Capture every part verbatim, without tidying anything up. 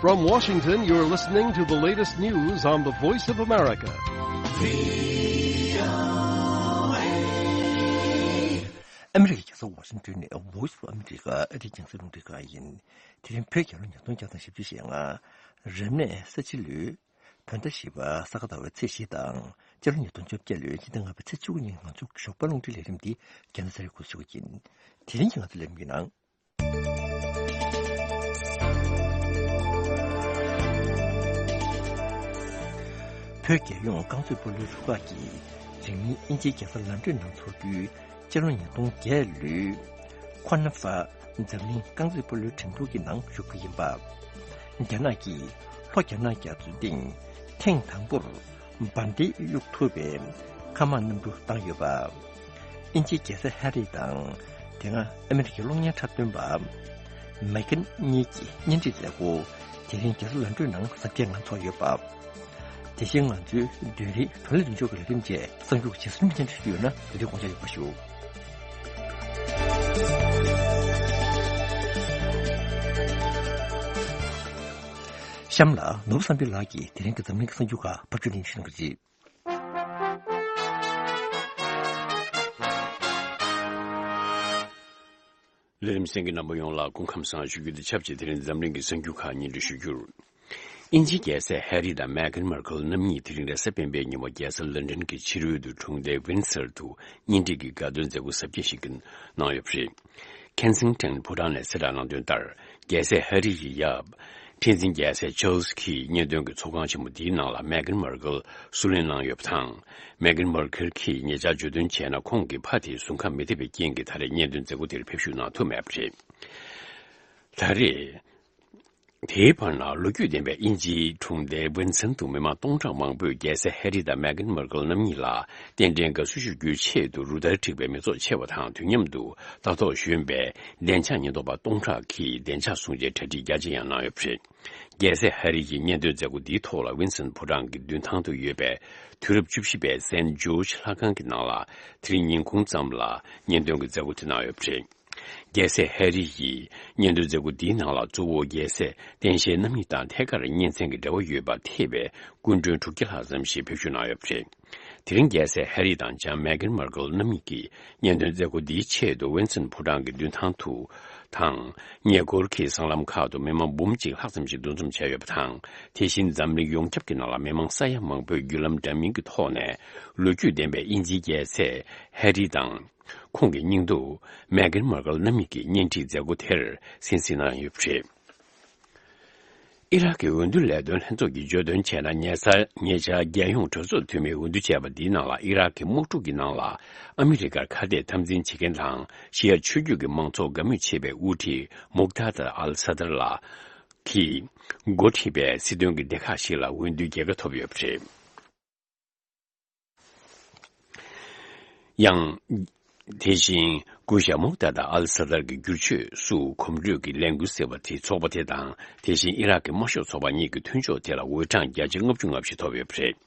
From Washington, you're listening to the latest news on the Voice of America. ཨ་མི་རི་ཀའི་རྒྱལ་ས་ཝ་ཤིང་ཏོན་ནས་Voice of America ཨ་རིའི་རྒྱང་སྲིང་རླུང་འཕྲིན་ཁང་ཡིན། དེ་རིང་བོད་རྒྱལ་ལོ་ཉིས་སྟོང་བརྒྱ་དང་བཞི་བཅུ་ཞེ་ལྔ། རབ་གནས་ས་བྱི་ལོའི་བོད་ཟླ་བཞི་པ་ས་ག་ཟླ་བའི་ཚེས་བཞི་དང་། སྤྱི་ལོ་ཉིས་སྟོང་བཅོ་བརྒྱད་ལོའི་སྤྱི་ཟླ་ལྔ་པའི་ཚེས་བཅུ་དགུ་ཉིན་ང་ཚོའི་ཞོགས་པ་རླུང་འཕྲིན་ལས་རིམ་འདི་རྒྱལ་ས་ཚ་རེ་འགོ་ཚུགས་ཀྱི་ཡིན། དེ་རིང་གི་ང་ཚོའི་ལས་རིམ་གྱི་ནང་། བོད་རྒྱལ་ཡོངས་རྐང་རྩེད་སྤོ་ལོའི་རུ་ཁག་གིས་རིང་མིན་དབྱིན་ཇིའི་རྒྱལ་ས་ལན་ཀྲན་ནང་འཚོགས་རྒྱུའི་སྤྱི་ལོ་ཉིས་སྟོང་བརྒྱད་ལོའི་ཁོ་ན་ཧྥ་འཛམ་གླིང་རྐང་རྩེད་སྤོ་ལོའི་འགྲན་བསྡུར་གྱི་ནང་ཞུགས་རྒྱུ་ཡིན་པ། རྒྱ་ནག་གིས་ལྷོ་རྒྱ་ནག་རྒྱ་མཚོའི་སྟེང་ཐེངས་དང་པོར་འབར་མདེལ་གཡུག་ཐུབ་པའི་མཁའ་དམག་གནམ་གྲུ་བཏང་ཡོད་པ། དབྱིན་ཇིའི་རྒྱལ་སྲས་ཧེ་རི་དང་དེ་སྔ་ཨ་མི་རི་ཀའི་གློག་བརྙན་འཁྲབ་སྟོན་པ་མེ་གྷན་གཉིས་ཀྱི་གཉེན་སྒྲིག་མཛད་སྒོ་དེ་རིང་རྒྱལ་ས་ལོན་ཀྲོན་ནང་གཟབ་རྒྱས་ངང་འཚོགས་ཡོད་པ། དེ་བཞིན་ང་ཚོའི་བདུན་རེའི་གྲོ་ལས་རིན་འཇོག་གི་ལས་རིམ་བཅས་གསར་འགྱུར་ཇི་སྲིད་སྙན་སྒྲོན་ཞུས་ཡོད་ན་དེ་དུས་དགོངས་འཇགས་ཡོད་པ་ཞུ། གཤམ་ལ་ནོར་བུ་བསམ་འཕེལ་ལགས་ཀྱིས་དེ་རིང་གི་འཛམ་གླིང་གི་གསར་འགྱུར་ཁག་ཕབ་སྒྱུར་གླེང་ཞུ་གནང་གི་རེད། ལས་རིམ་གསན་མཁན་རྣམ་པ་ཡོངས་ལ་སྐུ་ཁམས་བཟང་ཞུ་རྒྱུ་དང་ཆབས་ཅིག་དེ་རིང་འཛམ་གླིང་གི་གསར་འགྱུར་ཁག་སྙན་སྒྲོན་ཞུ་རྒྱུར། དབྱིན་ཇིའི་རྒྱལ་སྲས་ཧེ་རི་དང་མེ་གྷན་མར་ཀལ་རྣམ་གཉིས་དེ་རིང་རེས་གཟའ་སྤེན་པའི་ཉིན་མོ་རྒྱལ་ས་ལོན་ཌོན་གྱི་ཕྱི་རོལ་དུ་གྲོང་སྡེ་ཝིན་སར་དུ་གཉེན་སྒྲིག་གི་དགའ་སྟོན་མཛད་སྒོ་གཟབ་རྒྱས་ཤིག་གནང་ཡོད་པ་རེད། ཁེན་སིང་ཊོན་ཕོ་བྲང་ནས་གསལ་བསྒྲགས་གནང་དོན་ལྟར། རྒྱལ་སྲས་ཧེ་རི་ཡི་ཡབ། ཁྲི་འཛིན་རྒྱལ་སྲས་ཆཱལ་སི་ཁིས་གཉེན་སྟོན་གྱི་ཚོགས་ཁང་ཆེན་མོ་འདིའི་ནང་ལ་མེ་གྷན་མར་ཀལ་བསུ་ལེན་གནང་ཡོད་པ་དང་། མེ་གྷན་མར་ཀལ་གྱིས་ཉེ་ཆར་བརྗོད་དོན་བྱས་ན་ཁོང་གི་ཕ་དེ་གཟུགས་ཁམས་མི་བདེ་བའི་རྐྱེན་གྱིས་ད་རེས་གཉེན་སྟོན་མཛད་སྒོ་དེར་ཕེབས་ཞུགས་གནང་ཐུབ་མེད་པ་རེད། ད་རེས། དེའི་བར་ན་ལོ་རྒྱུས་ལྡན་པའི་དབྱིན་ཇིའི་གྲོང་སྡེ་ཝིན་སན་དུ་མི་མང་སྟོང་ཕྲག་མང་པོས་རྒྱལ་སྲས་ཧེ་རི་དང་མེ་གྷན་མར་ཀལ་རྣམ་གཉིས་ལ་རྟེན་འབྲེལ་དགའ་བསུ་ཞུ་རྒྱུའི་ཆེད་དུ་རུ་སྟར་འཁྲིགས་པའི་མི་ཚོགས་ཆེ་བ་དང་དུས་མཉམ་དུ་ལྟ་རྟོག་ཞོན་པའི་བདེ་འཇགས་ཉེན་རྟོག་པ་སྟོང་ཕྲག་གིས་བདེ་འཇགས་སྲུང་བྱའི་གྲ་སྒྲིག་རྒྱ་ཆེ་ཡང་གནང་ཡོད་པ་རེད། རྒྱལ་སྲས་ཧེ་རི་ཡི་གཉེན་སྟོན་མཛད་སྒོ་འདིའི་ཐོག་ལ་ཝིན་སན་ཕོ་བྲང་གི་མདུན་ཐང་དུ་ཡོད་པའི་དུས་རབས་བཅུ་བཞི་པའི་སེན་ཇོར་ཇི་ལྷ་ཁང་གི་ནང་ལ་དེ་རིང་ཉིན་གུང་ཙམ་ལ་གཉེན་སྟོན་གྱི་མཛད་སྒོ་དེ་གནང་ཡོད་པ་རེད། རྒྱལ་སྲས་ཧེ་རི་ཡིས་གཉེན་སྟོན་མཛད་སྒོ་འདིའི་ནང་ལ་གཙོ་བོ་རྒྱལ་སྲས་སྟངས་དཔྱལ་རྣམ་གཉིས་དང་ཐད་ཀར་གཉེན་ཚན་གྱི་འབྲེལ་བ་ཡོད་པ་ཐེ་བའི་སྐུ་མགྲོན་དྲུག་བརྒྱ་ལྷག་ཙམ་ཞིག་ཕེབས་ཞུགས་གནང་ཡོད་པ་རེད། དེ་རིང་རྒྱལ་སྲས་ཧེ་རི་དང་བྱམས་མེ་གྷན་མར་ཀལ་རྣམ་གཉིས་ཀྱིས་གཉེན་སྟོན་མཛད་སྒོ་འདིའི་ཆེད་དུ་ཝིན་སན་ཕོ་བྲང་གི་མདུན་ཐང་དུ་དང་། ཉེ་འཁོར་གྱི་སྲང་ལམ་ཁག་ཏུ་མི་མང་འབུམ་གཅིག་ལྷག་ཙམ་ཞིག་འདུ་འཛོམས་བྱས་ཡོད་པ་དང་། དེ་བཞིན་འཛམ་གླིང་ཡོངས་ཁྱབ་ཀྱི་ནང་ལ་མི་མང་ས་ཡ་མང་པོས་བརྒྱུད་ལམ་འདྲ་མིན་གྱི་ཐོག་ནས་ལོ་རྒྱུས་ལྡན་པའི་དབྱིན་ཇིའི་རྒྱལ་སྲས་ཧེ་རི་དང་། ཁོང་གི་སྙིང་སྡུག་མེ་གྷན་མར་ཀལ་རྣམ་གཉིས་ཀྱི་གཉེན་སྒྲིག་མཛད་སྒོ་དེར་གསན་གཟིགས་གནང་ཡོད་པ་རེད། ཨི་རག་གི་འོས་བསྡུ་ལས་དོན་ལྷན་ཚོགས་ཀྱིས་བརྗོད་དོན་བྱས་ན། ཉེ་ས་ཉེ་ཆར་རྒྱལ་ཡོངས་གྲོས་ཚོགས་འཐུས་མིའི་འོས་བསྡུ་བྱས་པ་འདིའི་ནང་ལ་ཨི་རག་གི་དམག་འཁྲུག་གི་ནང་ལ་ཨ་མི་རི་ཀར་ཁ་གཏད་འཐབ་འཛིང་བྱེད་མཁན་དང་ཤི་ཡ་ཆོས་བརྒྱུད་ཀྱི་མང་ཚོགས་དགའ་མོས་ཆེ་བའི་དབུ་ཁྲིད་མུག་ཐ་ཏ་ཨལ་ས་ཏར་ལགས་ཀྱིས་འགོ་ཁྲིད་པའི་སྲིད་དོན་གྱི་སྡེ་ཁག་ཞིག་ལ་འོས་བསྡུའི་རྒྱལ་ཁ་ཐོབ་ཡོད་པ་རེད། ཡང་། དེ་བཞིན་སྐུ་ཞབས་མུག་ཏ་ཏ་ཨལ་ས་ཏར་གྱི་བསྒྱུར་བཅོས་སུ་གོམ་བགྲོད་ཀྱི་ལས་འགུལ་ཟེར་བ་དེ་ཚོགས་པ་དེ་དང་། དེ་བཞིན་ཨི་རག་གི་དམར་ཤོག་ཚོགས་པ་གཉིས་ཀྱི་མཐུན་ཕྱོགས་དེ་ལ་འོས་གྲངས་བརྒྱ་ཆ་ལྔ་བཅུ་ང་བཞི་ཐོབ་ཡོད་པ་རེད།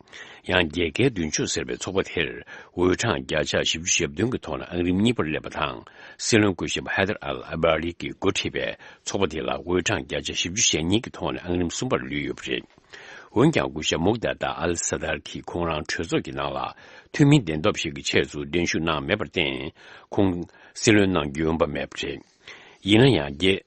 ཡང་རྒྱལ་ཁའི་མདུན་ཕྱོགས་ཟེར་བའི་ཚོགས་པ་དེར་འོས་གྲངས་བརྒྱ་ཆ་བཞི་བཅུ་ཞེ་བདུན་གྱི་ཐོག་ནས་ཨང་རིམ་གཉིས་པར་སླེབས་པ་དང་། སྲིད་བློན་སྐུ་ཞབས་ཧེ་དར་ཨལ་ཨ་བྷ་རི་གིས་འགོ་ཁྲིད་པའི་ཚོགས་པ་དེ་ལ་འོས་གྲངས་བརྒྱ་ཆ་བཞི་བཅུ་ཞེ་གཉིས་ཀྱི་ཐོག་ནས་ཨང་རིམ་གསུམ་པར་ལུས་ཡོད་པ་རེད། འོན་ཀྱང་སྐུ་ཞབས་མུག་ཏ་ཏ་ཨལ་ས་ཏར་གྱིས་ཁོང་རང་གྲོས་ཚོགས་ཀྱི་ནང་ལ་འཐུས་མི་བདེན་སྟོབས་ཤིག་གི་ཆེད་དུ་འགྲན་ཞུགས་གནང་མེད་པར་བརྟེན། ཁོང་སྲིད་བློན་གནང་རྒྱུའི་འོས་འབབ་མེད་པ་རེད། ཡིན་ན་ཡང་རྒྱལ།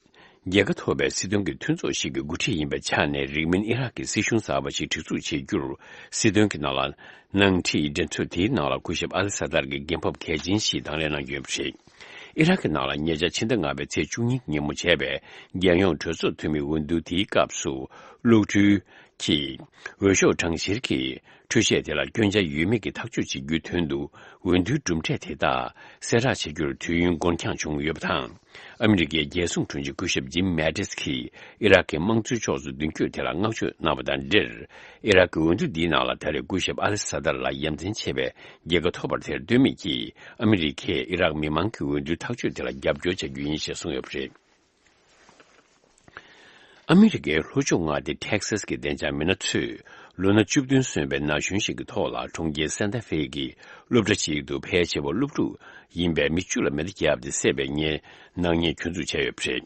རྒྱལ་ཁ་ཐོབ་པའི་སྲིད་དོན་གྱི་མཐུན་ཚོགས་ཤིག་གི་འགོ་ཁྲིད་ཡིན་པའི་ཆ་ནས། རིང་མིན་ཨི་རག་གི་སྲིད་གཞུང་གསར་པ་ཞིག་སྒྲིག་འཛུགས་བྱེད་རྒྱུར། སྲིད་དོན་གྱི་ནང་ལ་ནང་ཁྲིད་འགྲན་རྩོད་དེའི་ནང་ལ་སྐུ་ཞབས་ཨལ་ས་ཏར་གྱིས་འགན་ཕབ་གལ་ཆེན་ཞིག་དང་ལེན་གནང་རྒྱུ་ཡིན་པ་རེད། ཨི་རག་གི་ནང་ལ་ཉེ་ཆར་ཕྱི་ཟླ་ལྔ་པའི་ཚེས་བཅུ་གཉིས་ཉིན་མོ་བྱས་པའི་རྒྱལ་ཡོངས་གྲོས་ཚོགས་འཐུས་མིའི་འོས་བསྡུ་དེའི་སྐབས་སུ། གློག་འཕྲུལ་གྱི་འོས་ཤོག་གྲངས་བཤེར་གྱི་འཕྲུལ་ཆས་དེ་ལ་སྐྱོན་ཆ་ཡོད་མེད་ཀྱི་ཐག་གཅོད་བྱེད་རྒྱུའི་དོན་དུ། འོས་བསྡུའི་གྲུབ་འབྲས་དེ་དག་གསལ་བསྒྲགས་བྱ་རྒྱུར་དུས་ཡུན་འགོར་འགྱངས་བྱུང་ཡོད་པ་དང་། ཨ་མི་རི་ཀའི་རྒྱལ་སྲུང་དྲུང་ཆེ་སྐུ་ཞབས་ཇིམ་མེ་ཏིས་ཀྱིས་ཨི་རག་གི་དམངས་གཙོའི་ཕྱོགས་སུ་མདུན་སྐྱོད་དེ་ལ་བསྔགས་བརྗོད་གནང་བ་དང་འབྲེལ། ཨི་རག་གི་འོས་བསྡུ་འདིའི་ནང་ལ་ད་རེས་སྐུ་ཞབས་ཨལ་ས་ཏར་ལ་ཡ་མཚན་ཆེ་བའི་རྒྱལ་ཁ་ཐོབ་པར་དེར་ལྟོས་མེད་ཀྱིས། ཨ་མི་རི་ཀས་ཨི་རག་མི་མང་གི་འོས་བསྡུའི་ཐག་གཅོད་དེ་ལ་རྒྱབ་སྐྱོར་བྱ་རྒྱུ་ཡིན་ཞེས་གསུངས་ཡོད་པ་རེད། ཨ་མི་རི་ཀའི་ལྷོ་ཕྱོགས་མངའ་སྡེ་ཊེག་སཱས་ཀྱི་བདེ་འཇགས་མི་སྣ་ཚོས་ལོ་ན་བཅུ་བདུན་སོན་པའི་ན་གཞོན་ཞིག་གི་ཐོག་ལ་གྲོང་ཁྱེར་སན་ཏཱ་ཧྥེ་གི་སློབ་གྲྭ་ཞིག་ཏུ་ཕལ་ཆེ་བ་སློབ་ཕྲུག་ཡིན་པའི་མི་བཅུ་ལ་མེ་མདའ་བརྒྱབ་སྟེ་བསད་པའི་ཉེས་ནག་ཉེས་གྱོད་འཛུགས་བྱས་ཡོད་པ་རེད།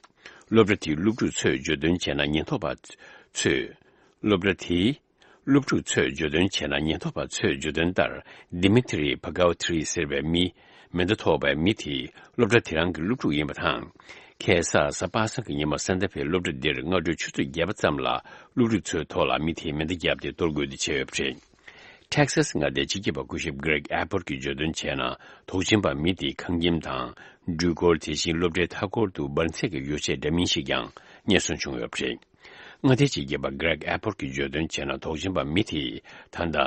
སློབ་གྲྭ་དེའི་སློབ་ཕྲུག་ཚོས་བརྗོད་དོན་བྱས་ན། ཉེན་རྟོག་པ་ ཚོས། སློབ་གྲྭ་དེའི་སློབ་ཕྲུག་ཚོས་བརྗོད་དོན་བྱས་ན། ཉེན་རྟོག་པ་ཚོས་བརྗོད་དོན་ལྟར། Dmitry Pogutskiy ཟེར་བའི་མི། མེ་མདའ་ཐོགས་པའི་མི་དེས་སློབ་གྲྭ་དེ་རང་གི་སློབ་ཕྲུག་ཡིན་པ་དང་། ཁ་སང་གཟའ་པ་སངས་ཀྱི་ཉིན་མོ་སན་ཏ་ཧྥེ་སློབ་གྲྭ་འདིར་སྔ་དྲོའི་ཆུ་ཚོད་བརྒྱད་པ་ཙམ་ལ་སློབ་ཕྲུག་ཚོའི་ཐོག་ལ་མི་དེས་མེ་མདའ་བརྒྱབ་སྟེ་གཏོར་རྒོལ་དེ་བྱས་ཡོད་པ་རེད། ཊེག་སཱ་སི་མངའ་སྡེའི་སྤྱི་ཁྱབ་པ་སྐུ་ཞབས་Greg Abbott གྱིས་བརྗོད་དོན་བྱས་ན། དོགས་ཟོན་པ་མི་དེའི་ཁང་ཁྱིམ་དང་། འགྲུལ་འཁོར། དེ་བཞིན་སློབ་གྲྭའི་མཐའ་འཁོར་དུ་འབར་རྫས་ཀྱི་ཡོ་བྱད་འདྲ་མིན་ཞིག་ཀྱང་རྙེད་སོན་བྱུང་ཡོད་པ་རེད། མངའ་སྡེའི་སྤྱི་ཁྱབ་པ་Greg Abbott གྱིས་བརྗོད་དོན་བྱས་ན། དོགས་ཟོན་པ་མི་དེས་ད་ལྟ་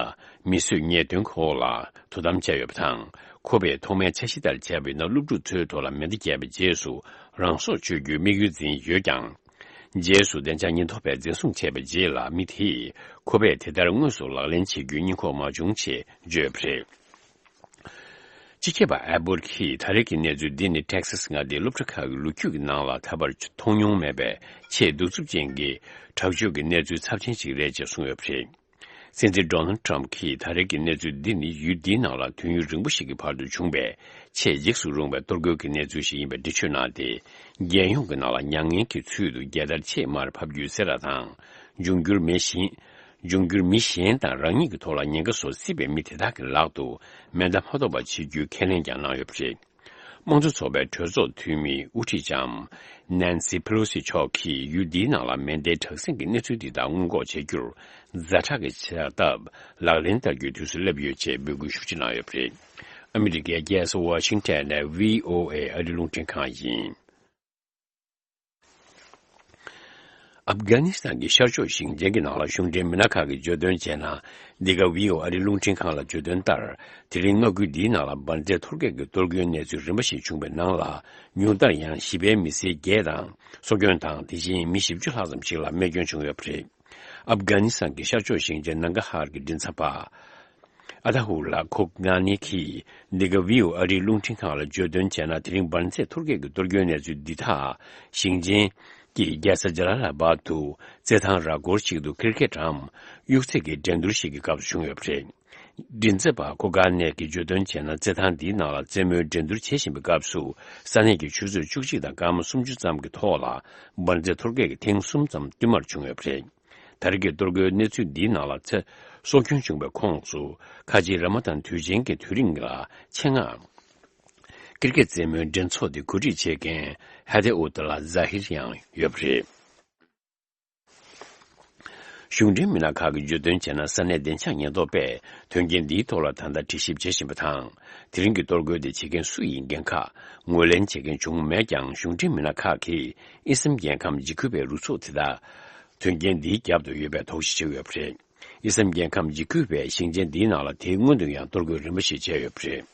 མི་གསོད་ཉེས་དོན་སྐོར་ལ་དོ་དམ་བྱས་ཡོད་པ་དང་། ཁོ་པས་ཐོག་མའི་འཆར་གཞི་ལྟར་བྱས་པ་ཡིན་ན། སློབ་ཕྲུག་ཚོའི་ཐོག་ལ་མེ་མདའ་བརྒྱབ་པའི་རྗེས་སུ་རང་སྲོག་གཅོད་རྒྱུའི་དམིགས་ཡུལ་འཛིན་ཡོད་ཀྱང་། རྗེས་སུ་བདེ་འཇགས་ཉེན་རྟོག་པས་འཛིན་བཟུང་བྱས་པའི་རྗེས་ལ། མི་དེས་ཁོ་པས་དེ་ལྟར་དངོས་སུ་ལག་ལེན་བྱེད་རྒྱུའི་སྙིང་ཁོང་མ་བྱུང་ཞེས་བརྗོད་པ་རེད། སྤྱི་ཁྱབ་པ་ཨེ་བོར་གྱིས་ད་རེས་ཀྱི་གནས་ཚུལ་འདི་ནི་ཊེག་སཱ་སི་མངའ་སྡེའི་སློབ་གྲྭ་ཁག་གི་ལོ་རྒྱུས་ཀྱི་ནང་ལ་ད་བར་མཐོང་མྱོང་མེད་པའི་ཆེས་གདུག་རྩུབ་ཅན་གྱི་དྲག་སྤྱོད་ཀྱི་གནས་ཚུལ་ཚབས་ཆེན་ཞིག་རེད་ཅེས་གསུངས་ཡོད་པ་རེད། སྲིད་འཛིན་ཌོ་ནལ་ཊམ་གྱིས་ད་རེས་ཀྱི་གནས་ཚུལ་འདི་ནི་ཡུལ་འདིའི་ནང་ལ་དུས་ཡུན་རིང་པོ་ཞིག་གི་བར་དུ་བྱུང་བའི་ཆེས་འཇིགས་སུ་རུང་བའི་གཏོར་རྒོལ་གྱི་གནས་ཚུལ་ཞིག་ཡིན་པའི་འགྲེལ་བརྗོད་གནང་སྟེ། རྒྱལ་ཡོངས་ཀྱི་ནང་ལ་མྱ་ངན་གྱི་ཚུལ་དུ་རྒྱལ་དར་ཆེས་མར་ཕབ་རྒྱུའི་སེ་ར་དང་། འབྱུང་འགྱུར་མི་གཞན། འབྱུང་འགྱུར་མི་གཞན་དང་རང་ཉིད་ཀྱི་ཐོག་ལ་ཉེན་ཁ་བཟོ་སྲིད་པའི་མི་དེ་དག་གི་ལག་ཏུ་མེ་མདའ་མ་ཐོགས་པ་བྱེད་རྒྱུའི་ཁས་ལེན་ཀྱང་གནང་ཡོད་པ་རེད། དམངས་གཙོ་ཚོགས་པའི་གྲོས་ཚོགས་འཐུས་མི་དབུ་ཁྲིད་ལྕམ་Nancy Pelosi མཆོག་གིས་ཡུལ་འདིའི་ནང་ལ་མེ་མདའི་དྲག་ཟིང་གི་གནས་ཚུལ་འདི་དག་སྔོན་འགོག་བྱེད་རྒྱུར་ཛ་དྲག་གི་བྱ་ཐབས་ལག་ལེན་བསྟར་རྒྱུའི་དུས་སུ་སླེབས་ཡོད་ཅེས་འབོད་སྐུལ་ཤུགས་ཆེ་གནང་ཡོད་པ་རེད། ཨ་མི་རི་ཀའི་རྒྱལ་ས་ཝ་ཤིང་ཊོན་ནས་བྷི་ཨོ་ཨེ་ཨ་རིའི་རླུང་འཕྲིན་ཁང་ཡིན། ཨབ་གྷ་ནི་སི་ཐན་གྱི་ཤར་ཕྱོགས་ཞིང་ཆེན་གྱི་ནང་ལ་གཞུང་འབྲེལ་མི་སྣ་ཁག་གིས་བརྗོད་དོན་བྱས་ན། འདི་ག་བྷི་ཨོ་ཨེ་ཨ་རིའི་རླུང་འཕྲིན་ཁང་ལ་བརྗོད་དོན་ལྟར། དེ་རིང་མངའ་ཁུལ་འདིའི་ནང་ལ་འབར་རྫས་གཏོར་རྒོལ་གྱི་གཏོར་རྒོལ་གནས་ཚུལ་རིམ་པ་ཞིག་བྱུང་བའི་ནང་ལ། ཉུང་མཐར་ཡང་བཞི་པའི་མི་སེར་བརྒྱད་དང་སྲོག་སྐྱོན་དང་། དེ་བཞིན་མི་བཞི་བཅུ་ལྷག་ཙམ་ཞིག་ལ་རྨས་སྐྱོན་བྱུང་ཡོད་པ་རེད། ཨབ་གྷ་ནི་སི་ཐན་གྱི་ཤར་ཕྱོགས་ཞིང་ཆེན་ནང་གྷ་ཧར་གྱི་མགྲིན་ཚབ་པ། ཨ་ཏཱ་ཧུ་ལ་ཁོ་གྷ་ནི་གིས་འདི་ག་བྷི་ཨོ་ཨེ་ཨ་རིའི་རླུང་འཕྲིན་ཁང་ལ་བརྗོད་དོན་བྱས་ན། དེ་རིང་འབར་རྫས་གཏོར་རྒོལ་གྱི་གཏོར་རྒོལ་གནས་ཚུལ་འདི་དག་ཞིང་ཆེན་གྱི་རྒྱལ་ས་ཇ་ལ་ལ་བཱད་དུ་རྩེད་ཐང་ར་སྐོར་ཞིག་ཏུ་ཀིར་ཀེད་རམ་གཡུག་རྩེད་ཀྱི་འགྲན་བསྡུར་ཞིག་གི་སྐབས་སུ་བྱུང་ཡོད་པ་རེད། མགྲིན་ཚབ་པ་ཁོ་གྷ་ནི་གིས་བརྗོད་དོན་བྱས་ན། རྩེད་ཐང་འདིའི་ནང་ལ་རྩེད་མོའི་འགྲན་བསྡུར་བྱེད་བཞིན་པའི་སྐབས་སུ། ས་གནས་ཀྱི་ཆུ་ཚོད་བཅུ་གཅིག་དང་སྐར་མ་སུམ་ཅུ་ཙམ་གྱི་ཐོག་ལ་འབར་རྫས་གཏོར་རྒོལ་གྱི་ཐེངས་གསུམ་ཙམ་བསྟུད་མར་བྱུང་ཡོད་པ་རེད། ད་རེས་ཀྱི་གཏོར་རྒོལ་གནས་ཚུལ་འདིའི་ནང་ལ་ཚེ་སྲོག་སྐྱོན་བྱུང་བའི་ཁོངས་སུ། ཁ་ཆེའི་ར་མ་དཱན་དུས་ཆེན་གྱི་དུས་རིང་ལ་ཆེད་མངགས་ཀིར་ཀེད་རྩེད་མོའི་འགྲན་ཚོགས་དེ་གོ་སྒྲིག་བྱེད་མཁན་ཧ་ཏེ་ཨུ་ཏ་ལ་ཛ་ཧིར་ཡང་ཡོད་པ་རེད། གཞུང་འབྲེལ་མི་སྣ་ཁག་གིས་བརྗོད་དོན་བྱས་ན། ས་གནས་བདེ་འཇགས་ཉེན་རྟོག་པས་དོན་རྐྱེན་འདིའི་ཐོག་ལ་ད་ལྟ་དྲི་ཞིབ་བྱེད་བཞིན་པ་དང་། དེ་རིང་གི་གཏོར་རྒོལ་དེ་བྱེད་མཁན་སུ་ཡིན་འགན་ཁག་ངོས་ལེན་བྱེད་མཁན་བྱུང་མེད་ཀྱང་། གཞུང་འབྲེལ་མི་སྣ་ཁག་གིས་ཨི་སམ་རྒྱལ་ཁམས་འཇིགས་སྐུལ་བའི་རུ་ཚོགས་དེ་དག་དོན་རྐྱེན་འདིའི་རྒྱབ་ཏུ་ཡོད་པའི་དོགས་གཞི་བྱེད་ཀྱི་ཡོད་པ་རེད། ཨི་སམ་རྒྱལ་ཁམས་འཇིགས་སྐུལ་བས་ཞིང་ཆེན་འདིའི་ནང་ལ་དེའི་སྔོན་དུ་ཡང་གཏོར་རྒོལ་རིམ་པ་ཞིག་བྱས་ཡོད་པ་རེད།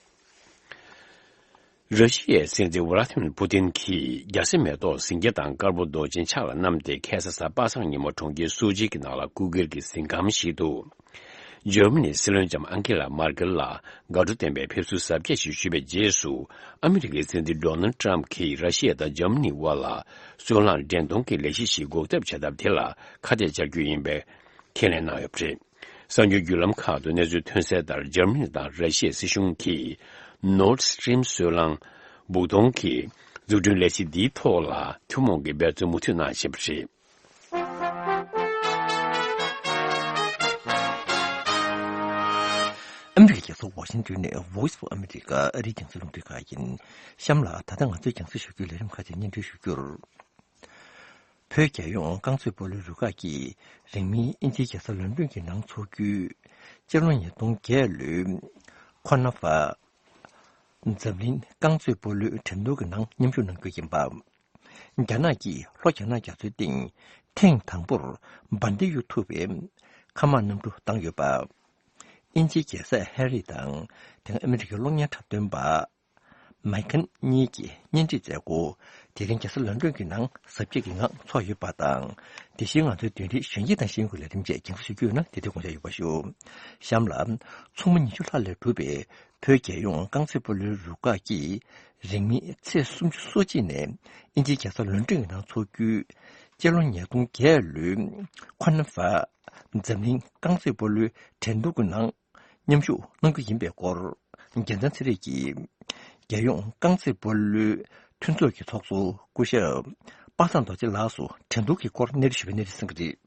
ར་ཤི་ཡའི་སྲིད་འཛིན་ཝ་ལ་ཏི་མིར་པུ་ཏིན་གྱིས་རྒྱ་སེ་མེ་ཏོག་སྲིན་རྒྱ་དང་དཀར་པོ་རྡོ་རྗེ་ཕྱག་ལ་བསྣམས་ཏེ། ཁ་སང་གཟའ་པ་སངས་ཉིན་མོ་གྲོང་ཁྱེར་སོ་ཅི་གི་ནང་ལ་སྐུ་སྒེར་གྱི་གཟིམ་ཁང་ཞིག་ཏུ། འཇར་མ་ནིའི་སྲིད་བློན་ལྕམ་ཨང་ཀེ་ལ་མར་ཀེལ་ལ་དགའ་སྤྲོ་ལྡན་པའི་ཕེབས་བསུ་གཟབ་རྒྱས་ཤིག་ཞུས་པའི་རྗེས་སུ། ཨ་མི་རི་ཀའི་སྲིད་འཛིན་ཌོ་ནལ་ཏྲམ་གྱིས་ར་ཤི་ཡ་དང་འཇར་མ་ནིའི་དབར་ལ་སོལ་རླངས་འགྲན་གཏོང་གི་ལས་གཞི་ཞིག་འགོག་ཐབས་བྱ་ཐབས་དེ་ལ་ཁ་གཏད་བཅར་རྒྱུ་ཡིན་པའི་ཁས་ལེན་གནང་ཡོད་པ་རེད། གསར་འགྱུར་བརྒྱུད་ལམ་ཁག་ཏུ་གནས་ཚུལ་ཐོན་གསལ་ལྟར། འཇར་མ་ནི་དང་ར་ཤི་ཡའི་སྲིད་གཞུང་གིས་Nord Stream སོལ་རླངས་སྦུག་དོང་གི་འཛུགས་སྐྲུན་ལས་གཞི་འདིའི་ཐོག་ལ་ཐུན་མོང་གི་འབད་བརྩོན་མུ་མཐུད་གནང་བཞིན་པ་རེད། ཨ་མི་རི་ཀའི་རྒྱལ་ས་ཝ་ཤིང་ཏོན་ནས་Voice of America ཨ་རིའི་རྒྱང་སྲིང་རླུང་འཕྲིན་ཁང་ཡིན། གཤམ་ལ་ད་ལྟ་ང་ཚོས་རྒྱང་སྲིང་ཞུ་རྒྱུའི་ལས་རིམ་ཁག་ཅིག་སྙན་སྒྲོན་ཞུ་རྒྱུར། བོད་རྒྱལ་ཡོངས་རྐང་རྩེད་སྤོ་ལོའི་རུ་ཁག་གིས་རིང་མིན་དབྱིན་ཇིའི་རྒྱལ་ས་ལོན་ཀྲོན་གྱི་ནང་འཚོགས་རྒྱུའི་སྤྱི་ལོ་ཉིས་སྟོང་བརྒྱད་ལོའི་ཁོ་ན་ཧྥ་འཛམ་གླིང་རྐང་རྩེད་སྤོ་ལོའི་འགྲན་བསྡུར་གྱི་ནང་མཉམ་ཞུགས་གནང་རྒྱུ་ཡིན་པ། རྒྱ་ནག་གིས་ལྷོ་རྒྱ་ནག་རྒྱ་མཚོའི་སྟེང་ཐེངས་དང་པོར་འབར་མདེལ་གཡུག་ཐུབ་པའི་མཁའ་དམག་གནམ་གྲུ་བཏང་ཡོད་པ། དབྱིན་ཇིའི་རྒྱལ་ས་ཧེ་རི་དང་དེ་སྔ་ཨ་མི་རི་ཀའི་གློག་བརྙན་འཁྲབ་སྟོན་པ། མའི་ཁན་གཉིས་ཀྱི་གཉེན་སྒྲིག་མཛད་སྒོ་དེ་རིང་རྒྱལ་ས་ལོན་ཀྲོན་གྱི་ནང་གཟབ་རྒྱས་ཀྱི་ངང་འཚོགས་ཡོད་པ་དང་། དེ་བཞིན་ང་ཚོའི་བདུན་རིག་གཞོན་སྐྱེས་དང་ཤེས་ཡོན་གྱི་ལས་རིམ་བཅས་རྒྱང་སྲིང་ཞུ་རྒྱུ་ཡོད་ན་དེ་དུས་དགོངས་འཇགས་ཡོད་པ་ཞུ། གཤམ་ལ། ཚོགས་མི་ཉི་ཤུ་ལྷག་ལས་གྲུབ་པའི་བོད་རྒྱལ་ཡོངས་རྐང་རྩེད་སྤོ་ལོའི་རུ་ཁག་གིས་རིང་མིན་ཚེས་སུམ་ཅུ་སོ་གཅིག་ནས་དབྱིན་ཇིའི་རྒྱལ་ས་ལོན་ཀྲོན་གྱི་ནང་འཚོགས་རྒྱུའི་སྤྱི་ལོ་ཉིས་སྟོང་བརྒྱད་ལོའི་ཁོ་ན་ཧྥ་འཛམ་གླིང་རྐང་རྩེད་སྤོ་ལོའི་འགྲན་བསྡུར་གྱི་ནང་མཉམ་ཞུགས་གནང་རྒྱུ་ཡིན་པའི་སྐོར། རྒྱལ་མཚན་ཚེ་རིང་གིས་རྒྱལ་ཡོངས་རྐང་རྩེད་སྤོ་ལོའི་མཐུན་ཚོགས་ཀྱི་ཚོགས་གཙོ་སྐུ་ཞབས་པ་སངས་རྡོ་རྗེ་ལགས་སུ་འགྲན་བསྡུར་གྱི་སྐོར་གནས་ཚུལ་ཞུས་པའི་གནས་ཚུལ་གསན་གྱི་རེད།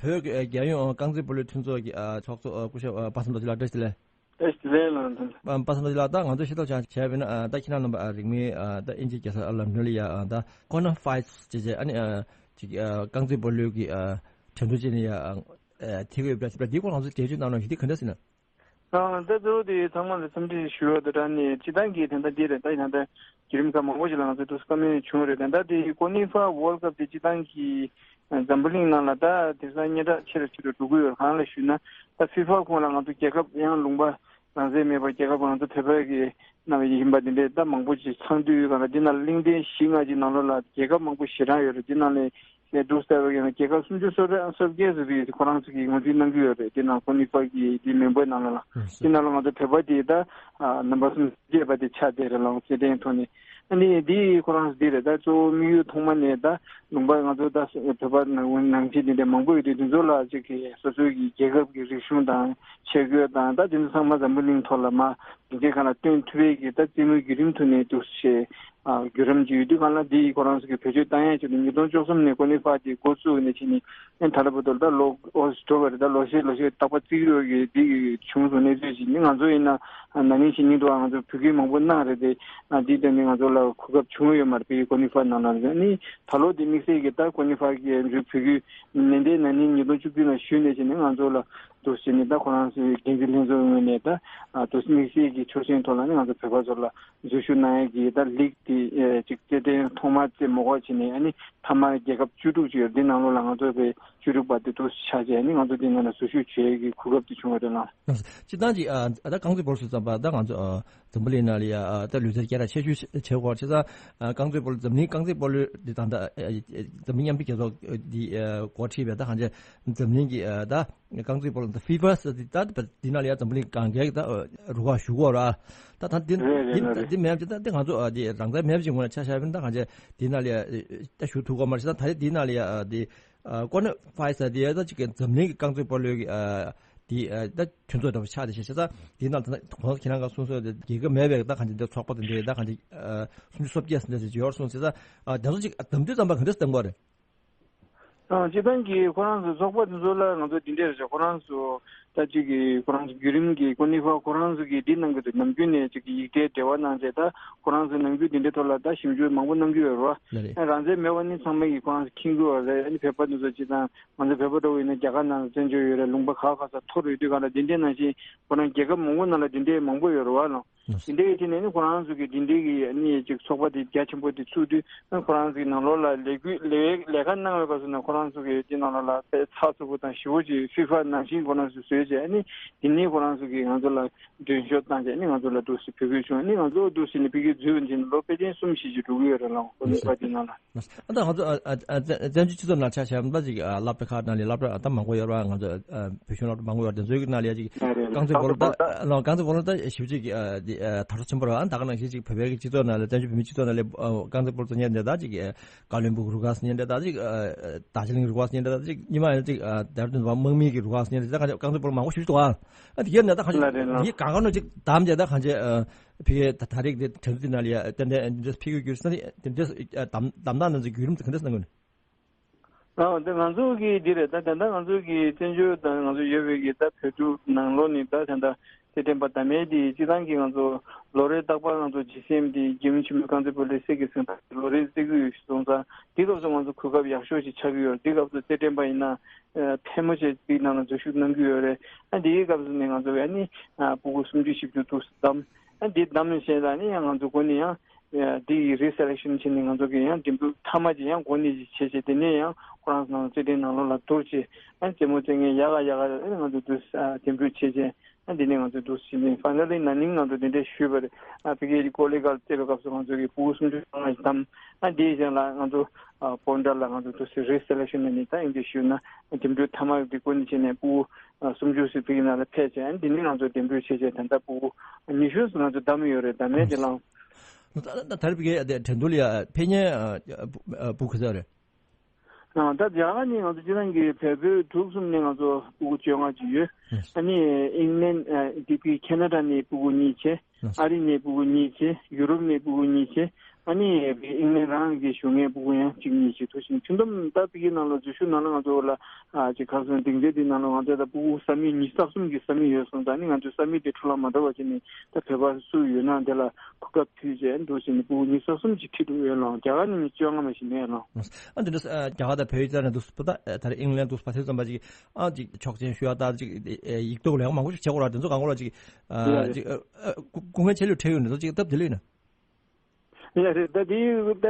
བོད་ཀྱི་ཨ་རྒྱལ་ཡོངས་ཨ་རྐང་རྩེད་སྤོ་ལོའི་མཐུན་ཚོགས་ཀྱི་ཨ་ཚོགས་གཙོ་ཨ་སྐུ་ཞབས་ཨ་པ་སངས་རྡོ་རྗེ་ལགས་བཀྲ་ཤིས་བདེ་ལེགས། བཀྲ་ཤིས་བདེ་ལེགས་ལགས། ཨ་པ་སངས་རྡོ་རྗེ་ལགས། ད་ང་ཚོ་ཤེས་རྟོགས་བྱ་བྱས་པ་ཡིན་ན་ཨ་ད་ཁྱེད་རང་རྣམ་པ་ཨ་རིང་མིན་ཨ་ད་དབྱིན་ཇིའི་རྒྱལ་ས་ཨ་ལམ་ཌོན་ལ་ཡ་ཨ་ད་ཀོར་ནར་ཕའི་ཊི་ཟེར་བྱས་ཨ་ནི་ཨ་ཅིག་ཨ་རྐང་རྩེད་སྤོ་ལོའི་གི་ཨ་འགྲན་བསྡུར་བྱས་ནས་ཡ་ཨ་ཐེ་གི་ཡོད་པ་འདི་སྐོར་ང་ཚོ་འགྲེལ་བརྗོད་གནང་རོགས་ཞུ། འདི་ག་འདྲ་ཟེར་ན། ཨ་ད་གཙོ་བོ་དེ་ཚང་མ་ལ་འཚམས་འདྲི་ཞུ་བ་དང་སྦྲགས་ནས་སྤྱི་བཏང་གི་ད་ལྟ་འདི་རེད། ད་ད་ལྟ་བརྒྱུད་རིམ་ཁག་མང་པོ་ཞིག་ལ་ང་ཚོ་ཐུགས་བཀའ་མོལ་བྱུང་རེད། ད་ལྟ་དེ་ཀོ་ནི་ཧྥ་ཝོལ་ཀབ་དེ་སྤྱི་བཏང་གི་འཛམ་བུ་གླིང་ནང་ལ་ད་དེང་སང་སྙན་གྲགས་ཆེ་རུ་ཆེ་རུ་འགྲོ་གི་ཡོད། གང་ལ་ཞུས་ན་ད་ཧྥི་ཧྥ་ཁོངས་ལ་ང་ཚོ་རྒྱལ་ཁབ་ཡང་ལུང་པ་རང་བཙན་མེད་པ་རྒྱལ་ཁབ་ང་ཚོ་བོད་པ་གི་ནང་ཡིན་པ་དེ་འདྲས་ད་མང་པོ་ཞིག་ཚང་དུས་གང་ལ་འདི་ནང་གླིང་ཕྲན་བཞི་ལྔ་ཅིག་ནང་ལོགས་ལ་རྒྱལ་ཁབ་མང་པོ་ཞེ་དྲག་ཡོད་རེད། འདི་ནང་ལས་ཞེས་འདུག་ཟེར་བ་ཡིན་ན་རྒྱལ་ཁབ་སུམ་ཅུ་སོ་བརྒྱད་སོ་བརྒྱད་ཟེར་བའི་ཁོ་རང་ཚོ་གིས་ངོས་འཛིན་གནང་གི་ཡོད་རེད། དེ་ནང་ཁོ་ནི་ཕ་གི་དེ་མེམ་བར་ནང་ལ་ལ་དེ་ནང་ལ་ང་ཚོ་བོད་པ་དེ་ད་ནམ་བར་སུམ་ཅུ་སོ་བརྒྱད་པ་དེ་ཆགས་བསྡད་རེད་ལ་རྩེད་འགྲན་ཐོག་ནས་ཨ་ནི་དེ་ཁོ་རང་ཚོ་དེ་རེད། ད་གཙོ་བོ་དམིགས་ཡུལ་ཐོག་མ་ནས་ད་ལུང་པ་ང་ཚོ་ད་བོད་པ་ནང་ནང་ཆེན་དེ་འདྲ་མང་པོ་ཡོད་དུས་དེ་ཚོ་ལ་ཅིག་གི་སོ་སོའི་གི་རྒྱལ་ཁབ་ཀྱི་རིག་གཞུང་དང་ཆས་གོས་དང་ད་དེ་ཚོ་ཚང་མ་འཛམ་བུ་གླིང་ཐོག་ལ་མ་དེ་འདྲའི་གང་ལ་སྟོན་ཐུབ་པའི་གི་ད་རྩེད་མོའི་བརྒྱུད་རིམ་ཐོག་ནས་འདུག་ཞེས། ཨ་བརྒྱུད་རིམ་ཅིག་ཡོད་དུས་གང་ལ་འདི་ཁོ་རང་ཚོ་གི་བེད་སྤྱོད་བཏང་ཡས་ཅིག་ལ་ཉིས་སྟོང་བཅུ་གསུམ་ནས་ཀོ་ནི་ཧྥ་དེ་འགོ་བཙུགས་ནས་ཕྱིན་ནས་ཨ་ད་ལྟ་བར་དུ་ད་ལོ་འོ་འགྲོ་བ་རེད། ད་ལོ་ཤས་ལོ་ཤས་རྟག་པ་བརྩི་གི་ཡོད་གི་འདི་གི་བྱུང་སོང་གནས་ཚུལ་ཅིག་ནི་ང་ཚོ་ཡིན་ན་ན་ནིང་ཕྱི་ཉིན་དུ་ང་ཚོ་བོད་སྐད་མང་པོ་གནང་རེད་དེ་ཨ་འདི་ལྟ་ནི་ང་ཚོ་ལ་གོ་སྐབས་བྱུང་ཡོད་མ་རེད། བོད་ཀོ་ནི་ཧྥ་ནང་ལ་རེད། ནི་ད་ལོ་འདི་དམིགས་བསལ་གི་ད་ཀོ་ནི་ཧྥ་གི་བོད་སྐད་ནན་ཏན་ན་ནིང་ཉིས་སྟོང་བཅུ་བདུན་ལ་ཞུས་ནས་ཕྱིན་ནས་ང་ཚོ་ལ་འདུག་ཟེར་ནས་ད་ཁོ་རང་ཚོའི་འགན་འཛིན་ལྷན་ཚོགས་ངོས་ནས་ད་ཨ་འདུག་དམིགས་བསལ་གྱི་ཆོག་མཆན་ཐོག་ལ་ནི་ང་ཚོ་བོད་པ་ཚོ་ལ་འཛུལ་ཞུགས་གནང་ཡས་ཀྱི་ད་ལིག་དེ་ཨེ་ཅིག་རྩེད་འགྲན་ཐོག་མ་རྩེད་མོ་ཁོག་བྱས་ནས་ཨ་ནི་མཐའ་མ་རྒྱལ་ཁབ་བཅུ་དྲུག་ཅིག་ཡོད་འདི་ནང་ལོགས་ལ་ང་ཚོ་བའི་བཅུ་དྲུག་པ་དེ་འདུག་ཆགས་བྱས་ཨ་ནི་ང་ཚོ་འདི་ནང་ལ་འཛུལ་ཞུགས་བྱེད་ཡས་ཀྱི་གོ་སྐབས་དེ་བྱུང་བ་རེད་ལགས། སྤྱིར་བཏང་གི་ཨ་ད་རྐང་རྩེད་སྤོ་ལོ་ཟེར་ཙམ་པ་ད་ང་ཚོ་ཨ་འཛམ་བུ་གླིང་ནང་ལ་ཡ་ཨ་ད་ལུས་རྩལ་སྐད་གྲགས་ཆེ་ཤོས་བྱེད་དགོས་བྱས་ཙང་ཨ་རྐང་རྩེད་སྤོ་ལོ་འཛམ་གླིང་རྐང་རྩེད་སྤོ་ལོ་འདི་ད་ལྟ་ཨ་འཛམ་གླིང་མཉམ་འབྲེལ་རྒྱལ་ཚོགས་འདི་ཨ་འགོ་ཁྲིད་པའི་ད་གང་ཅི་འཛམ་གླིང་གི་ཨ་ད་རྐང་རྩེད་སྤོ་ལོ་ད་ཧྥི་ཧྥ་ཟེར་འདི་ད་འདི་ནང་ལ་ཡ་འཛམ་བུ་གླིང་གང་གའི་ད་རུ་ཁག་ཞུ་གོ་ར་ད་ད་འདི་རེད་རེད་འདི་རེད་རེད། འདི་མེད་ཅེ་ད་འདི་ང་ཚོ་ཨ་འདི་རང་བཙན་མེད་ཅེ་ངོ་ན་ཆ་བཞག་པ་ད་གང་ཅི་འདི་ནང་ལ་ཡ་ད་ཞུ་ཐུབ་གོ་མ་རེད། ད་ད་འདི་ནང་ལ་ཡ་འདི་ཀོ་ནི་ཧྥའི་ཟེར་དེ་ད་ཅིག་འཛམ་གླིང་གི་རྐང་རྩེད་སྤོ་ལོའི་གི་དེ་ད་མཐུན་ཚོགས་འདྲ་པོ་ཆགས་དེ་ཞེས་བྱས་ཙང་དེ་ནང་ད་ཁོང་ཁྱེད་རང་ག་གསུང་སོང་དེ་རྒྱལ་ཁབ་མེད་པའི་ད་གང་ཅི་འདི་ཚོགས་པ་དེ་འདྲའི་ད་གང་ཅི་སུམ་ཅུ་སོ་བརྒྱད་ཟིན་དེ་ཡོད་གསུངས་བྱས་ཙང་དེ་ཚོ་ཅིག་གདམ་དུས་ཙམ་པ་ག་འདྲ་གདམ་དགོས་རེད། སྤྱི་བཏང་གི་ཁོ་རང་ཚོ་ཚོགས་པ་དེ་ཚོ་ལ་ང་ཚོ་འདི་འདྲས་རེད་ཤག་ཁོ་རང་ཚོ་ད་ཅིག་གི་ཁོ་རང་ཚོ་བརྒྱུད་རིམ་གྱི་ཀོ་ནི་ཧྥ་ཁོ་རང་ཚོ་གི་འདི་གནང་གི་འདུག་ནམ་རྒྱུན་ནས་ཅིག་གི་ཡིག་ཕྲའི་འབྲེལ་བ་གནང་བྱས་ད་ཁོ་རང་ཚོ་ནམ་རྒྱུན་འདི་འདྲའི་ཐོག་ལ་ད་ཞིབ་འཇུག་མང་པོ་གནང་གི་ཡོད་རེད་བ། ལགས་རེད། ཨ་རང་བཙན་མེད་པ་ནི་ཚང་མ་གིས་ཁོ་རང་ཚོ་མཁྱེན་གྱི་ཡོད་རེད། ཨ་ནི་བོད་པ་འདི་ཚོ་སྤྱི་བཏང་ང་ཚོ་བོད་པ་འདྲ་བོ་ཡིན་ན་རྒྱ་གར་ནང་ལ་བཙན་བྱོལ་ཡོད་རེད། ལུང་པ་ཁག་ཁག་ས་འཐོར་ཡོད་དུས་གང་ལ་འདི་འདྲའི་ནང་བཞིན་ཁོ་རང་རྒྱལ་ཁབ་མང་པོ་ནང་ལ་འདི་འདྲའི་མང་པོ་ཡོད་རེད་བ་ལགས། འདི་འདྲའི་ཐད་ནས་ནི་ཁོ་རང་ཚོ་གིས་འདི་འདྲའི་གི་ཨ་ནི་ཅིག་ཚོགས་པ་དེ་རྒྱ་ཆེན་པོ་དེ་ཚུགས་དུས་ཨ་ཁོ་རང་ཚོ་གི་ནང་ལོགས་ལ་ལས་འགུལ་ལས་ལས་ཀ་གནང་བའི་སྐབས་སུ་ན་ཁོ་རང་ཚོ་གི་དེ་ནང་ལོགས་ལ་དཔེ་ཚགས་ཚུད་པོ་དང་ཞེ་པོ་ཅིག་ཧྥི་ཧྥ་ནང་བཞིན་ཁོ་རང་ཚོས་བཟོས་བྱས་ཨ་ནི་འདི་ནས་ཁོ་རང་ཚོ་གིས་ང་ཚོ་ལ་མགྲོན་ཤོག་བཏང་བྱས་ཨ་ནི་ང་ཚོ་ལ་འདུག་སེ་ཕེབས་དགོས་བྱུང་། ཨ་ནི་ང་ཚོ་འདུག་སེ་ནི་ཕ་གིར་འཛུལ་བ་འདི་ནི་ལོ་ཕལ་ཆེར་གསུམ་བཞི་ཅིག་འགྲོ་གི་ཡོད་རེད་ལགས། ཁོ་ནི་པ་དེ་ནང་ལ། ཨ་ད་ང་ཚོ་ཨ་ཨ་ཨ་བཙན་བྱོལ་སྤྱི་ཚོགས་ནང་ཆ་བཞག་ན་ཅིག་ཨ་སློབ་གྲྭ་ཁག་ནང་ལ་སློབ་གྲྭ་ད་མང་པོ་ཡོད་རེད་བ། ང་ཚོ་ཨ་བོད་གཞུང་སློབ་གྲྭ་མང་པོ་ཡོད་རེད། དེ་ཚོའི་ནང་ལ་ཡ་ཅིག་རེད་རེད། རྐང་རྩེད་སྤོ་ལོ་ད་ལགས་རྐང་རྩེད་སྤོ་ལོ་ད་ཞེ་པོ་ཅིག་ཨ་དེ་ཨ་དར་སོ་ཆེན་པོ་རེད་བ། ད་ག་ནང་བཞིན་ཅིག་བོད་པའི་གི་སྤྱི་ཚོགས་ནང་ལ་བཙན་བྱོལ་བོད་མིའི་སྤྱི་ཚོགས་ནང་ལ་ཨ་རྐང་རྩེད་སྤོ་ལོ་ཚོ་ཉན་བསྡད་ད་ཅིག་ཨ་བཀའ་བློན་སྦུག་རུ་ཁག་ཉན་བསྡད་ད་ཅིག་ཉི་མ་ཡང་ཅིག་ཨ་དེར་སྟོན་པ་དམག་མིའི་གི་རུ་ཁག་ཉན་བསྡད་ད་ག་རྐང་རྩེད་སྤོ་ལོ་མང་པོ་ཞེ་པོ་ཅིག་འདུག་ཨ། ཨ་དེ་ག་ནས་ད་ག་ལགས་རེད་ལགས། ཅིག་ག་ག་ནང་ཅིག་བདམས་བསྡད་ད་ག་ཅིག་ཨ། ཕ་གིའི་ད་ད་རེས་དེ་དྲན་གསོ་དེ་ནང་ལ་ཡ་ཏན་ཏན་འདི་འདྲས་ཕ་གིའི་བསྒྱུར་ས་ནི་དེ་འདྲས་བདམས་བདམས་སྟངས་ནང་ཚོ་བརྒྱུད་རིམ་དེ་ག་འདྲས་གནང་དགོས་ནི། ཨ་འདི་ང་ཚོ་གི་འདི་རེད། ད་ད་ལྟ་ང་ཚོ་གི་བཙན་བྱོལ་དང་ང་ཚོ་ཡོད་པའི་གི་ད་བོད་ཕྲུག་ནང་ལོགས་ནི་ད་ད་ལྟ་རྩེད་འགྲན་པ་ད་མེད་དེ་སྤྱི་བཏང་གི་ང་ཚོ་ལོ་རེ་རྟག་པར་ང་ཚོ་ཇི་སི་ཨེམ་དེ་རྒྱལ་ཡོངས་ཆེན་མོའི་རྐང་རྩེད་སྤོ་ལོའི་སྲིད་ཀྱི་གཟེངས་རྟགས་ལོ་རེ་རྩེ་གི་ཡོད་སོང་ཙང་དེ་སྐབས་སུ་ང་ཚོ་གོ་སྐབས་ཡག་ཤོས་ཤིག་ཆགས་ཀྱི་ཡོད། དེ་སྐབས་སུ་རྩེད་འགྲན་པ་ཡིན་ན་ཕལ་མོ་ཆེ་དེའི་ནང་ལ་འཛུལ་ཞུགས་གནང་གི་ཡོད་རེད། ཨ་དེའི་སྐབས་སུ་ནི་ང་ཚོ་ཨ་ནི་ཕྲུ་གུ་སུམ་ཅུ་བཞི་བཅུ་འདུག་བདམས། ཨ་འདི་བདམས་ནས་བྱས་ཙང་ནི་ཡང་ང་ཚོ་འགོ་ནས་ཡང་འདི་ཡི་རི་སེ་ལེག་ཤན་བྱས་ནས་ང་ཚོ་གི་ཡང་འདེམས་སྒྲུག་མཐའ་མ་ཅིག་ཡང་འགོ་ནས་ཅིག་བྱས་བྱས་དེ་ནས་ཡང་ཁོ་རང་ཚོ་ནང་རྩེད་འགྲན་ནང་ལོགས་ལ་བསྡུར་བྱས་ཨ་རྩེད་མོ་རྩེད་མཁན་ཡག་ག་ཡག་ག་ཨ་ང་ཚོ་འདུག་འདེམས་སྒྲུག་བྱས་བྱས་ཨ་འདི་ནས་ང་ཚོ་འདུག་ཕྱི་ནས་ཕ་ན་ལི་ན་ནིང་ང་ཚོ་དེ་འདྲས་ཞུས་པ་རེད། ཨ་ཕ་གི་ཀོ་ལི་གལ་རྩེད་པའི་སྐབས་སུ་ང་ཚོ་གི་ཕྲུ་གུ་སུམ་ཅུ་སོ་ལྔ་ཞིག་བདམས། ཨ་འདིའི་གཞན་ལ་ང་ཚོ་ཨ་པོན་ཌ་ལ་ང་ཚོ་འདུག་སེ་རི་སེ་ལེག་ཤན་ནས་ནི་ད་ཨིན་ཇི་ཞུས་ན་འདེམས་སྒྲུག་མཐའ་མ་འདི་ཀུན་ནས་བྱས་ནས་ཕྲུ་གུ་ཨ་སུམ་ཅུ་ཙམ་ཕ་གི་ནང་ལ་ཕེབས་བྱས་ཨ་འདི་ནས་ང་ཚོ་འདེམས་སྒྲུག་བྱས་བྱས་ད་ལྟ་ཕྲུ་གུ་ཉི་ཤུ་ཙམ་ང་ཚོ་བདམས་ཡོད་རེད། ད་ནས་དེ་ལའང་ད་ད་ད་རེས་ཕ་གི་དེ་འགྲན་བསྡུར་ལ་ཡ་ཕེབས་མཁན་ཨ་ཕྲུ་གུ་ག་ཚོད་རེད། ཨ་ད་རྒྱ་གར་ནས་ང་ཚོ་སྤྱིར་བཏང་གི་བལ་པོའི་འབྲུག་གསུམ་ནས་ང་ཚོ་ཕྲུ་གུ་བཅོ་ལྔ་ཅིག་ཡོད། ཨ་ནི་ཨིང་ལན་ཨ་དེ་བི་ཁེ་ན་ཌ་ནས་ཕྲུ་གུ་གཉིས་བྱས། ཨ་རི་ནས་ཕྲུ་གུ་གཉིས་བྱས། ཡུ་རོབ་ནས་ཕྲུ་གུ་གཉིས་བྱས། ཨ་ནི་ཨིང་ལན་རང་གི་བཞུགས་མཁན་སྤུ་གུ་ཡང་གཅིག་གཉིས་ཤིག་ཐུག་ཕྱིན། ཁྱོན་བསྡོམས་ད་ཕ་གི་ནང་ལ་འཛུལ་ཞུགས་ནང་ལ་ང་ཚོ་ལ་ཨ་ཅིག་ཁ་སང་སྡིངས་ཆ་འདི་ནང་ལ་ང་ཚོ་ད་སྤུ་གུ་ས་མིག་ཉི་ཤུ་རྩ་གསུམ་གྱི་ས་མིག་ཡོད་སོང་ཙང་ཨ་ནི་ང་ཚོའི་ས་མིག་དེ་འཕྲོ་བརླག་མ་འགྲོ་བ་བྱས་ནས་ད་བོད་པ་སུ་ཡོད་ན་དེ་ལ་གོ་སྐབས་ཕུལ་བྱས་འདུག་བྱས་ནས་སྤུ་གུ་ཉི་ཤུ་རྩ་གསུམ་ཅིག་ཁྲིད་འདུག་ཡོད་ལགས། རྒྱ་གར་ནས་མི་བཅོ་ལྔ་མ་ཞིག་མེད་ལགས། ཨ་འདི་འདྲ་ཨ་རྒྱ་གར་དང་བོད་ཡིག་ཅག་ནས་འདུག་སྤུ་ད་ད་རེས་ཨིང་ལན་འདུག་སྤ་དེ་ཙམ་པ་ཅིག་ཨ་ཅིག་ཆོག་མཆན་ཞུ་ཡ་ད་ཅིག་ཡིག་ཐོག་ལ་ཡང་མང་པོ་ཞིག་བྱེད་དགོས་ར། དེ་ཚོ་གང་གོ་ལ་ཅིག་ཨ་ཡ་ཅིག་ཨ་ཨ་སྐུ་སྐུ་ངལ་ཆེ་ལོས་འཕྲད་ཡོད་ནས་ཚོ་ཅིག་སྟབས་བདེ་ལོས་ན། ཡ་རེད། ད་དེ་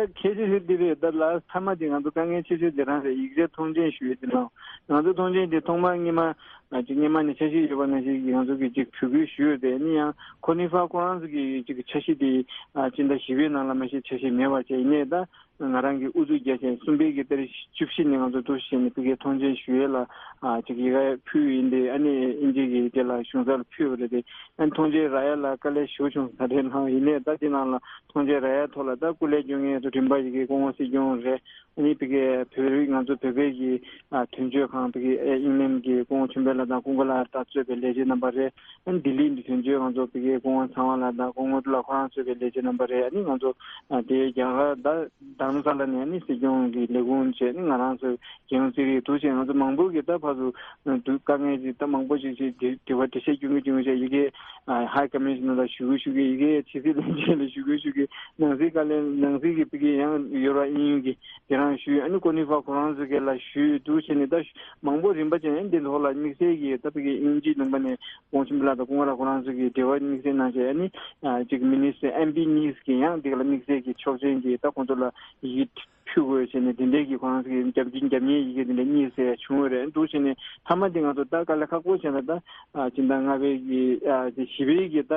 ད་ཁྱད་ཆོས་ཤིག་འདི་རེད། ད་ལ་མཐའ་མ་དེ་ང་ཚོ་དཀའ་ངལ་ཆེ་ཤོས་དེ་རང་རེད། ཡིག་ཆ་ཐོངས་མཆན་ཞུ་ཡས་དེ་རང་། ང་ཚོ་ཐོངས་མཆན་དེ་ཐོག་མར་སྔོན་མ་ང་ཅིག་སྔོན་མ་ནས་འཆར་གཞི་ཡོད་པ་ནང་བཞིན་གྱི་ང་ཚོ་གི་ཅིག་བོད་སྐད་ཞུ་ཡོད་དེ། ཨ་ནི་ཡང་ཁོ་ནི་ཧྥ་ཁོ་རང་ཚོ་གི་ཅིག་འཆར་གཞི་དེ་ཨ་སྤྱི་ཟླ་བཞི་པའི་ནང་ལ་མ་གཞི་འཆར་གཞི་མེད་པ་བྱས། ཡིན་ནའི་ད་ང་རང་གི་ཨུ་ཚུགས་རྒྱག་བྱས་གསུམ་པའི་གི་ཏ་རིག་བཅུ་བཞི་ནས་ང་ཚོ་འདུག་བྱས་ནས་ཕ་གིའི་ཐོངས་མཆན་ཞུ་ཡས་ལ་ཨ་ཅིག་ཡི་གེ་ཕུལ་ཡིན་ཏེ། ཨ་ནི་ཨིན་ཇི་གི་དེ་ལ་གཞུང་ཚབ་ལ་ཕུལ་བ་རེད་དེ། ཨ་ནི་ཐོངས་མཆན་རག་ཡ་ལ་དཀའ་ལས་ཞེ་པོ་བྱུང་ས་རེད་ལགས། ཡིན་ནའི་ད་དེ་ནང་ལ་ཐོངས་མཆན་རག་ཡ་ཐོག་ལ་ད་སྐུ་ལས་སྐྱོན་མཁན་ཚོ་རིམ་པ་ཡི་གེ་སྐུ་ངོ་སྲིད་སྐྱོང་རེད། ཨ་ནི་ཕ་གིའི་བོད་རིགས་ང་ཚོ་བོད་པའི་གི་ཨ་དོན་གཅོད་ཁང་ཕ་གིའི་ཨ་ཨིང་ལན་གི་སྐུ་ངོ་ཆོས་འཕེལ་ལགས་དང་ཀུན་དགའ་ལགས་དང་གཙོས་པའི་ལས་བྱེད་རྣམ་པ་རེད། ཨ་ནི་ལྡི་ལི་འདི་དོན་གཅོད་ང་ཚོ་ཕ་གིའི་སྐུ་ངོ་ཚངས་དབང་ལགས་དང་སྐུ་ངོ་ལགས་ཁོ་རང་གཙོས་པའི་ལས་བྱེད་རྣམ་པ་རེད། ཨ་ནི་ང་ཚོ་ཨ་དེ་རྒྱ་གར་ད་རྡ་རམ་ས་ལ་ནས་ཨ་ནི་སྲིད་སྐྱོང་གི་ལས་ཁུངས་བྱས། ཨ་ནི་ང་རང་ཚོ་རྒྱལ་ཡོངས་རྩིས་རིག་འདུག་བྱས་ང་ཚོ་མང་པོ་གི་ད་ཕར་ཚུར་འདུག་དཀའ་ངལ་ཅིག་ད་མང་པོ་ཅིག་ཅིག་དྲི་དྲི་བ་འགྲེལ་བཤད་སྐྱོན་གྱི་སྐྱོན་གྱི་བྱས། ཡི་གེ་ཨ་ཧའི་ཀོ་མི་ཤི་ནར་ལ་ཞུ་གི་ཞུ་གི། ཡི་གེ་ཕྱི་སྲིད་བློན་ཆེན་ལ་ཞུ་གི་ཞུ་གི། ནང་སྲིད་བཀའ་བློན་ནང་སྲིད་ཀྱི་ཕ་གི་ཡང་ཡོ་རོབ་དབྱིན་ཡུལ་གྱི་དེ་རང་ཞུས། ཨ་ནི་ཀོ་ནི་ཧྥ་ཁོ་རང་ཚོ་གི་ལ་ཞུས་འདུག་བྱས་ནས་ད་མང་པོ་རིམ་པ་བྱས་ནས་འདི་ཐོག་ལ་དམིགས་བསལ་གྱི་ད་ཕ་གི་དབྱིན་ཇིའི་ལུང་པ་ནས་ཀོང་ཆེན་པོ་ལགས་དང་ཀུན་དགའ་ལགས་ཁོ་རང་ཚོ་གི་འབྲེལ་བ་དམིགས་བསལ་གནང་བྱས། ཨ་ནི་ཅིག་མི་ནི་སི་ཊར་ཨེམ་པི་གཉིས་ཀྱིས་ཡང་འདི་ག་ལ་དམིགས་བསལ་གྱི་ཆོག་མཆན་གྱི་ད་ཁོང་ཚོ་ལ་ཡི་གེ་ཕུལ་དགོས་བྱས་ནས་དེ་འདྲའི་གི་ཁོ་རང་ཚོ་གི་རྒྱབ་སྐྱོར་རྒྱབ་གཉེར་ཡི་གེ་དེ་འདྲ་གཉིས་ཟེར་ཡ་བྱུང་བ་རེད། འདུག་བྱས་ནས་མཐའ་མ་དེ་ང་ཚོ་ད་དཀའ་ལས་ཁག་པོ་བྱས་ན་ད་ཨ་སྤྱི་ཟླ་ལྔ་པའི་གི་ཨ་དེ་བཞི་པའི་གི་ད་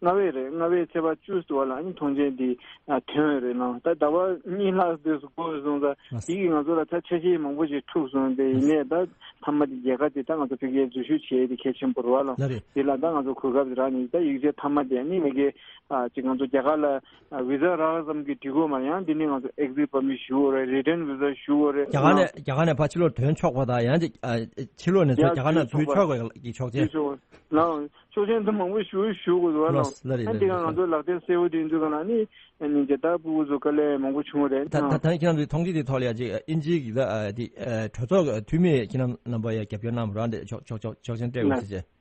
ལྔ་པའི་རེད། ལྔ་པའི་ཚེས་པ་བཅུ་ཟེར་བ་ལ་ཨ་ནི་ཐོངས་མཆན་དེ་ཨ་ཐོན་ཡོད་རེད་ལགས། ད་ཟླ་བ་གཉིས་ལྷག་འདས་སུ་འགོར་སོང་ཙང་དེ་གིས་ང་ཚོ་ལ་ད་འཆར་གཞི་མང་པོ་ཞིག་འཁྲུགས་སོང་སྟེ། ཡིན་ནའི་ད་མཐའ་མ་དེ་རྒྱལ་ཁ་དེ་ད་ང་ཚོ་ཕ་གིར་འཛུལ་ཞུགས་བྱེད་ཡས་དེ་གལ་ཆེན་པོ་རེད་བ་ལགས། ལགས་རེད། དེ་ལ་ད་ང་ཚོ་གོ་སྐབས་རག་ནས་ད་ཡིག་ཆ་མཐའ་མ་དེ་ཨ་ནི་མ་གི་ཨ་ཅིག་ང་ཚོ་རྒྱ་གར་ལ་ཨ་བི་ཟ་རག་ཙམ་གྱིས་འགྲིག་གོ་མ་རེད། ཡང་འདི་ནས་ང་ཚོ་ཨེག་ཛིཊ་པར་མིཊ་ཞུ་དགོས་རེད། རི་ཊན་བི་ཟ་ཞུ་དགོས་རེད། རྒྱ་གར་ནས་རྒྱ་གར་ནས་ཕར་ཕྱི་ལོགས་ཐོན་ཆོག་པ་དང་། ཡང་ཅིག་ཨ་ཕྱི་ལོགས་ནས་ཚུར་ཡང་རྒྱ་གར་ནང་འཛུལ་ཆོག་པའི་གི་ཆོག་མཆན། འཛུལ་ཆོག་ལགས། ཆོག་མཆན་དུ་མང་པོ་ཞུ་ཞུ་དགོས་འདུག་བ་ལགས། ལགས་རེད། ཨ་འདི་ག་ང་ཚོ་ལག་དེབ་གསལ་པོ་དེ་ཡིན་དུས་ག་ལ་ནི་ཨ་ནི་རྒྱ་དར་ཕྲུ་གུ་ཚོ་དཀའ་ལས་མང་པོ་བྱུང་བ་རེད། ད་ད་ད་ཁྱེད་རང་ཚོའི་ཐོངས་མཆན་དེ་ཐོག་ལ་ཡ་ཅིག་ཨིན་ཇི་གི་ད་ཨ་དེ་ཨ་གྲོས་ཚོགས་འཐུས་མི་ཁྱེད་རང་རྣམ་པ་ཡ་རྒྱབ་སྐྱོར་གནང་རོགས་དེ་ཆོག་ཆོག་ཆོག་ཆོག་མཆན་སྤྲད་དགོས་ཟེར་བྱས།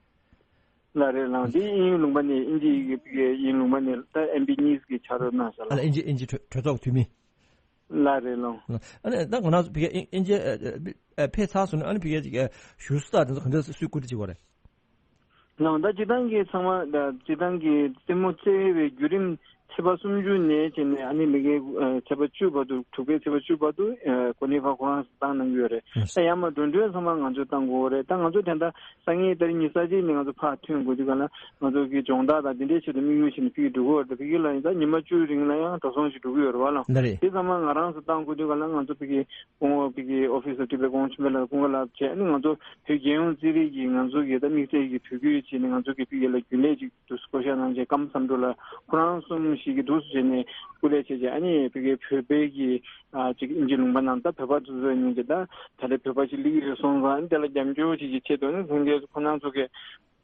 ལགས་རེད་ལགས། འདི་དབྱིན་ཡུལ་ལུང་པ་ནས་དབྱིན་ཇི་ཡི་གི་དབྱིན་ལུང་པ་ནས་ད་ཨེམ་པི་གཉིས་ཀྱིས་ཕྱག་རོགས་གནང་ཤག་ཨ་ལ། ལགས། དབྱིན་ཇི་དབྱིན་ཇི་གྲོས་གྲོས་ཚོགས་འཐུས་མི། ལགས་རེད་ལགས། ཨ་ནི་ད་ང་རང་ཚོ་ཕ་གིར་དབྱིན་ཨིན་ཇི་ཨ་ཕེབས་ཚར་སོང་ན་ཨ་ནི་ཕ་གིར་ཅིག་ཨ་བཞུགས་ས་དང་དེ་ཚོ་ག་འདྲ་སུས་བཀོད་སྒྲིག་བྱེད་དགོས་རེད། ལགས། ད་སྤྱིར་བཏང་གི་ཚང་མ་ད་སྤྱིར་བཏང་གི་རྩེད་མོ་རྩེ་བའི་བརྒྱུད་རིམ་ཚེས་པ་སུམ་ཅུ་ནས་བྱས་ནས་ཨ་ནི་མ་གི་ཨ་ཚེས་པ་བཅུ་བར་དུ། དྲུག་པའི་ཚེས་པ་བཅུ་བར་དུ་ཨ་གོ་ནི་ཧྥ་ཁོ་རང་བཏང་གནང་གི་ཡོད་རེད། ད་ཡར་མར་འགྲོ་གྲོན་ཚང་མ་ང་ཚོས་བཏང་དགོས་རེད། ད་ང་ཚོ་དེ་འདྲ་སང་ཉིན་ཏ་རིག་ཉི་ཤུ་རྩ་གཅིག་ནས་ང་ཚོ་ཕར་ཐོན་དགོས་དུས་ག་ལ་ང་ཚོ་གི་སྦྱོང་བརྡར་དང་དེ་འདྲའི་ཆེད་དུ་དམིགས་ཡུལ་བྱས་ནས་ཕ་གིར་འགྲོ་གི་ཡོད་རེད། ཕ་གི་ལ་ཡིན་ད་ཉི་མ་བཅུའི་རིང་ལ་ཡང་འགྲོ་སོང་ཞིག་འགྲོ་གི་ཡོད་རེད་བ་ལགས། ལགས་རེད། དེ་ཚང་མ་ང་རང་ཚོ་བཏང་དགོས་དུས་ག་ལ་ང་ཚོ་ཕ་གི་སྐུ་ངོ་ཕ་གི་ཨོ་ཕི་སར་ཊི་པའི་ཀོང་ཆེན་པོ་ལ་ཀུན་དགའ་ལགས་བྱས། ཨ་ནི་ང་ཚོ་བོད་རྒྱལ་ཡོངས་རྩིས་རིག་གི་ང་ཚོ་གི་ད་དམིགས་བསལ་གྱི་དོ་ཁུར་བྱས་ནས་ང་ཚོ་གི་ཕ་གི་ལ་རྒྱུན་ལས་ཅིག་འདུག་བསྐོ་བཞག་གནང་བྱས། ཀམ་བསམ་འགྲུབ་ལགས་ཁོ་རང་གསུམ་ཞིག་གིས་འདུག་སེ་བྱས་ནས་སྐུ་ལས་བྱས་བྱས། ཨ་ནི་ཕ་གི་བོད་པའི་གི་ཨ་ཅིག་དབྱིན་ཇི་ལུང་པ་ནང་ད་བོད་པ་ཚོ་ཚོ་ཡིན་གྱི་ད་ད་ལྟ་བོད་པ་ཞིག་སླེབས་ཡོད་སོང་ཙང་དེ་ལ་རྒྱབ་སྐྱོར་བྱེད་ཀྱི་ཆེད་དུ་ནི་སངས་རྒྱས་ཁོ་རང་ཚོ་གི་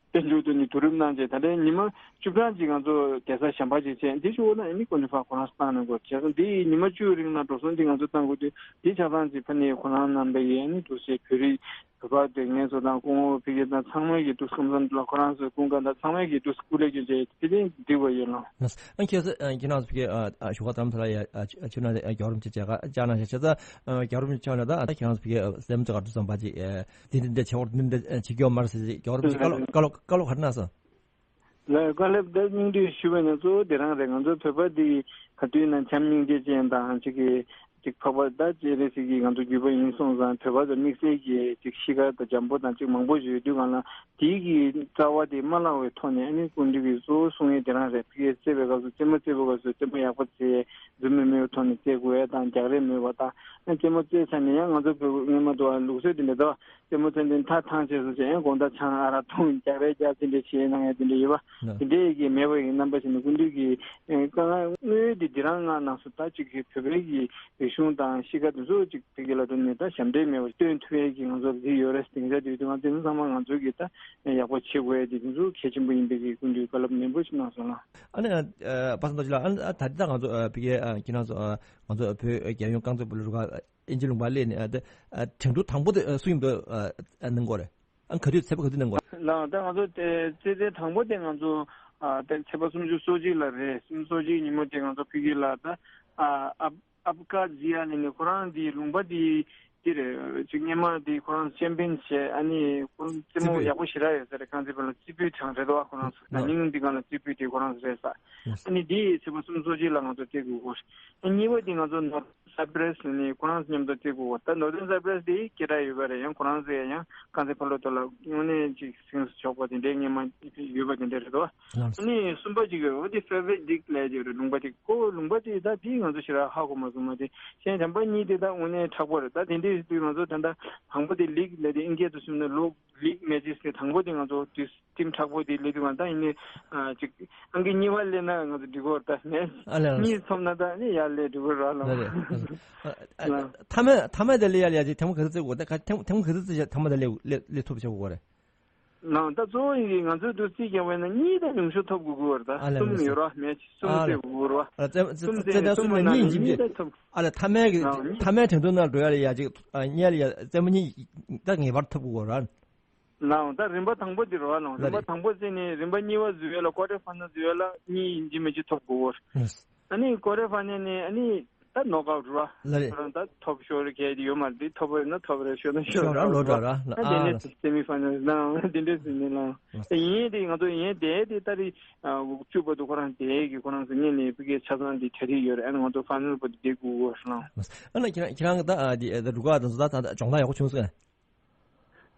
དཔལ་འབྱོར་དུ་ནི་བསྡུ་རུབ་གནང་བྱས། ད་ལྟའི་ཉི་མ་བཅུ་གྲངས་ཅིག་ང་ཚོ་བསྡད་ས་གཞན་པ་ཅིག་བྱས། འདི་ཞུ་བ་ན་ཨ་ནི་ཀོ་ནི་ཧྥ་ཁོ་རང་བཏང་གནང་དགོས། བྱས་ཙང་འདི་ཉི་མ་བཅུའི་རིང་ལ་འགྲོ་སོང་འདི་ང་ཚོ་བཏང་དགོས་དུས་འདི་ཆ་ཚང་ཅིག་ཕ་ནི་ཁོ་རང་རྣམ་པ་ཡིས་ཨ་ནི་འདུག་སེ་བོད་རིགས་བོད་པ་དེ་ངེད་ཚོ་དང་སྐུ་ངོ་ཕ་གི་དང་ཚང་མ་གིས་འདུག་སེ་ཁམས་བཟང་འདུག་ལ་ཁོ་རང་ཚོའི་ཀུན་དགའ་དང་ཚང་མ་གིས་འདུག་སེ་སྐུ་ལས་སྐྱོན་བྱས་དེ་དེ་འགྲིག་པ་ཡོད་ལགས། ཨ་ཁྱེད་ཚོ་ཨ་ཁྱེད་རང་ཚོ་ཕ་གི་ཨ་ཨ་བཞུགས་སྒར་རྡ་རམ་ས་ལ་ཡ་ཨ་ཁྱེད་རང་ཚོ་ཨ་རྒྱལ་བ་རིན་པོ་ཆེ་མཇལ་ཁ་བཅར་གནང་ཤག་བྱས་ཙང་ཨ་རྒྱལ་བ་རིན་པོ་ཆེ་མཆོག་ནས་ད་ཨ་ཁྱེད་རང་ཚོ་ཕ་གི་ཨ་སེམས་ཚོ་ག་འདྲ་བསམ་པ་ཅིག་ཨ་དེ་འདི་འདྲ་བྱེད་དགོས་འདི་འདྲ་བྱེད་ཀྱི་ཡོད་མ་རེད་ཟེར་ཅིག་རྒྱལ་བ་རིན་པོ་ཆེ་བཀའ་སློབ་བཀའ་སློབ་བཀའ་སློབ་ག་རེ་གནང་སོང་། ལགས། བཀའ་སློབ་ད་སྙིང་བསྡུས་ཞུས་པ་ཡིན་ན་གཙོ་བོ་དེ་རང་རེད། ང་ཚོ་བོད་པ་འདི་ག་དུས་ན་བྱམས་སྙིང་རྗེ་ཅན་དང་ཅིག་གི་ཅིག་འཕགས་པ་ད་སྤྱན་རས་གཟིགས་ཀྱི་ང་ཚོ་བརྒྱུད་པ་ཡིན་སོང་ཙང་བོད་པ་ཚོ་དམིགས་བསལ་གྱི་ཅིག་གཤིས་ཀ་དང་འཇམ་པོ་དང་ཅིག་མང་པོ་ཡོད་དུས་གང་ལ་དེའི་གི་རྩ་བ་དེ་མ་བརླག་པའི་ཐོག་ནས་ཨ་ནི་སྐུ་མདུན་གྱིས་གཙོ་བོ་གསུང་ཡས་དེ་རང་རེད། ཕ་གིར་རྩེད་པའི་སྐབས་སུ་རྩེད་མོ་རྩེ་བའི་སྐབས་སུ་རྩེད་མོ་ཡག་པོ་རྩེ། རྫུན་མ་མེད་པའི་ཐོག་ནས་རྩེ་དགོས་ཡས་དང་རྒྱག་རེས་མེད་པ་དང་། ཨ་རྩེད་མོ་རྩེ་ཚར་ནས་ཡང་ང་ཚོ་བོད་སྔོན་མ་དུ་བ་ལུགས་སྲོལ་དེ་འདྲ་འདུག་རྩེད་མོ་རྩེ་དུས་མཐའ་ཐང་ཆད་སོང་ཟེར་ཡང་དགོང་དག་ཆང་ཨ་རག་འཐུང་རྒྱག་རེས་རྒྱག་དེ་འདྲ་བྱེད་གནང་ཡ་དེ་འདྲ་ཡོད་པ། ལགས། དེ་འདྲའི་གི་མེད་པ་ཡི་རྣམ་པ་ཞིག་ནི་སྐུ་མདུན་གྱི་ཨེ་དཀའ་ངལ་དངོས་ཡོད་དེ་འདི་རང་ང་གནང་སོང་། ད་ཅིག་གི་བོད་པའི་གི་རིག་ དུང་དང་གཤིས་ཀ་དེ་ཚོ་ཅིག་དེ་གི་ལ་དོན་ནས་ད་ཞབས་འདྲེན་མེད་པར་སྟོན་ཐུབ་ཡས་ཀྱི་ང་ཚོ་ལ་འདི་ཡོད་རེད། དེང་སང་དུས་དུས་ང་དེ་ཚོ་ཚང་མ་ང་ཚོ་གི་ད་ཡག་པོ་བྱེད་དགོས་ཡས་དེ་དེ་ཚོ་གལ་ཆེན་པོ་ཡིན་པའི་གི་སྐུ་མདུན་བཀའ་སློབ་ནན་པོ་ཞིག་གནང་སོང་ལ། ཨ་ནི་ཨ་པ་སངས་རྡོ་རྗེ་ལགས། ཨ་ནི་ཨ་ད་ལྟ་ང་ཚོ་ཨ་ཕ་གིའི་ཨ་ཁྱེད་རང་ཚོ་ཨ་ང་ཚོ་བོད་རྒྱལ་ཡོངས་རྐང་རྩེད་སྤོ་ལོའི་རུ་ཁག་དབྱིན་ཇི་ལུང་པར་སླེབས་ནས་ཨ་ད་ཨ་དྲན་གྲུབ་དང་པོ་དེ་ཨ་སུ་ཡིན་པ་ཨ་ཨ་གནང་དགོས་རེད། ཨ་ག་དུས་ཚེས་པ་ག་དུས་གནང་དགོས་རེད། ལགས། ད་ང་ཚོ་དེ་རྩེད་འགྲན་དང་པོ་དེ་ང་ཚོ་ཨ་ད་ཚེས་པ་སུམ་ཅུ་སོ་གཅིག་ལ་རེད། སུམ་ཅུ་སོ་གཅིག་ཉིན་མོ་དེ་ང་ཚོ་ཕ་གི་ལ་ད་ཨ་ཨབ་ཨབ་ཀ་ཛི་ཡ་ནི་ནི་ཁོ་རང་དེ་ལུང་པ་དེ་དེ་རེད། ཅིག་སྔོན་མ་དེ་ཁོ་རང་ཆེམ་པིན་བྱས། ཨ་ནི་ཁོ་རང་རྩེད་མོ་རྩེད་ཡག་པོ་ཞེ་དྲག་ཡོད་ས་རེད། རྐང་རྩེད་སྤོ་ལོ་རྩེ་ཕུད་གྲས་རེད་དོ། ཁོ་རང་ཚོ་ན་ནིང་འདི་ག་ལ་རྩེ་ཕུད་དེ་ཁོ་རང་ཚོ་རེད་ས། ཨ་ནི་དེ་ཚེས་པ་སུམ་ཅུ་སོ་གཅིག་ལ་ང་ཚོ་རྩེ་དགོས་ཀྱི་རེད། གཉིས་པ་དེ་ང་ཚོ་ནོར་ཐོན་སའི་པྲེ་སི་ནི་ཁོ་རང་ཚོ་མཉམ་དུ་རྩེ་དགོས་ཀྱི་རེད། ད་ནོར་ཐོན་སའི་པྲེ་སི་དེ་སྐད་གྲགས་ཡོད་པ་རེད། ཡང་ཁོ་རང་ཚོ་ཡང་རྐང་རྩེད་སྤོ་ལོ་ཐོག་ལ་དངོས་གནས་ཅིག་སེམས་སུ་ཆོག་པ་དེ་འདྲའི་སྔོན་མ་ཡོད་པ་དེ་འདྲ་རེད་དོ། ཨ་ནི་གསུམ་པ་ཅིག་ཡོད། འོ་དེ་ཧྥེ་ཝེ་རེཊ་ལིག་ལབ་ཀྱི་ཡོད་རེད། ལུང་པ་དེ་ཁོ་ལུང་པ་དེ་ད་དེ་ང་ཚོ་ཞེ་དྲག་ཧ་གོ་མ་སོང་། མ་དེ་གཞན་དམ་པ་གཉིས་དེ་ད་དངོས་གནས་མཁྲེགས་པོ་རེད། ད་དེ་འདྲའི་དུས་ང་ཚོ་ད་ལྟ་དང་པོ་དེ་ལིག་ལབ་དེ་ཨིན་སྐད་དུ་གསུངས་ན་ལོ་ལིག་མེ་ཅེ་སི་དེ་དང་པོ་དེ་ང་ཚོ་དུས་ཊིམ་མཁྲེགས་པོ་དེ་སླེབས་དུས་ང་ད་ཡིན་ནའི་ཨ་ཅིག་ཨང་ཀི་གཉིས་པ་སླེབས་ན་ང་ཚོ་འགྲིག་གི་རེད། ད་ནས་ཨ་ལས་ཨ་ལས། གཉིས་ཐོབ་ན་ད་ནི་ཡར་སླེབས་འགྲིག་གི་རེད་ལ། ལ་རེད། ཨ་ཨ་ཨ་མཐའ་མ་མཐའ་མ་དེ་སླེབས་ཡ་ལ་ཡ་ཅིག་ཐེངས་མ་ག་ཚོད་རྩེ་དགོས། ད་ག་ཐེངས་ཐེངས་མ་ག་ཚོད་རྩེ་བྱས་མཐའ་མ་དེ་སླེབས་སླེབས་སླེབས་ཐུབ་བྱེད་དགོས་རེད། ནང་ད་གཙོ་བོ་ཡིན་གྱི་ང་ཚོའི་འདུག་རྩིས་རྒྱག་པ་ཡིན་ན་གཉིས་ད་ཉུང་ཤོས་ཐོབ་དགོས་ཀྱི་ཡོད་རེད། ད་ཨ་ལས་གསུམ་ལས་ཡོད་རེད་བ། མེ་ཅི་གསུམ་ཨ་ལས། རྩེ་དགོས་ཀྱི་ཡོད་རེད་བ། ཨ་རྩེ་རྩེ་གསུམ་རྩེ་རྩེ་ད་གསུམ་ནང་ནས་གཉིས་ཡིན་གྱི། གཉིས་ད་ཐོབ། ཨ་ལས་མཐའ་མའི་གི་ནང་མཐའ་མའི་འགྲན་བསྡུར་ནང་འགྲོ་ཡ་ལ་ཡ་ཅིག་ཨ་གཉིས་ལ་ཡ་རྩེ་མོ་གཉིས་ད་ངེས་པར་ཐོབ་དགོས་ཀྱི་ཡོད་རེད། ལའང་ད་རིམ་པ་དང་པོ་འདི་རེད་བ། ལའང་ལ་རིམ་པ་རེད། དང་པོ་ཟེར་ནས་རིམ་པ་གཉིས་པ་བཟོ་ཡ་ལ་ཀོ་ཊར་ཕའི་ནལ་བཟོ་ཡ་ལ་གཉིས་ཡིན་གཅིག་མིན་གཅིག་ཐོབ་དགོས་ཀྱི་ཡོད་རེད། ཨ་ནི་ཀོ་ཊར་ཕའི་ནལ་ནས་ཨ་ནི་ད་ནོག་ཨའུཊ་རེད་བ། ལ་རེད། ཁོ་རང་ད་ཐོབ་ཤོར་གལ་ཡོད་མ་རེད། འདི་ཐོབ་པ་ཡིན་ན་ཐོབ་རེད། ཤོར་ན་ཤོར་ཤོར་ར་རེད་ལོ་བ། འགྲོ་ར་ལ་ཨ་ཨ་དེ་ནས་ལ་སེ་མི་ཕའི་ནལ་ནང་དེ་འདྲས་ཟིན་ནས་ལ་ཡིན་དེ་ང་ཚོ་ཡིན་དེ་དེ་ད་རེས་དབུགས་བཅུ་བར་དུ་ཁོ་རང་དེ་གི་ཁོ་རང་ཚོ་ངེད་ནས་ཕ་གིའི་ཆ་ཚང་དེ་གྲ་སྒྲིག་ཡོད་རེད། ཨ་ནི་ང་ཚོ་ཕའི་ནལ་བར་དུ་བསྡད་དགོས་ཀྱི་ཡོད་རེད་ལ། ཨ་ན་ཁྱེད་རང་ཁྱེད་རང་གི་ད་ཨ་དེ་ཨ་ད་རུ་ཁག་དང་ཚོ་ད་ད་སྦྱོང་བརྡར་ཡག་པོ་བྱུང་སོང་།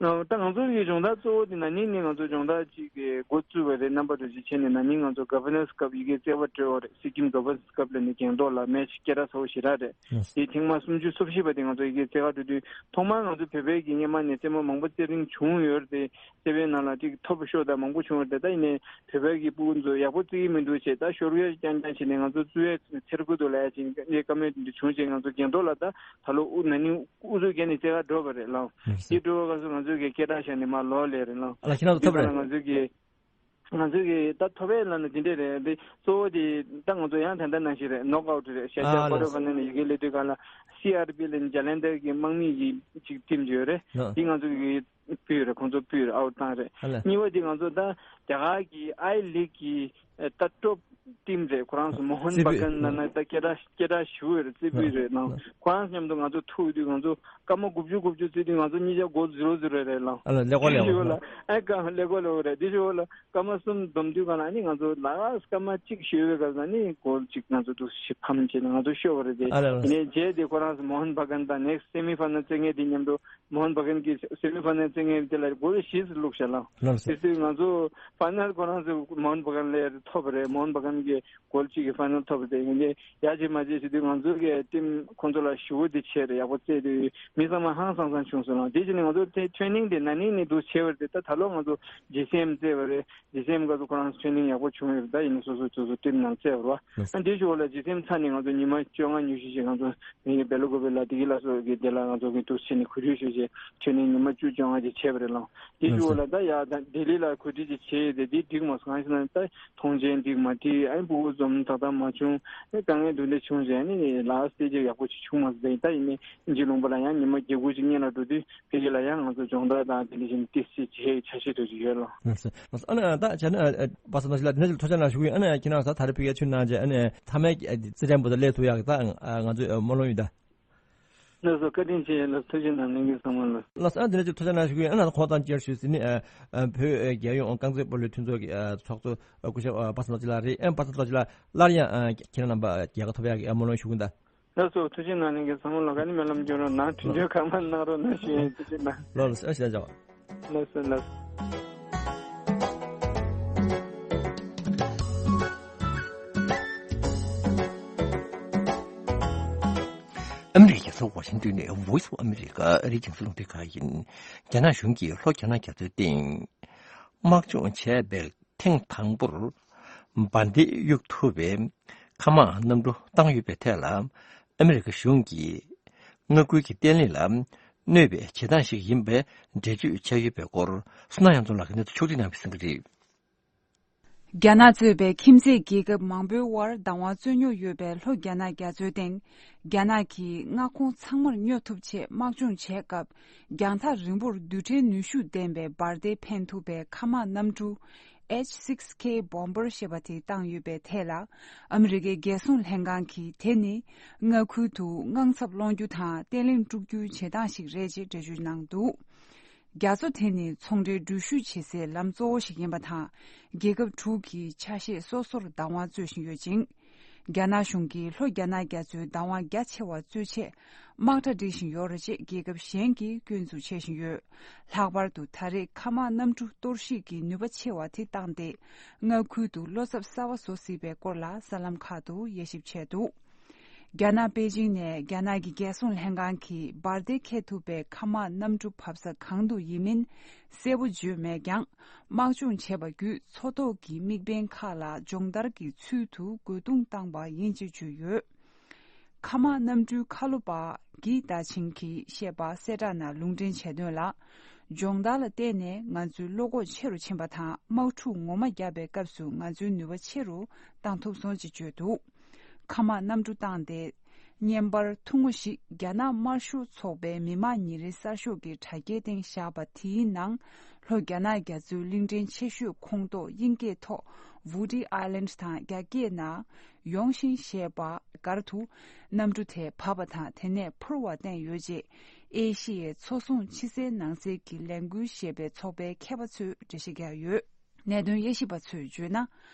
ད་ང་ཚོ་གི་སྦྱོང་བརྡར་གཙོ་བོ་དེ་ན་ནིང་ནས་ང་ཚོ་སྦྱོང་བརྡར་ཅིག་གི་འགོ་བཙུགས་པ་རེད། རྣམ་པ་འདྲ་ཅིག་བྱས་ནས་ན་ནིང་ང་ཚོ་གྷ་བར་ནར་སི་ཀབ་ཡི་གེ་བརྩེ་བ་སྤྲོད་པ་རེད། སི་ཀིམ་གྷ་བར་ནར་སི་ཀབ་ལ་ནི་གྱེན་ལྡོག་ལ་མེ་ཅི་སྐད་གྲགས་ཚ་བོ་ཞེ་དྲག་རེད། དེ་ཐེངས་མ་སུམ་ཅུ་སོ་བཞི་པ་དེ་ང་ཚོ་ཡི་གེ་རྩེ་གར་འགྲོ་དུས་ཐོག་མར་ང་ཚོ་བོད་པའི་གི་སྔོན་མ་ནས་རྩེད་མོ་མང་པོ་རྩེ་རིན་བྱུང་ཡོད་རེད་དེ། རྩེད་པའི་ནང་ལ་ཅིག་ཐོབ་ཤོར་དང་མང་པོ་བྱུང་བ་རེད། ད་ཡིན་ནའི་བོད་པའི་གི་སྤུ་གུ་ཚོ་ཡག་པོ་རྩེ་གི་མི་འདུག་བྱས། ད་ཤོར་ཡ་རྐྱང་རྐྱང་བྱས་ནས་ང་ཚོ་བཙུགས་ཡ་ཚེར་དགོས་འདུག་ལབ་ཡ་ཅིག་ངས་བཀའ་མོལ་འདི་བྱུང་རྗེས་ང་ཚོ་གྱེན་ལྡོག་ལ་ད་ད་ལོ་དབུ་ན་ནིང་དབུ་ཚུགས་བརྒྱབ་ནས་རྩེ་གར་འགྲོ་བ་རེད་ལགས། ཨ་ནི་དེ་འགྲོ་བ་སྐབས་སུ་ང་ཚོ་གི་སྐད་གྲགས་བཞག་ནས་མར་ལོག་སླེབས་རེད་ལགས། ཨ་ལ་ཁྱེད་རང་ཚོ་ཐོབ་རེད། ང་ཚོ་གི་ང་ཚོ་གི་ད་ཐོབ་ཡ་ལབ་ན་དེ་འདྲས་རེད། འདི་གཙོ་བོ་དེ་ད་ང་ཚོ་ཡང་ད་ལྟ་ནང་བཞིན་རེད། ནོག་ཨའུཊ་རེད། ཤ་ཤ་ཨ་ལ་ཀོ་ཊར་ཕའི་ནལ་ནས་ཡི་གེ་སླེབས་དུས་གང་ལ་སི་ཨར་པི་ལབ་ནས་ཇ་ལན་དར་གི་དམག་མི་གི་ཅིག་ཊིམ་ཅིག་ཡོད་རེད། ལགས། དེ་ང་ཚོ་གི་སྤུས་རེད། ཁོང་ཚོ་སྤུས་རེད། ཨའུཊ་བཏང་རེད། ཨ་ལ། གཉིས་པ་དེ་ང་ཚོ་ད་རྒྱ་གར་གྱི་ཨའི་ལིག་གི་ད་ཊོབ་ཊིམ་རེད། ཁོ་རང་ཚོ་མོ་ཧོན་རྩེ་ཕུད་བྷ་གན་ལབ་ན་ད་སྐད་གྲགས་སྐད་གྲགས་ཞེ་པོ་ཡོད་རེད། རྩེ་ཕུད་རེད་ལགས། ཁོ་རང་མཉམ་དུ་ང་ཚོ་ཐུག་དུས་ང་ཚོ་སྐར་མ་དགུ་བཅུ་དགུ་བཅུ་རྩེ་དུས་ང་ཚོ་གཉིས་ཆ་སྒོར་ཛི་རོ་ཛི་རོ་རེད་ལགས། ཨ་ལ་ཀླད་ཀོར་ལེགས་པོ་ལ་ཨ་ཀ་ཀླད་ཀོར་ལེགས་པོ་རེད། དེ་ཞུ་བ་ལ་སྐར་མ་གསུམ་འཛོམས་དུས་གང་ལ་ཨ་ནི་ང་ཚོ་ལ་སྐར་མ་གཅིག་ཞུ་བའི་སྐབས་ལ་ནི་སྒོར་གཅིག་ང་ཚོ་འདུག་ཞིབ་ཕམ་བྱས་ནས་ང་ཚོ་ཤོར་བ་རེད་དེ། ཨ་ལ་ལ། ཡིན་ནའི་རྗེས་དེ་ཁོ་རང་ཚོ་མོ་ཧོན་བྷ་གན་དང་ནེག་སི་སེ་མི་ཕའི་ནལ་རྩེ་མཁན་དེ་མཉམ་དུ། མོ་ཧོན་བྷ་གན་གྱི་སེ་མི་ཕའི་ནལ་རྩེ་མཁན་དེ་ལ་སྒོར་བཞི་ཙམ་བླུགས་བཞག་ལགས། ལགས་སོ། དེ་དུས་ང་ཚོ་ཕའི་ནལ་ཁོ་རང་ཚོ་མོ་ཧོན་བྷ་གན་ལ་ཐོབ་པ་རེད། མོ་ཧོན་བྷ་གན་གྱི་སྒོར་གཅིག་གི་ཕའི་ནལ་ཐོབ་པ་རེད། ཡིན་གྱི་ཡ་བྱེད་མ་བྱེད་བྱེད་དུས་ང་ཚོ་གི་ཊིམ་ཁོང་ཚོ་ལ་ཞེ་པོ་དེ་བྱས་རེད། ཡག་པོ་རྩེས་དུས་མི་ཚང་མ་ཧང་སང་སང་བྱུང་སོང་ལགས། དེ་བྱས་ནས་ང་ཚོ་དེ་ཊེ་རེ་ནིང་དེ་ན་ནིང་ནས་འདུག་བྱས་པ་རེད་དེ། ད་ད་ལོ་ང་ཚོ་ཇི་སི་ཨེམ་རྩེས་པ་རེད། ཇི་སི་ཨེམ་སྐབས་སུ་ཁོ་རང་ཚོ་ཊེ་རེ་ནིང་ཡག་པོ་བྱུང་ཡོད་རེད། ད་ཡིན་ནའི་སོ་སོ་སོ་སོ་ཊིམ་ནང་རྩེས་པ་རེད་བ། ཨ་འདི་ཞུ་བ་ལ་ཇི་སི་ཨེམ་ཚར་ནས་ང་ཚོ་ཉི་མ་བཅོ་ལྔ་ཉི་ཤུ་ཞིག་ང་ཚོ་ངེད་ཀྱི་སྦེལ་ཀོབ་ལ་དེ་གི་ལ་སོགས་ཀྱི་དེ་ལ་ང་ཚོ་གི་འདུག་བྱས་ནས་གོ་སྒྲིག་ཞུས་བྱས་ཊེ་རེ་ནིང་ཉི་མ་བཅུ་བཅོ་ལྔ་ཅིག་བྱས་པ་རེད་ལགས། དེ་ཞུ་བ་ལ་ད་ཡ་ད་ལྡི་ལི་ལ་གོ་སྒྲིག་ཅིག་བྱས་ཏེ་དེ་འགྲིག་མ་སོང་། གང་ཡིན་ཟེར་ན་ད་མཐོང་མཆན་འགྲིག་མ་འགྲིག་ཨ་ནི་སྤུ་གུ་འཛོམས་ད་ལྟ་མ་བྱུང་། ཨ་དཀའ་ངལ་འདུག་འདྲ་བྱུང་རྗེས་ཨ་ནི་ལ་སྟེ་ཅིག་ཡག་པོ་ཅིག་བྱུང་མ་སོང་། ད་ཡིན་ད་ཡིན་ནའི་དབྱིན་ཇི་ལུང་པ་ལ་ཡང་ཉི་མ་བརྒྱད་དགུ་ཅིག་སྔོན་ལ་འགྲོ་དུས་ཕ་གི་ལ་ཡང་ང་ཚོ་སྦྱོང་བརྡར་དང་དེ་འདྲ་བཞིན་ཏོག་ཙམ་བྱེད་འཆར་གཞི་འདྲ་ཅིག་ཡོད་ལགས། ལགས་སོ། ལགས་སོ། ཨ་ནི་ད་བྱས་ན་ཨ་ཨ་པ་སངས་རྡོ་རྗེ་ལགས་དེ་འདྲ་ཅིག་ཐུགས་རྗེ་གནང་ཞུ་གི་ཡིན། ཨ་ནི་ཁྱེད་རང་ཚོ་ད་རེས་ཕ་གིར་མཆན་གནང་རྗེས་ཨ་ནི་མཐའ་མའི་རྩེད་འགྲན་པོ་དེ་སླེབས་ཐུབ་ཡག་གི་ད་ང་ཚོས་སྨོན་ལམ་ཡོད་ད། ལགས་སོ། བཀའ་དྲིན་ཆེ། ལགས་ཐུགས་རྗེ་གནང་། ལྷན་རྒྱས་ཚང་མ་ལ། ལགས་སོ། ཨ་ནི་དེ་འདྲ་ཅིག་ཐུགས་རྗེ་གནང་ཞུ་གི་ཡིན། ཨ་ནི་ཁོང་དང་བཅར་ཞུས་ཟིན་ནི་ཨ་ཨ་བོད་རྒྱལ་ཡོངས་རྐང་རྩེད་སྤོ་ལོའི་མཐུན་ཚོགས་ཀྱི་ཨ་ཚོགས་གཙོ་སྐུ་ཞབས་ཨ་པ་སངས་རྡོ་རྗེ་ལགས་རེད། ཨ་པ་སངས་རྡོ་རྗེ་ལགས་སླར་ཡང་ཨ་ཁྱེད་རང་རྣམ་པ་རྒྱལ་ཁ་ཐོབ་ཡག་གི་ཨ་སྨོན་ལམ་ཞུ་གི་ཡིན་ད། ལགས་སོ། ཐུགས་རྗེ་གནང་། ལྷན་རྒྱས་ཚང་མ་ལ་ག་ནི་སྨོན་ལམ་སྐྱོན་རོགས་གནང་། དྲིན་གཅོད་གང་མང་གནང་རོགས་གནང་ཞུ་ཡིན། ཐུགས་རྗེ་གནང་། ལགས་ལགས་སོ། ཨ་ཞེ་ཅག་ལགས་སོ་ལགས་སོ། ཨ་མི་རི་ཀའི་རྒྱལ་ས་ཝ་ཤིང་ཏོན་ནས་Voice of America ཨ་རིའི་རྒྱང་སྲིང་རླུང་འཕྲིན་ཁང་ཡིན། རྒྱ་ནག་གཞུང་གིས་ལྷོ་རྒྱ་ནག་རྒྱ་མཚོའི་སྟེང་དམག་སྦྱོང་བྱས་པའི་ཐེངས་དང་པོར་འབར་མདེལ་གཡུག་ཐུབ་པའི་མཁའ་དམག་གནམ་གྲུ་བཏང་ཡོད་པའི་ཐད་ལ། ཨ་མི་རི་ཀ་གཞུང་གིས་མངའ་ཁུལ་གྱི་བརྟན་ལྷིང་ལ་གནོད་པའི་བྱེད་སྟངས་ཤིག་ཡིན་པའི་འགྲེལ་བརྗོད་བྱས་ཡོད་པའི་སྐོར། བསོད་ནམས་གཡང་འཛོམས་ལགས་ཀྱིས་གནས་ཚུལ་ཕྱོགས་སྒྲིག་གནང་བའི་གསན་གྱི་རེད། རྒྱ་ནག་གཙོས་པའི་ཁྱིམ་མཚེས་རྒྱལ་ཁབ་མང་པོའི་དབར་བདག་དབང་རྩོད་རྙོག་ཡོད་པའི་ལྷོ་རྒྱ་ནག་རྒྱ་མཚོའི་སྟེང་། རྒྱ་ནག་གིས་མངའ་ཁོངས་ཚང་མར་སྙོབ་ཐུབ་ཆེད་དམག་སྦྱོང་བྱས་སྐབས། རྒྱང་ཐག་རིང་པོར་རྡུལ་ཕྲན་ནུས་ཤུགས་ལྡན་པའི་འབར་མདེལ་འཕེན་ཐུབ་པའི་མཁའ་དམག་གནམ་གྲུ་H six K bomber ཞེས་པ་དེ་བཏང་ཡོད་པའི་ཐད་ལ། ཨ་མི་རི་ཀའི་རྒྱལ་སྲུང་ལྷན་ཁང་གིས་དེ་ནི་མངའ་ཁུལ་དུ་དངངས་འཚབ་སློང་རྒྱུ་དང་བརྟན་ལྷིང་དཀྲུག་རྒྱུའི་བྱེད་སྟངས་ཤིག་རེད་ཅེས་འགྲེལ་བརྗོད་གནང་འདུག་རྒྱ་མཚོ་དེ་ནི་ཚོང་འབྲེལ་འགྲུལ་བཞུད་བྱེད་སའི་ལམ་གཙོ་བོ་ཞིག་ཡིན་པ་དང་། རྒྱལ་ཁབ་དྲུག་གི་ཆ་ཤས་སོ་སོར་བདག་དབང་རྩོད་བཞིན་ཡོད་ཅིང་། རྒྱ་ནག་གཞུང་གིས་ལྷོ་རྒྱ་ནག་རྒྱ་མཚོའི་བདག་དབང་རྒྱ་ཆེ་བ་རྩོད་ཆེད་དམག་གྲ་སྒྲིག་བཞིན་ཡོད་རེད་ཅེས་རྒྱལ་ཁབ་གཞན་གྱིས་སྐྱོན་འཛུགས་བྱེད་བཞིན་ཡོད། ལྷག་པར་དུ་ད་རེས་མཁའ་དམག་གནམ་གྲུ་གཏོར་བཤིག་གི་ནུས་པ་ཆེ་བ་དེ་བཏང་སྟེ། མངའ་ཁུལ་དུ་བློ་འཚབ་གསར་བ་བཟོ་སྲིད་པའི་སྐོར་ལ་གསར་ལམ་ཁག་ཏུ་དབྱེ་ཞིབ་བྱས་འདུག་རྒྱ་ནག་པེ་ཅིང་ནས་རྒྱ་ནག་གི་རྒྱལ་སྲུང་ལྷན་ཁང་གིས་འབར་མདེལ་འཁྱེར་ཐུབ་པའི་མཁའ་དམག་གནམ་གྲུ་བབས་ས་གང་དུ་ཡིན་མིན་གསལ་པོ་བརྗོད་མེད་ཀྱང་། དམག་སྦྱོང་བྱས་པ་བརྒྱུད་མཚོ་ཐོག་གི་དམིགས་འབེན་ཁག་ལ་སྦྱོང་བརྡར་གྱི་ཚུལ་དུ་རྒོལ་རྡུང་བཏང་པ་ཡིན་ཅེས་བརྗོད་ཡོད། མཁའ་དམག་གནམ་གྲུའི་ཁ་ལོ་པ་ཀི་ཏཱ་ཆིང་གིས་བཤད་པ་གསལ་བསྒྲགས་ནང་ལུང་འདྲེན་བྱས་དོན་ལ། སྦྱོང་བརྡར་ལ་བརྟེན་ནས་ང་ཚོའི་བློ་ཁོག་ཆེ་རུ་ཕྱིན་པ་དང་། དམག་འཁྲུག་ངོ་མ་བརྒྱབ་པའི་སྐབས་སུ་ང་ཚོའི་ནུས་པ་ཆེ་རུ་བཏང་ཐུབ་སོང་ཅེས་བརྗོད་འདུག་མཁའ་དམག་གནམ་གྲུ་བཏང་སྟེ། བརྙན་པར་ཐུང་ངུ་ཞིག་རྒྱ་ནག་དམར་ཤོག་ཚོགས་པའི་མི་དམངས་ཉིན་རེའི་གསར་ཤོག་གི་དྲ་རྒྱའི་སྟེང་བཞག་པ་དེའི་ནང་། ལྷོ་རྒྱ་ནག་རྒྱ་མཚོའི་གླིང་ཕྲན་ཆེ་ཤོས་ཁོངས་གཏོགས་དབྱིན་སྐད་ཐོག་Woody Island དང་རྒྱ་སྐད་ནང་Yongxin ཞེས་པ་སྒར་དུ་གནམ་གྲུ་དེ་བབས་པ་དང་། དེ་ནས་འཕུར་བ་བསྟན་ཡོད་ཅེས་ཨེ་ཤི་ཡའི་མཚོ་སྲུང་ཕྱི་གསལ་ནང་གསལ་གྱི་ལས་འགུལ་ཞེས་པའི་ཚོགས་པའི་མཁས་པ་ཚོས་འགྲེལ་བཤད་བརྒྱབ་ཡོད། གནད་དོན་དབྱེ་ཞིབ་པ་ཚོས་བརྗོད་ན།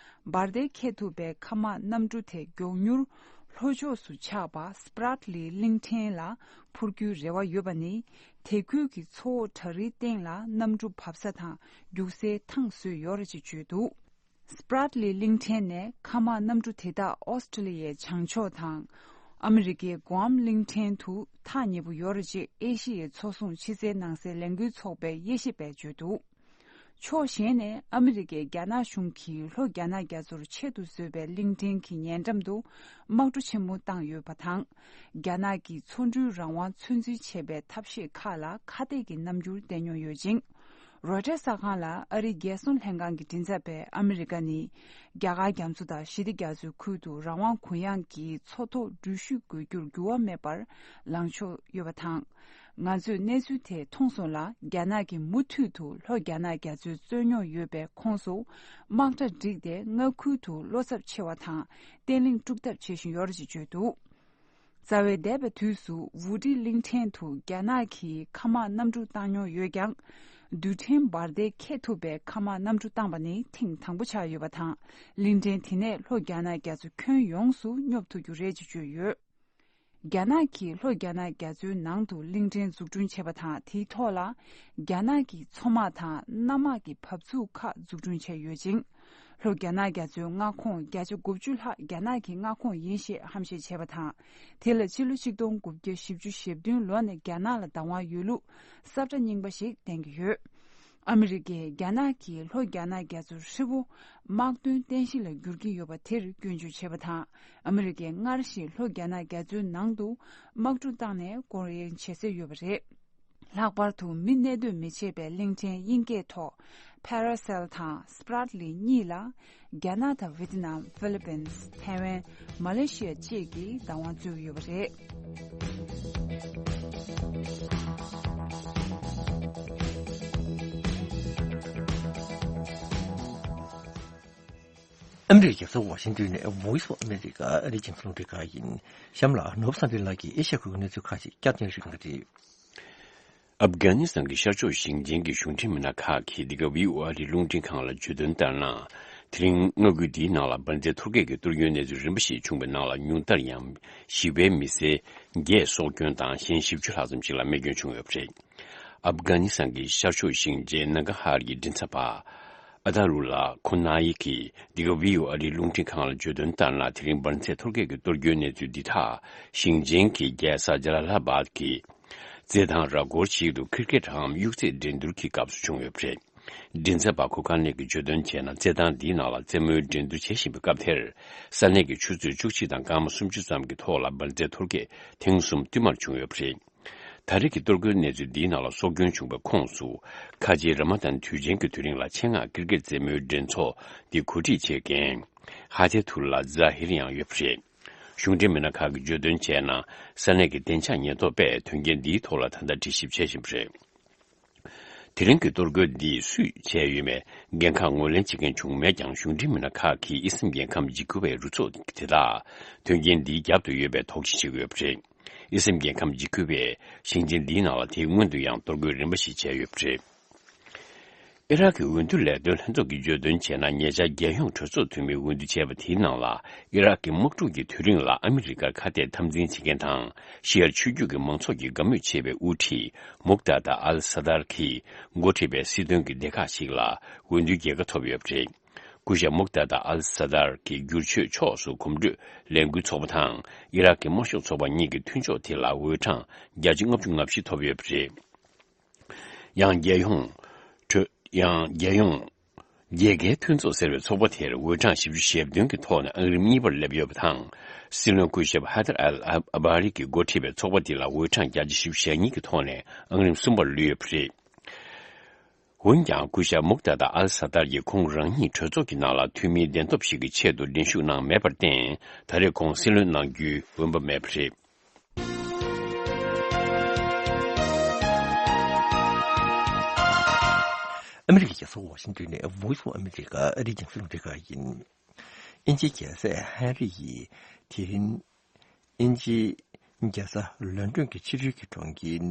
འབར་མདེལ་འཁྱེར་ཐུབ་པའི་མཁའ་དམག་གནམ་གྲུ་དེ་མགྱོགས་མྱུར་ལྷོ་ཕྱོགས་སུ་ཆགས་པ་སྤྲད་ལི་གླིང་ཕྲན་ལ་འཕུར་རྒྱུའི་རེ་བ་ཡོད་པ་ནི། དེ་ཁུལ་གྱི་མཚོ་འོག་བྲག་རིའི་སྟེང་ལ་གནམ་གྲུ་བབས་ས་དང་རྒྱུག་སའི་ཐང་བཟོས་ཡོད་རེད་ཅེས་བརྗོད་འདུག་སྤྲད་ལི་གླིང་ཕྲན་ནས་མཁའ་དམག་གནམ་གྲུ་དེ་དག་ཨོ་སི་ཀྲི་ལི་ཡའི་བྱང་ཕྱོགས་དང་། ཨ་མི་རི་ཀའི་གུའམ་གླིང་ཕྲན་དུ་ཐག་ཉེ་པོ་ཡོད་རེད་ཅེས་ཨེ་ཤི་ཡའི་མཚོ་སྲུང་ཕྱི་གསལ་ནང་གསལ་ལས་འགུལ་ཚོགས་པའི་དབྱེ་ཞིབ་པས་བརྗོད་འདུག་ཕྱོགས་གཞན་ནས་ཨ་མི་རི་ཀས་རྒྱ་ནག་གཞུང་གིས་ལྷོ་རྒྱ་ནག་རྒྱ་མཚོར་ཆེད་དུ་བཟོས་པའི་གླིང་ཕྲན་གྱི་ཉེ་འགྲམ་དུ་དམག་གྲུ་ཆེན་མོ་བཏང་ཡོད་པ་དང་། རྒྱ་ནག་གིས་མཚོ་འགྲུལ་རང་དབང་ཚོད་འཛིན་བྱེད་པའི་ཐབས་ཤེས་ཁག་ལ་ཁ་གཏད་ཀྱི་རྣམ་འགྱུར་བསྟན་མྱོང་ཡོད་ཅིང་། རོའི་ཊར་གསར་ཁང་ལ་ཨ་རིའི་རྒྱལ་སྲུང་ལྷན་ཁང་གི་མགྲིན་ཚབ་པས་ཨ་མི་རི་ཀ་ནི་རྒྱ་གར་རྒྱ་མཚོ་དང་ཞི་བདེ་རྒྱ་མཚོའི་ཁུལ་དུ་རང་དབང་གུ་ཡངས་ཀྱི་མཚོ་ཐོག་འགྲུལ་བཞུད་དགོས་རྒྱུར་འགྱུར་བ་མེད་པར་ལངས་ཕྱོགས་ཡོད་པ་དང་། ང་ཚོས་གནས་ཚུལ་དེ་མཐོང་སོང་ལ། རྒྱ་ནག་གིས་མུ་མཐུད་དུ་ལྷོ་རྒྱ་ནག་རྒྱ་མཚོའི་རྩོད་རྙོག་ཡོད་པའི་ཁོངས་སུ་དམག་གྲ་བསྒྲིགས་ཏེ་མངའ་ཁུལ་དུ་བློ་འཚབ་ཆེ་བ་དང་བརྟན་ལྷིང་དཀྲུག་ཐབས་བྱེད་བཞིན་ཡོད་རེད་ཅེས་བརྗོད་འདུག་རྩ་བའི་འདས་པའི་དུས་སུ་ཝུ་ཏི་གླིང་ཕྲན་དུ་རྒྱ་ནག་གིས་མཁའ་དམག་གནམ་གྲུ་བཏང་མྱོང་ཡོད་ཀྱང་། རྡུལ་ཕྲན་འབར་མདེལ་འཁྱེར་ཐུབ་པའི་མཁའ་དམག་གནམ་གྲུ་བཏང་པ་ནི་ཐེངས་དང་པོ་ཆགས་ཡོད་པ་དང་། གླིང་ཕྲན་དེ་ནས་ལྷོ་རྒྱ་ནག་རྒྱ་མཚོ་ཁྱོན་ཡོངས་སུ་སྙོབ་ཐུབ་རྒྱུ་རེད་ཅེས་བརྗོད་ཡོད། རྒྱ་ནག་གིས་ལྷོ་རྒྱ་ནག་རྒྱ་མཚོའི་ནང་དུ་གླིང་ཕྲན་འཛུགས་སྐྲུན་བྱས་པ་དང་། དེའི་ཐོག་ལ་རྒྱ་ནག་གི་མཚོ་དམག་དང་གནམ་དམག་གི་བབས་ཚུགས་ཁག་འཛུགས་སྐྲུན་བྱས་ཡོད་ཅིང་། ལྷོ་རྒྱ་ནག་རྒྱ་མཚོའི་མངའ་ཁོངས་བརྒྱ་ཆ་དགུ་བཅུ་ལྷག་རྒྱ་ནག་གི་མངའ་ཁོངས་ཡིན་ཞེས་ཧམ་བཤད་བྱས་པ་དང་། དེ་ལ་ཕྱི་ལོ་ཆིག་སྟོང་དགུ་བརྒྱ་བཞི་བཅུ་ཞེ་བདུན་ལོ་ནས་རྒྱ་ནག་ལ་བདག་དབང་ཡོད་ལུགས་ས་བཀྲ་རྙིང་པ་ཞིག་བསྟན་གྱི་ཡོད། ཨ་མི་རི་ཀས་རྒྱ་ནག་གིས་ལྷོ་རྒྱ་ནག་རྒྱ་མཚོར་ཧྲིལ་པོ་དམག་དོན་རྟེན་གཞི་ལ་བསྒྱུར་གྱི་ཡོད་པ་དེར་སྐྱོན་བརྗོད་བྱས་པ་དང་། ཨ་མི་རི་ཀས་སྔར་བཞིན་ལྷོ་རྒྱ་ནག་རྒྱ་མཚོའི་ནང་དུ་དམག་གྲུ་བཏང་ནས་སྐོར་གཡེང་བྱེད་སྲོལ་ཡོད་པ་རེད། ལྷག་པར་དུ་མི་གནས་སྡོད་མི་བྱེད་པའི་གླིང་ཕྲན་དབྱིན་སྐད་ཐོག་Paracel དང་Spratly གཉིས་ལ། རྒྱ་ནག་དང་ཝེ་ཏི་ནམ། ཧྥི་ལི་པིན། ཐའེ་ཝན། མ་ལེ་ཤི་ཡ་བཅས་ཀྱིས་བདག་དབང་རྩོད་ཀྱི་ཡོད་པ་རེད། ཨ་མི་རི་ཀའི་རྒྱལ་ས་ཝ་ཤིང་ཏོན་ནས་Voice of America ཨ་རིའི་རྒྱང་སྲིང་རླུང་འཕྲིན་ཁང་ཡིན། གཤམ་ལ་ནོར་བུ་བསམ་འཕེལ་ལགས་ཀྱིས་ཨེ་ཤ་ཡ་ཁུལ་གྱི་གནས་ཚུལ་ཁག་ཅིག་བསྐྱར་ཟློས་ཞུ་གི་རེད། ཨབ་གྷ་ནི་སི་ཐན་གྱི་ཤར་ཕྱོགས་ཞིང་ཆེན་གྱི་གཞུང་འབྲེལ་མི་སྣ་ཁག་གིས་འདི་ག་ཝི་ཨོ་ཨ་རིའི་རླུང་འཕྲིན་ཁང་ལ་བརྗོད་དོན་ལྟར་ན། དེ་རིང་མངའ་ཁུལ་འདིའི་ནང་ལ་འབར་རྫས་ཐོར་སྐྱེས་ཀྱི་གཏོར་སྐྱོན་གནས་ཚུལ་རིམ་པ་ཞིག་བྱུང་བའི་ནང་ལ། ཉུང་མཐར་ཡང་ཞི་བའི་མི་སེར་བརྒྱད་སྲོག་སྐྱོན་དང་། གཞན་བཞི་བཅུ་ལྷག་ཙམ་ཞིག་ལ་རྨས་སྐྱོན་བྱུང་ཡོད་པ་རེད། ཨབ་གྷ་ནི་སི་ཐན་གྱི་ཤར་ཕྱོགས་ཞིང་ཆེན་ནང་གྷ་ཧར་གྱི་མགྲིན་ཚབ་པ་ཨ་ཏཱ་རུ་ལ་ཁོ་ན་ཡི་གིས་འདི་ག་ཝི་ཨོ་ཨ་རིའི་རླུང་འཕྲིན་ཁང་ལ་བརྗོད་དོན་ལྟར་ན། དེ་རིང་འབར་རྫས་ཐོར་སྐྱེས་ཀྱི་གཏོར་སྐྱོན་གནས་ཚུལ་འདི་དག་ཞིང་ཆེན་གྱི་རྒྱལ་ས་ཇ་ལ་ལ་བཱད་ཀྱི་རྩེད་ཐང་ར་སྐོར་ཞིག་ཏུ་ཁིར་ཀེད་འམ་གཡུག་རྩེད་འགྲན་བསྡུར་གྱི་སྐབས་སུ་བྱུང་ཡོད་པ་རེད། མགྲིན་ཚབ་པ་ཁུ་ཁ་ནེ་གིས་བརྗོད་དོན་བྱས་ན། རྩེད་ཐང་འདིའི་ནང་ལ་རྩེད་མོའི་འགྲན་བསྡུར་བྱེད་བཞིན་པའི་སྐབས་དེར། ས་གནས་ཀྱི་ཆུ་ཚོད་བཅུ་གཅིག་དང་སྐར་མ་སུམ་ཅུ་ཙམ་གྱི་ཐོག་ལ་འབར་རྫས་འཐོར་གེགས་ཐེངས་གསུམ་བསྟུད་མར་བྱུང་ཡོད་པ་རེད། ད་རེས་ཀྱི་གཏོར་རྒོལ་གནས་ཚུལ་འདིའི་ནང་ལ་སྲོག་སྐྱོན་བྱུང་བའི་ཁོངས་སུ། ཁ་ཆེའི་ར་མ་དན་དུས་ཆེན་གྱི་དུས་རིང་ལ་ཆེད་མངགས་ཀིར་ཀེད་རྩེད་མོའི་འགྲན་ཚོགས་འདི་གོ་སྒྲིག་བྱེད་མཁན་ཧ་ཐེ་ཐུ་ལ་ཛ་ཧིར་ཡང་ཡོད་པ་རེད། གཞུང་འབྲེལ་མི་སྣ་ཁག་གིས་བརྗོད་དོན་བྱས་ན། ས་གནས་ཀྱི་བདེ་འཇགས་ཉེན་རྟོག་པས་དོན་རྐྱེན་འདིའི་ཐོག་ལ་ད་ལྟ་དྲི་ཞིབ་བྱེད་བཞིན་པ་རེད། དེ་རིང་གི་གཏོར་རྒོལ་འདིས་སུས་བྱས་ཡོད་མེད་འགན་ཁག་ངོས་ལེན་བྱེད་མཁན་བྱུང་མེད་ཀྱང་། གཞུང་འབྲེལ་མི་སྣ་ཁག་གིས་དབྱི་སིམ་རྒྱལ་ཁམས་འཇིགས་སྐུལ་བའི་རུ་ཚོགས་དེ་དག་དོན་རྐྱེན་འདིའི་རྒྱབ་ཏུ་ཡོད་པའི་དོགས་གཞི་བྱེད་ཀྱི་ཡོད་པ་རེད། དབྱི་སིམ་རྒྱལ་ཁམས་འཇིགས་སྐུལ་བས་ཞིང་ཆེན་འདིའི་ནང་ལ་དེའི་སྔོན་དུ་ཡང་གཏོར་རྒོལ་རིམ་པ་ཞིག་བྱས་ཡོད་པ་རེད། ཨི་རག་གི་འོས་བསྡུ་ལས་དོན་ལྷན་ཚོགས་ཀྱིས་བརྗོད་དོན་བྱས་ན། ཉེ་ཆར་རྒྱལ་ཡོངས་གྲོས་ཚོགས་འཐུས་མིའི་འོས་བསྡུ་བྱས་པ་དེའི་ནང་ལ། ཨི་རག་གི་དམག་འཁྲུག་གི་དུས་རིང་ལ་ཨ་མི་རི་ཀར་ཁ་གཏད་འཐབ་འཛིང་བྱེད་མཁན་དང་། ཤི་ཡར་ཆོས་བརྒྱུད་ཀྱི་མང་ཚོགས་ཀྱིས་དགའ་མོས་བྱེད་པའི་དབུ་ཁྲིད་མུག་ཏཱ་ཏཱ་ཨལ་ས་ཏར་གྱིས་འགོ་ཁྲིད་པའི་སྲིད་དོན་གྱི་སྡེ་ཁག་ཞིག་ལ་འོས་བསྡུའི་རྒྱལ་ཁ་ཐོབ་ཡོད་པ་རེད། སྐུ་ཞབས་མུག་ཏཱ་ཏཱ་ཨལ་ས་ཏར་གྱིས་བསྒྱུར་བཅོས་ཕྱོགས་སུ་གོམ་བགྲོད་ལས་འགུལ་ཚོགས་པ་དང་། ཨི་རག་གི་དམར་ཤོག་ཚོགས་པ་གཉིས་ཀྱི་མཐུན་ཕྱོགས་དེ་ལ་འོས་གྲངས་བརྒྱ་ཆ་ལྔ་བཅུ་ང་བཞི་ཐོབ་ཡོད་པ་རེད། ཡང་རྒྱལ་ཡོངས་གྲོས། ཡང་རྒྱལ་ཡོངས་རྒྱལ་ཁའི་མཐུན་ཚོགས་ཟེར་བའི་ཚོགས་པ་དེར་འོས་གྲངས་བཞི་བཅུ་ཞེ་བདུན་གྱི་ཐོག་ནས་ཨང་རིམ་གཉིས་པར་སླེབས་ཡོད་པ་དང་། སྲིད་བློན་སྐུ་ཞབས་ཧ་དར་ཨལ་ཨ་བྷ་རི་གིས་འགོ་ཁྲིད་པའི་ཚོགས་པ་འདི་ལ་འོས་གྲངས་བརྒྱ་ཆ་བཞི་བཅུ་ཞེ་གཉིས་ཀྱི་ཐོག་ནས་ཨང་རིམ་གསུམ་པར་ལུས་ཡོད་པ་རེད། འོན་ཀྱང་། སྐུ་ཞབས་མུག་ཏཱ་ཏཱ་ཨལ་ས་ཏར་གྱིས་ཁོང་རང་ཉིད་གྲོས་ཚོགས་ཀྱི་ནང་ལ་འཐུས་མིའི་གདན་ཐོབ་ཞིག་གི་ཆེད་དུ་འགྲན་ཞུགས་གནང་མེད་པར་བརྟེན། ད་རེས་ཁོང་སྲིད་བློན་གནང་རྒྱུའི་འོས་འབབ་མེད་པ་རེད། ཨ་མི་རི་ཀའི་རྒྱལ་ས་ཝ་ཤིང་ཏོན་ནས་Voice of America ཨ་རིའི་རྒྱང་སྲིང་རླུང་འཕྲིན་ཁང་ཡིན། དབྱིན་ཇིའི་རྒྱལ་སྲས་ཧན་རི་ཡིས་དེ་རིང་དབྱིན་ཇིའི་རྒྱལ་ས་ལོན་ཌོན་གྱི་ཕྱི་རོལ་གྱི་གྲོང་ཁྱེར་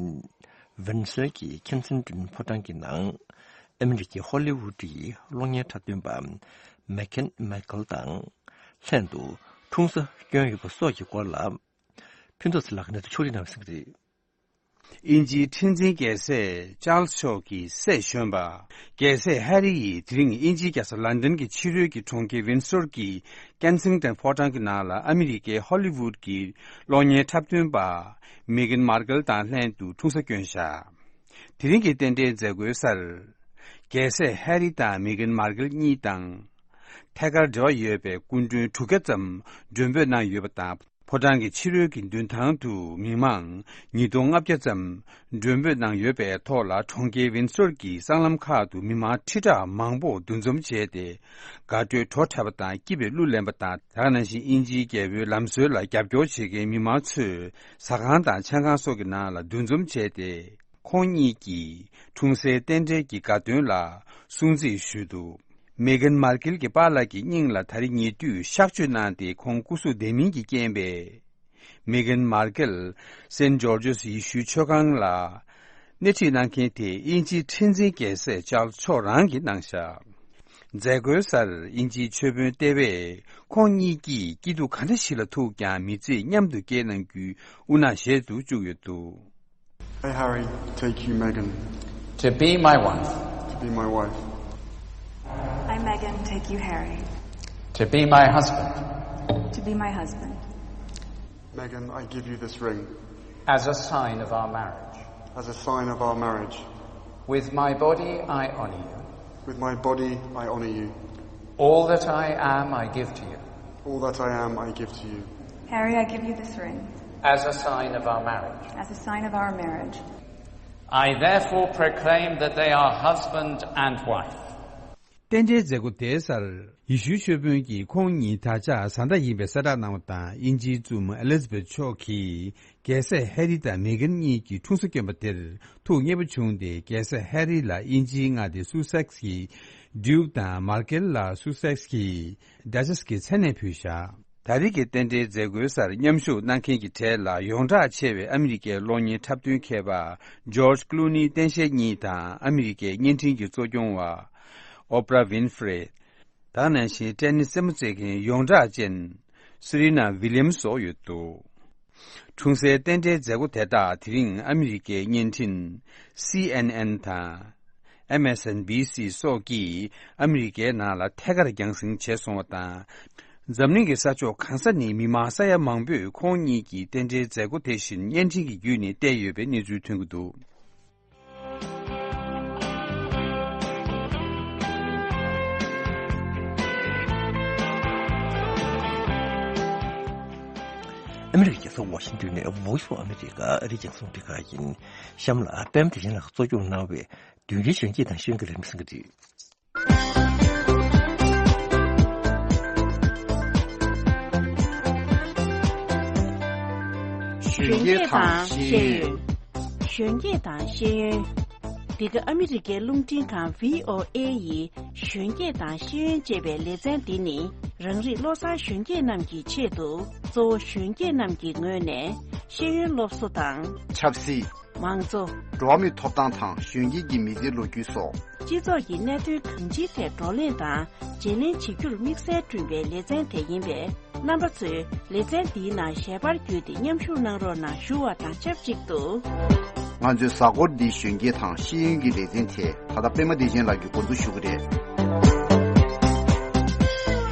ཝིན་སར་གྱི་ཁེན་སིང་ཏོན་ཕོ་བྲང་གི་ནང་ཨ་མི་རི་ཀའི་ཧོ་ལི་ཝུད་ཀྱི་གློག་བརྙན་འཁྲབ་སྟོན་པ་མེ་གྷན་མེ་ཀལ་དང་ལྷན་དུ་འཁྲུངས་ས་བསྐྱོན་ཡོད་པ་སོགས་ཀྱི་སྐོར་ལ། ཕུན་ཚོགས་ཚེ་ལགས་ཀྱིས་གནས་ཚུལ་ཕྱོགས་སྒྲིག་གནང་བ་གསན་གྱི་རེད། དབྱིན་ཇིའི་ཁྲི་འཛིན་རྒྱལ་སྲས་ཅཱལ་སི་མཆོག་གི་སྲས་གཞོན་པ། རྒྱལ་སྲས་ཧེ་རི་ཡིས་དེ་རིང་དབྱིན་ཇིའི་རྒྱལ་ས་ལན་ཌན་གྱི་ཕྱི་རོལ་གྱི་གྲོང་ཁྱེར་ཝིན་སོར་གྱི་ཀེན་སིང་ཏོན་ཕོ་བྲང་གི་ནང་ལ་ཨ་མི་རི་ཀའི་ཧོ་ལི་ཝུད་ཀྱི་གློག་བརྙན་འཁྲབ་སྟོན་པ་མེ་གྷན་མར་ཀལ་དང་ལྷན་དུ་འཁྲུངས་ས་བསྐྱོན་བཞག་དེ་རིང་གི་རྟེན་འབྲེལ་མཛད་སྒོའི་སར། རྒྱལ་སྲས་ཧེ་རི་དང་མེ་གྷན་མར་ཀལ་གཉིས་དང་། ཐད་ཀར་འབྲེལ་བ་ཡོད་པའི་སྐུ་མགྲོན་དྲུག་བརྒྱ་ཙམ་མགྲོན་འབོད་གནང་ཡོད་པ་དང་། ཕོ་བྲང་གི་ཕྱི་རོལ་གྱི་མདུན་ཐང་དུ་མི་མང་ཉིས་སྟོང་ལྔ་བརྒྱ་ཙམ་མགྲོན་འབོད་གནང་ཡོད་པའི་ཐོག་ལ། གྲོང་ཁྱེར་ཝིན་སོར་གྱི་སྲང་ལམ་ཁག་ཏུ་མི་མང་ཁྲི་ཕྲག་མང་པོ་འདུ་འཛོམས་བྱས་ཏེ། དགའ་སྤྲོའི་བྲོ་འཁྲབ་པ་དང་། སྐྱིད་པའི་གླུ་ལེན་པ་དང་། དེ་ནང་བཞིན་དབྱིན་ཇིའི་རྒྱལ་པོའི་ལམ་སྲོལ་ལ་རྒྱབ་སྐྱོར་བྱེད་མཁན་མི་མང་ཚོས་ཟ་ཁང་དང་ཆང་ཁང་སོགས་ཀྱི་ནང་ལ་འདུ་འཛོམས་བྱས་ཏེ། ཁོང་གཉིས་ཀྱིས་འཁྲུངས་སའི་རྟེན་འབྲེལ་གྱི་དགའ་སྟོན་ལ་སྲུང་བརྩི་ཞུས་འདུག་མེ་གྷན་མར་ཀེལ་གྱི་པཱ་ལགས་ཀྱི་སྙིང་ལ་ད་རེས་ཉེ་དུས་གཤག་བཅོས་གནང་སྟེ། ཁོང་སྐུ་གཟུགས་བདེ་མིན་གྱི་རྐྱེན་པས། མེ་གྷན་མར་ཀེལ་སེན་ཇོར་ཇོས་ཡེ་ཤུའི་ཆོས་ཁང་ལ་སྣེ་ཁྲིད་གནང་མཁན་དེ་དབྱིན་ཇིའི་ཁྲི་འཛིན་རྒྱལ་སྲས་ཅཱལ་སི་མཆོག་རང་གིས་གནང་བཞག་མཛད་སྒོའི་སར་དབྱིན་ཇིའི་ཆོས་དཔོན་ལྟེ་བས་ཁོང་གཉིས་ཀྱིས་སྐྱིད་སྡུག་ག་འདྲ་ཞིག་ལ་ཐུག་ཀྱང་མི་ཚེ་མཉམ་དུ་སྐྱེལ་གནང་རྒྱུའི་དབུ་ནག་བཞེས་སུ་བཅུག་ཡོད་འདུག Hey Harry, take you Meghan. To be my wife. To be my wife. I, Meghan, take you, Harry. To be my husband. To be my husband. Meghan, I give you this ring. As a sign of our marriage. As a sign of our marriage. With my body, I honor you. With my body, I honor you. All that I am, I give to you. All that I am, I give to you. Harry, I give you this ring. As a sign of our marriage. As a sign of our marriage. I therefore proclaim that they are husband and wife. རྟེན་འབྲེལ་མཛད་སྒོ་དེའི་སར་ཡེ་ཤུའི་ཆོས་དཔོན་གྱིས་ཁོང་གཉིས་ད་ཆ་བཟའ་ཟླ་ཡིན་པའི་གསལ་བསྒྲགས་གནང་བ་དང་། དབྱིན་ཇིའི་བཙུན་མོ་ཨེ་ལི་ཛ་བེད་མཆོག་གིས་རྒྱལ་སྲས་ཧེ་རི་དང་མེ་གྷན་གཉིས་ཀྱི་འཁྲུངས་ས་བསྐྱོན་པ་དེར་ཐུགས་མཉེས་པོ་བྱུང་སྟེ། རྒྱལ་སྲས་ཧེ་རི་ལ་དབྱིན་ཇིའི་མངའ་སྡེ་སུ་སེག་སི་གི་ཌིའུག་དང་མར་ཀེལ་ལ་སུ་སེག་སི་གི་ཌ་ཅེས་ཀྱི་མཚན་གནས་ཕུལ་བཞག་ད་རེས་ཀྱི་རྟེན་འབྲེལ་མཛད་སྒོའི་སར་མཉམ་ཞུགས་གནང་མཁན་གྱི་གྲས་ལ་ཡོངས་གྲགས་ཆེ་བའི་ཨ་མི་རི་ཀའི་གློག་བརྙན་འཁྲབ་སྟོན་མཁས་པ་ཇོརྗ་ཀླུ་ནི་སྟངས་དཔྱལ་གཉིས་དང་། ཨ་མི་རི་ཀའི་བརྙན་འཕྲིན་གྱི་གཙོ་སྐྱོང་བ་ཨོ་པྲ་ཝིན་ཧྥི་རེ། ད་ནང་བཞིན་ཊེ་ནིས་རྩེད་མོ་རྩེད་མཁན་ཡོངས་གྲགས་ཅན་སི་རི་ན་ཝི་ལི་ཡམ་སོགས་ཡོད་འདུག་འཁྲུངས་སའི་རྟེན་འབྲེལ་མཛད་སྒོ་དེ་དག་དེ་རིང་ཨ་མི་རི་ཀའི་བརྙན་འཕྲིན་སི་ཨེན་ཨེན་དང་ཨེམ་ཨེས་ཨེན་བི་སི་སོགས་ཀྱིས་ཨ་མི་རི་ཀའི་ནང་ལ་ཐད་ཀར་རྒྱང་སྲིང་བྱས་སོང་བ་དང་། འཛམ་གླིང་གི་ས་ཕྱོགས་གང་ས་ནས་མི་མང་ས་ཡ་མང་པོས་ཁོང་གཉིས་ཀྱི་རྟེན་འབྲེལ་མཛད་སྒོ་དེ་བཞིན་བརྙན་འཕྲིན་གྱི་བརྒྱུད་ནས་བལྟས་ཡོད་པའི་གནས་ཚུལ་ཐོན་གྱི་འདུག་ཨ་མི་རི་ཀའི་རྒྱལ་ས་ཝ་ཤིང་ཏོན་ནས་Voice of America ཨ་རིའི་རྒྱང་སྲིང་རླུང་འཕྲིན་ཁང་ཡིན། གཤམ་ལ་པད་མ་བདེ་ཆེན་ལགས་གཙོ་སྐྱོང་གནང་བའི་བདུན་རེའི་གཞོན་སྐྱེས་དང་ཤེས་ཡོན་གྱི་ལས་རིམ་གསན་གྱི་རེད། གཞོན་སྐྱེས་དང་ཤེས་ཡོན། གཞོན་སྐྱེས་དང་ཤེས་ཡོན། འདི་ག་ཨ་མི་རི་ཀའི་རླུང་འཕྲིན་ཁང་V O A ཡི་གཞོན་སྐྱེས་དང་ཤེས་ཡོན་ཅེས་པའི་ལེ་ཚན་འདི་ནི། རང་རིགས་བློ་བཟང་གཞོན་སྐྱེས་རྣམས་ཀྱི་ཆེད་དུ། གཙོ་བོ་གཞོན་སྐྱེས་རྣམས་ཀྱི་ངོས་ནས་ཤེས་ཡོན་སློབ་གསོ་དང་། ཆབ་སྲིད། མང་གཙོ། འགྲོ་བ་མིའི་ཐོབ་ཐང་དང་གཞོན་སྐྱེས་ཀྱི་མི་ཚེའི་ལོ་རྒྱུས་སོགས། སྤྱི་ཚོགས་ཀྱི་གནད་དོན་གང་ཅིའི་ཐད་བགྲོ་གླེང་དང་བརྗེ་ལེན་བྱེད་རྒྱུར་དམིགས་བསལ་བསྐྲུན་པའི་ལེ་ཚན་དེ་ཡིན་པས། རྣམ་པ་ཚོས་ལེ་ཚན་འདིའི་ནང་ཞལ་པར་བརྒྱུད་དེ་མཉམ་ཞུགས་གནང་རོགས་གནང་ཞུ་བ་དང་ཆབས་ཅིག་ཏུ། ང་ཚོའི་གཟའ་འཁོར་འདིའི་གཞོན་སྐྱེས་དང་ཤེས་ཡོན་གྱི་ལེ་ཚན་དེ་ད་ལྟ་པད་མ་བདེ་ཆེན་ལགས་ཀྱིས་འགོ་འཛུགས་ཞུ་གི་རེད།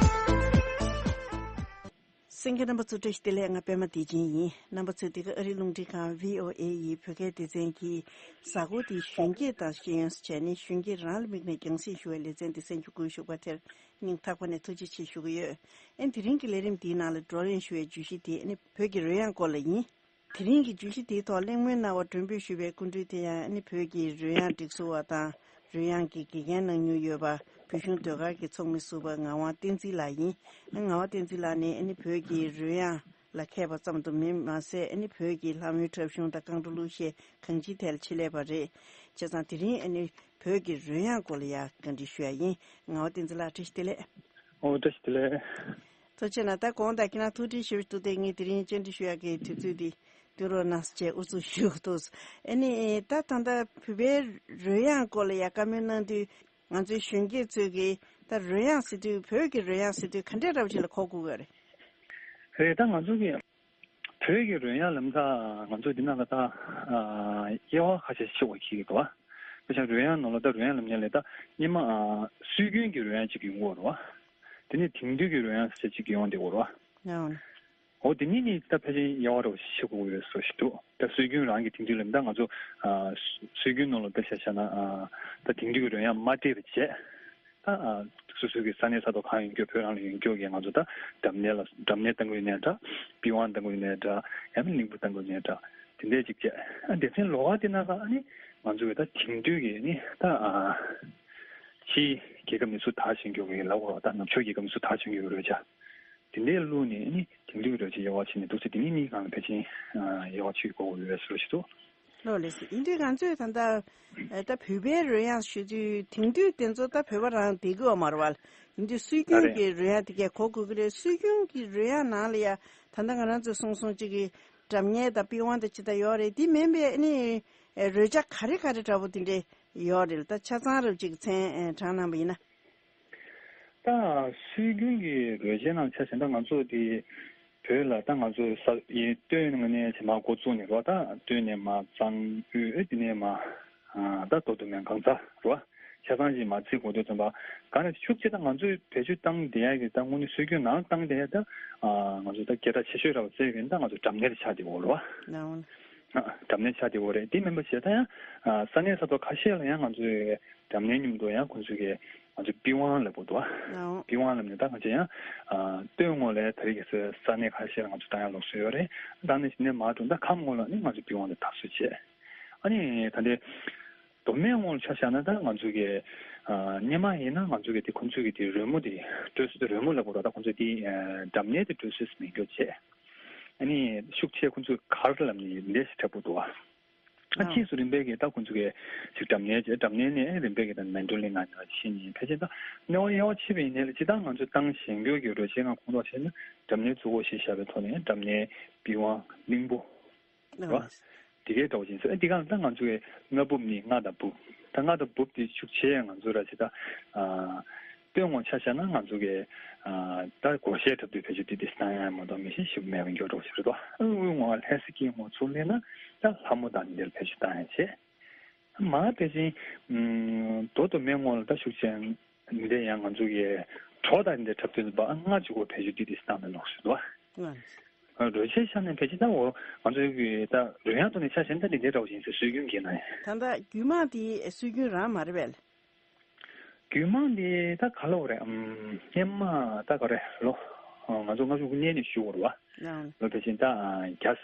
གསན་མཁན་རྣམ་པ་ཚོ་བཀྲ་ཤིས་བདེ་ལེགས། ང་པད་མ་བདེ་ཆེན་ཡིན། རྣམ་པ་ཚོས་འདི་ག་ཨ་རིའི་རླུང་འཕྲིན་ཁང་V O A ཡི་བོད་སྐད་སྡེ་ཚན་གྱི་གཟའ་འཁོར་འདིའི་གཞོན་སྐྱེས་དང་ཤེས་ཡོན་ཟེར་བྱས་ནས་གཞོན་སྐྱེས་རང་ལ་དམིགས་ནས་རྒྱང་སྲིང་ཞུ་བའི་ལེ་ཚན་འདི་གསན་རྒྱུ་དགོས་ཞུ་བ་དེར་སྙིང་ཐག་པ་ནས་ཐུགས་རྗེ་ཆེ་ཞུ་གི་ཡོད། ཨེ་དེ་རིང་གི་ལས་རིམ་འདིའི་ནང་ལ་བགྲོ་གླེང་ཞུ་བའི་བརྗོད་གཞི་དེ་ཨ་ནི་བོད་ཀྱི་རོལ་དབྱངས་སྐོར་ལ་ཡིན། དེ་རིང་གི་བརྗོད་གཞི་དེའི་ཐོག་གླེང་མོལ་གནང་བར་མགྲོན་འབོད་ཞུས་པའི་སྐུ་མགྲོན་དེ་ཡང་ཨ་ནི་བོད་ཀྱི་རོལ་དབྱངས་སྒྲིག་བཟོ་བ་དང་རོལ་དབྱངས་ཀྱི་དགེ་རྒན་གནང་མྱོང་ཡོད་པ་བོད་གཞུང་ཟློས་གར་གྱི་ཚོགས་མི་ཟུར་པ་ངག་དབང་བསྟན་འཛིན་ལགས་ཡིན། ཨ་ངག་དབང་བསྟན་འཛིན་ལགས་ནི་ཨ་ནི་བོད་ཀྱི་རོལ་དབྱངས་ལ་མཁས་པ་ཙམ་དུ་མིན་མ་ཟད་ཨ་ནི་བོད་ཀྱི་ལྷ་མོའི་འཁྲབ་གཞུང་དང་རྐང་བྲོ་གླུ་གཞས་གང་ཅིའི་ཐད་ལ་ཆེད་ལས་པ་རེད། བྱས་ཙང་དེ་རིང་ཨ་ནི་བོད་ཀྱི་རོལ་དབྱངས་སྐོར་ལ་ཡང་བཀའ་འདྲི་ཞུ་ཡ་ཡིན། ངག་དབང་བསྟན་འཛིན་ལགས་བཀྲ་ཤིས་བདེ་ལེགས། ཨོ་བཀྲ་ཤིས་བདེ་ལེགས། ཐུགས་རྗེ་གནང་། ད་དགོངས་དག་ཁྱེད་རང་ཐུགས་འདྲི་ཞུ་འདུག་སྟེ་ངས་དེ་རིང་བཅར་འདྲི་ཞུ་ཡག་གི་དུས་ཚོད་འདི་བསྟུན་རོགས་གནང་ཟེར་ཨུ་ཚུགས་ཞུ་འདུག་ཨ་ནི་ད་ད་ལྟ་བོད་པའི་རོལ་དབྱངས་སྐོར་ལ་ཡ་བཀའ་མོལ་གནང་དུས་ང་ཚོའི་གཞོན་སྐྱེས་ཚོས་ཀྱིས་ད་རོལ་དབྱངས་ཟེར་དུས་བོད་ཀྱི་རོལ་དབྱངས་ཟེར་དུས་ག་འདྲས་འདྲ་བོ་ཅིག་ལ་གོ་དགོས་ཀྱི་རེད། རེད། ད་ང་ཚོ་གི་བོད་ཀྱི་རོལ་དབྱངས་ལམ་ཁ་ང་ཚོ་འདི་ནང་ལ་ད་དབྱེ་བ་ཁ་ཤས་ཤིག་ཕྱེ་དགོས་ཀྱི་འདུག་བ། དཔེ་བཞག་རོལ་དབྱངས་ནང་ལ་ད་རོལ་དབྱངས་ལབ་མཁན་ལས་ད་སྔོན་མ་སྲོལ་རྒྱུན་གྱི་རོལ་དབྱངས་ཅིག་ཡོང་གི་ཡོད་རེད་བ། དེ་ནས་དེང་དུས་ཀྱི་རོལ་དབྱངས་ཟེར་ཅིག་ཡོང་བསྡད་ཡོད་རེད་བ། ཨང་། འོ་དེ་གཉིས་ནི་ད་ཕལ་ཆེར་དབྱེ་བ་འདྲ་བོ་ཞིག་ཕྱེ་དགོས་ཡོད་བཟོ་ཞིག་འདུག་ད་སྲོལ་རྒྱུན་རང་གི་དེང་དུས་ལབ་ད་ང་ཚོ་སྲོལ་རྒྱུན་ནང་ལ་དཔེ་ཆ་བཞག་ན་ད་དེང་དུས་ཀྱི་རོལ་དབྱངས་མ་སྤྲད་པ་བྱས། ད་སོ་སོ་གི་ས་གནས་ས་ཐོག་གང་ཡོད་རྒྱུ་བོད་རང་ལ་ཡོད་རྒྱུ་གི་ང་ཚོ་ད་སྒྲ་སྙན་ལ་སྒྲ་སྙན་གཏང་གི་ཡོད་ནའི་འདྲ། པི་ཝང་གཏང་གི་ཡོད་ནའི་འདྲ། ཡང་ན་གླིང་བུ་གཏང་གི་ཡོད་ནའི་འདྲ། དེ་འདྲས་ཅིག་བྱས། ཨ་སྡེ་ཚན་ལོགས་ཀ་དེ་ནང་ལ་ཨ་ནི་ང་ཚོ་གི་ད་དེང་དུས་ཀྱི་ནི་ད་ཕྱིའི་རྒྱལ་ཁབ་ནས་ཚུར་དར་བཞིན་རྒྱུ་གི་ལབ་དགོས་རེད་བ། ད་ནུབ་ཕྱོགས་རྒྱལ་ཁབ་ནས་ཚུར་དར་བཞིན་རྒྱུ་གི་རོལ་ཆ་དེ་འདྲས་བླུགས་ནས་ཨ་ནི་དེང་དུས་ཀྱི་རོལ་ཆ་དབྱེ་བ་ཕྱེ་ནས་འདུག་ཚེ་དེ་ནི་གཉིས་སྒང་ལ་ཕལ་ཆེར་དབྱེ་བ་ཕྱེ་དགོས་ཀྱི་རེད་བཟོ་ཞིག་འདུག་ལགས་ལགས་སོ། ཡིན་དུས་ང་ཚོས་ད་ལྟ་ད་བོད་པའི་རོལ་དབྱངས་ཞུ་དུས་དེང་དུས་དེ་ཚོ་ད་བོད་པ་རང་བསྡད་ཀྱི་ཡོད་མ་རེད་བ། ཡིན་དུས་སྲོལ་རྒྱུན་གྱི་རོལ་དབྱངས་དེ་གས་གོ་དགོས་ཀྱི་རེད། སྲོལ་རྒྱུན་གྱི་རོལ་དབྱངས་ནང་ལ་ཡ་ད་ལྟ་ང་རང་ཚོས་གསུངས་སོང་གཅིག་གི་སྒྲ་སྙན་དང་པི་ཝང་དང་ཅི་ལྟར་ཡོད་རེད། དེ་མིན་པའི་ཨ་ནི་རོལ་ཆ་ག་རེ་ག་རེ་འདྲ་པོ་དེ་འདྲས་ཡོད་རེད། ད་ཆ་ཚང་རབ་ཅིག་མཚན་དྲངས་གནང་པ་ཡིན་ན། ད་སྲོལ་རྒྱུན་གྱི་རོལ་ཆའི་ནང་ཆ་བཞག་ན་ད་ང་ཚོ་དེ་བོད་ལ་ད་ང་ཚོ་ས་ཡིན་སྟོད་ནས་ནས་བྱས་མར་འགོ་བཙུགས་ནས་རོ། ད་སྟོད་ནས་མར་གཙང་དབུས་དེ་ནས་མར་ད་མདོ་སྟོད་སྨད་གངས་རྫ་རོ། ཆ་ཚང་ཞིག་མར་བརྩི་དགོས་དུས་ཙམ་པ་ག་ནས་ཤུགས་ཆེ་ད་ང་ཚོས་བེད་སྤྱོད་བཏང་བསྡད་ཡ་གི་ད་དངོས་གནས་སྲོལ་རྒྱུན་ནང་བཏང་བསྡད་ཡ་ད་ང་ཚོ་ད་སྐད་གྲགས་ཆེ་ཤོས་ར་བ་བརྩི་གི་ད་ང་ཚོ་སྒྲ་སྙན་དེ་ཆགས་བསྡད་ཡོད་རོ། སྒྲ་སྙན་ཆགས་བསྡད་ཡོད་རེད། དེ་མིན་པ་བྱས་ད་ཡང་ས་གནས་ས་ཐོག་ཁ་ཤས་ལ་ཡང་ང་ཚོས་སྒྲ་སྙན་མཉམ་དུ་ཡང་ཁོང་ཚོས་གི་ང་ཚོ་པི་ཝང་ལབ་དགོས་འདུག་བ། པི་ཝང་ལབ་ནས་ད་ང་ཚོ་ཡང་སྟོད་ངོས་ལ་ད་རེས་ཀྱི་ས་གནས་ཁ་ཤས་ལ་ང་ཚོ་ད་ཡང་ལུགས་སྲོལ་ཡོད་རེད། ད་ནི་ནས་མར་འགྲོ་ད་ཁམས་ངོས་ལ་ནི་ང་ཚོ་པི་ཝང་ལ་དར་སྲོལ་བྱས། ཨ་ནི་ད་ལྟའི་མདོ་སྨད་ངོས་ལ་ཆ་བཞག་ན་ད་ང་ཚོ་གི་སྔོན་མ་ཡིན་ན་ང་ཚོ་གི་དེ་ཁོང་ཚོ་གི་དེ་རོལ་མོ་དེ་དཀྲོལ་སྲོལ་དེ་རོལ་མོ་ལབ་དགོས་ར། ད་ཁོང་ཚོ་དེ་སྒྲ་སྙན་དེ་དཀྲོལ་སྲོལ་མེད་འགྱོ་བྱས། ཨ་ནི་ཤུགས་ཆེ་ཁོང་ཚོས་གར་ལབ་ནས་ལས་ཞིག་འཁྲབ་དགོས་འདུག་བ། ཨ་ཨ་རྗེས་སུ་རིམ་པས་ཀྱི་ད་ཁོང་ཚོ་གི་ཅིག་སྒྲ་སྙན་བྱས། སྒྲ་སྙན་ནས་རིམ་པས་ཀྱི་ད་མན་ཌོ་ལིན་ང་ནས་ཤེས་ནས་ཕལ་ཆེར་ད་གནས་བབ་དབྱེ་བ་ཕྱེ་བའི་ཡིན་ནའི་ལ་ཇི་ལྟར་ང་ཚོས་བཏང་བཞིན་ཡོད་ཀྱི་རོལ་ཆའི་ངང་ཁོངས་གཏོགས་བྱས་ན་སྒྲ་སྙན་གཙོ་བོ་ཞེས་བཞག་པའི་ཐོག་ནས་སྒྲ་སྙན་པི་ཝང་གླིང་བུ་རོ། ཨ་འདི་གའི་འདྲ་བོ་ཅན་ཟེར། ཨ་འདི་ག་ལ་ད་ང་ཚོ་གི་རྔ་འབུབ་ནི་རྔ་དང་འབུབ། ད་རྔ་དང་འབུབ་དེ་ཤུགས་ཆེ་ང་ཚོ་ར་ཇི་ལྟར་སྟོད་ངོས་ཆ་བཞག་ན་ང་ཚོ་གི་ད་སྒོར་གཞས་འཁྲབ་དུས་བེད་སྤྱོད་དེ་དེ་སྣང་ཡང་མ་གཏོགས་མི་ཤེས་ཞིག་མེད་པ་འགྱུར་འགྲོ་ཞིག་རེད་དོ། ཨ་དབུས་ངོས་ལྷ་ས་སྐྱིད་ངོས་ཚུར་སླེབས་ན་ད་ལྷ་མོ་དང་འདིར་བེད་སྤྱོད་བཏང་ཡང་བྱེད། མ་ཕལ་ཆེར་མདོ་སྟོད་སྨད་ངོས་ལ་ད་ཤུགས་ཆེན་འདི་ཡང་ང་ཚོ་གི་གྲོགས་དང་འདི་འཁྲབ་དུས་པ་ཨ་སྔ་གཅིག་གོ་བེད་སྤྱོད་དེ་དེ་སྣང་མེད་ལོག་ཞིག་འདུག་ཨ། རོལ་ཆའི་ཆ་ནས་ཕལ་ཆེར་ད་འོ་ང་ཚོའི་གི་ད་རོལ་དབྱངས་ཐོག་ནས་ཆ་བཞག་ན་ད་འདི་འདྲའི་འདྲ་བོ་ཞིག་ཡིན་ཟེར། སྲོལ་རྒྱུན་གྱི་ནང་ཡིན། ད་ལྟ་རྒྱུད་མང་དེ་སྲོལ་རྒྱུན་རང་མ་རེད་པས། རྒྱུད་མང་དེ་ད་ག་ལ་འོ་རེད། ཨམ་སྔོན་མ་ད་ག་རེ་ལོ་ང་ཚོ་ལྔ་བཅུ་ང་གཉིས་ནས་ཞུ་བ་རེད་བ། ལོ་དེ་བཞིན་ད་བརྒྱ་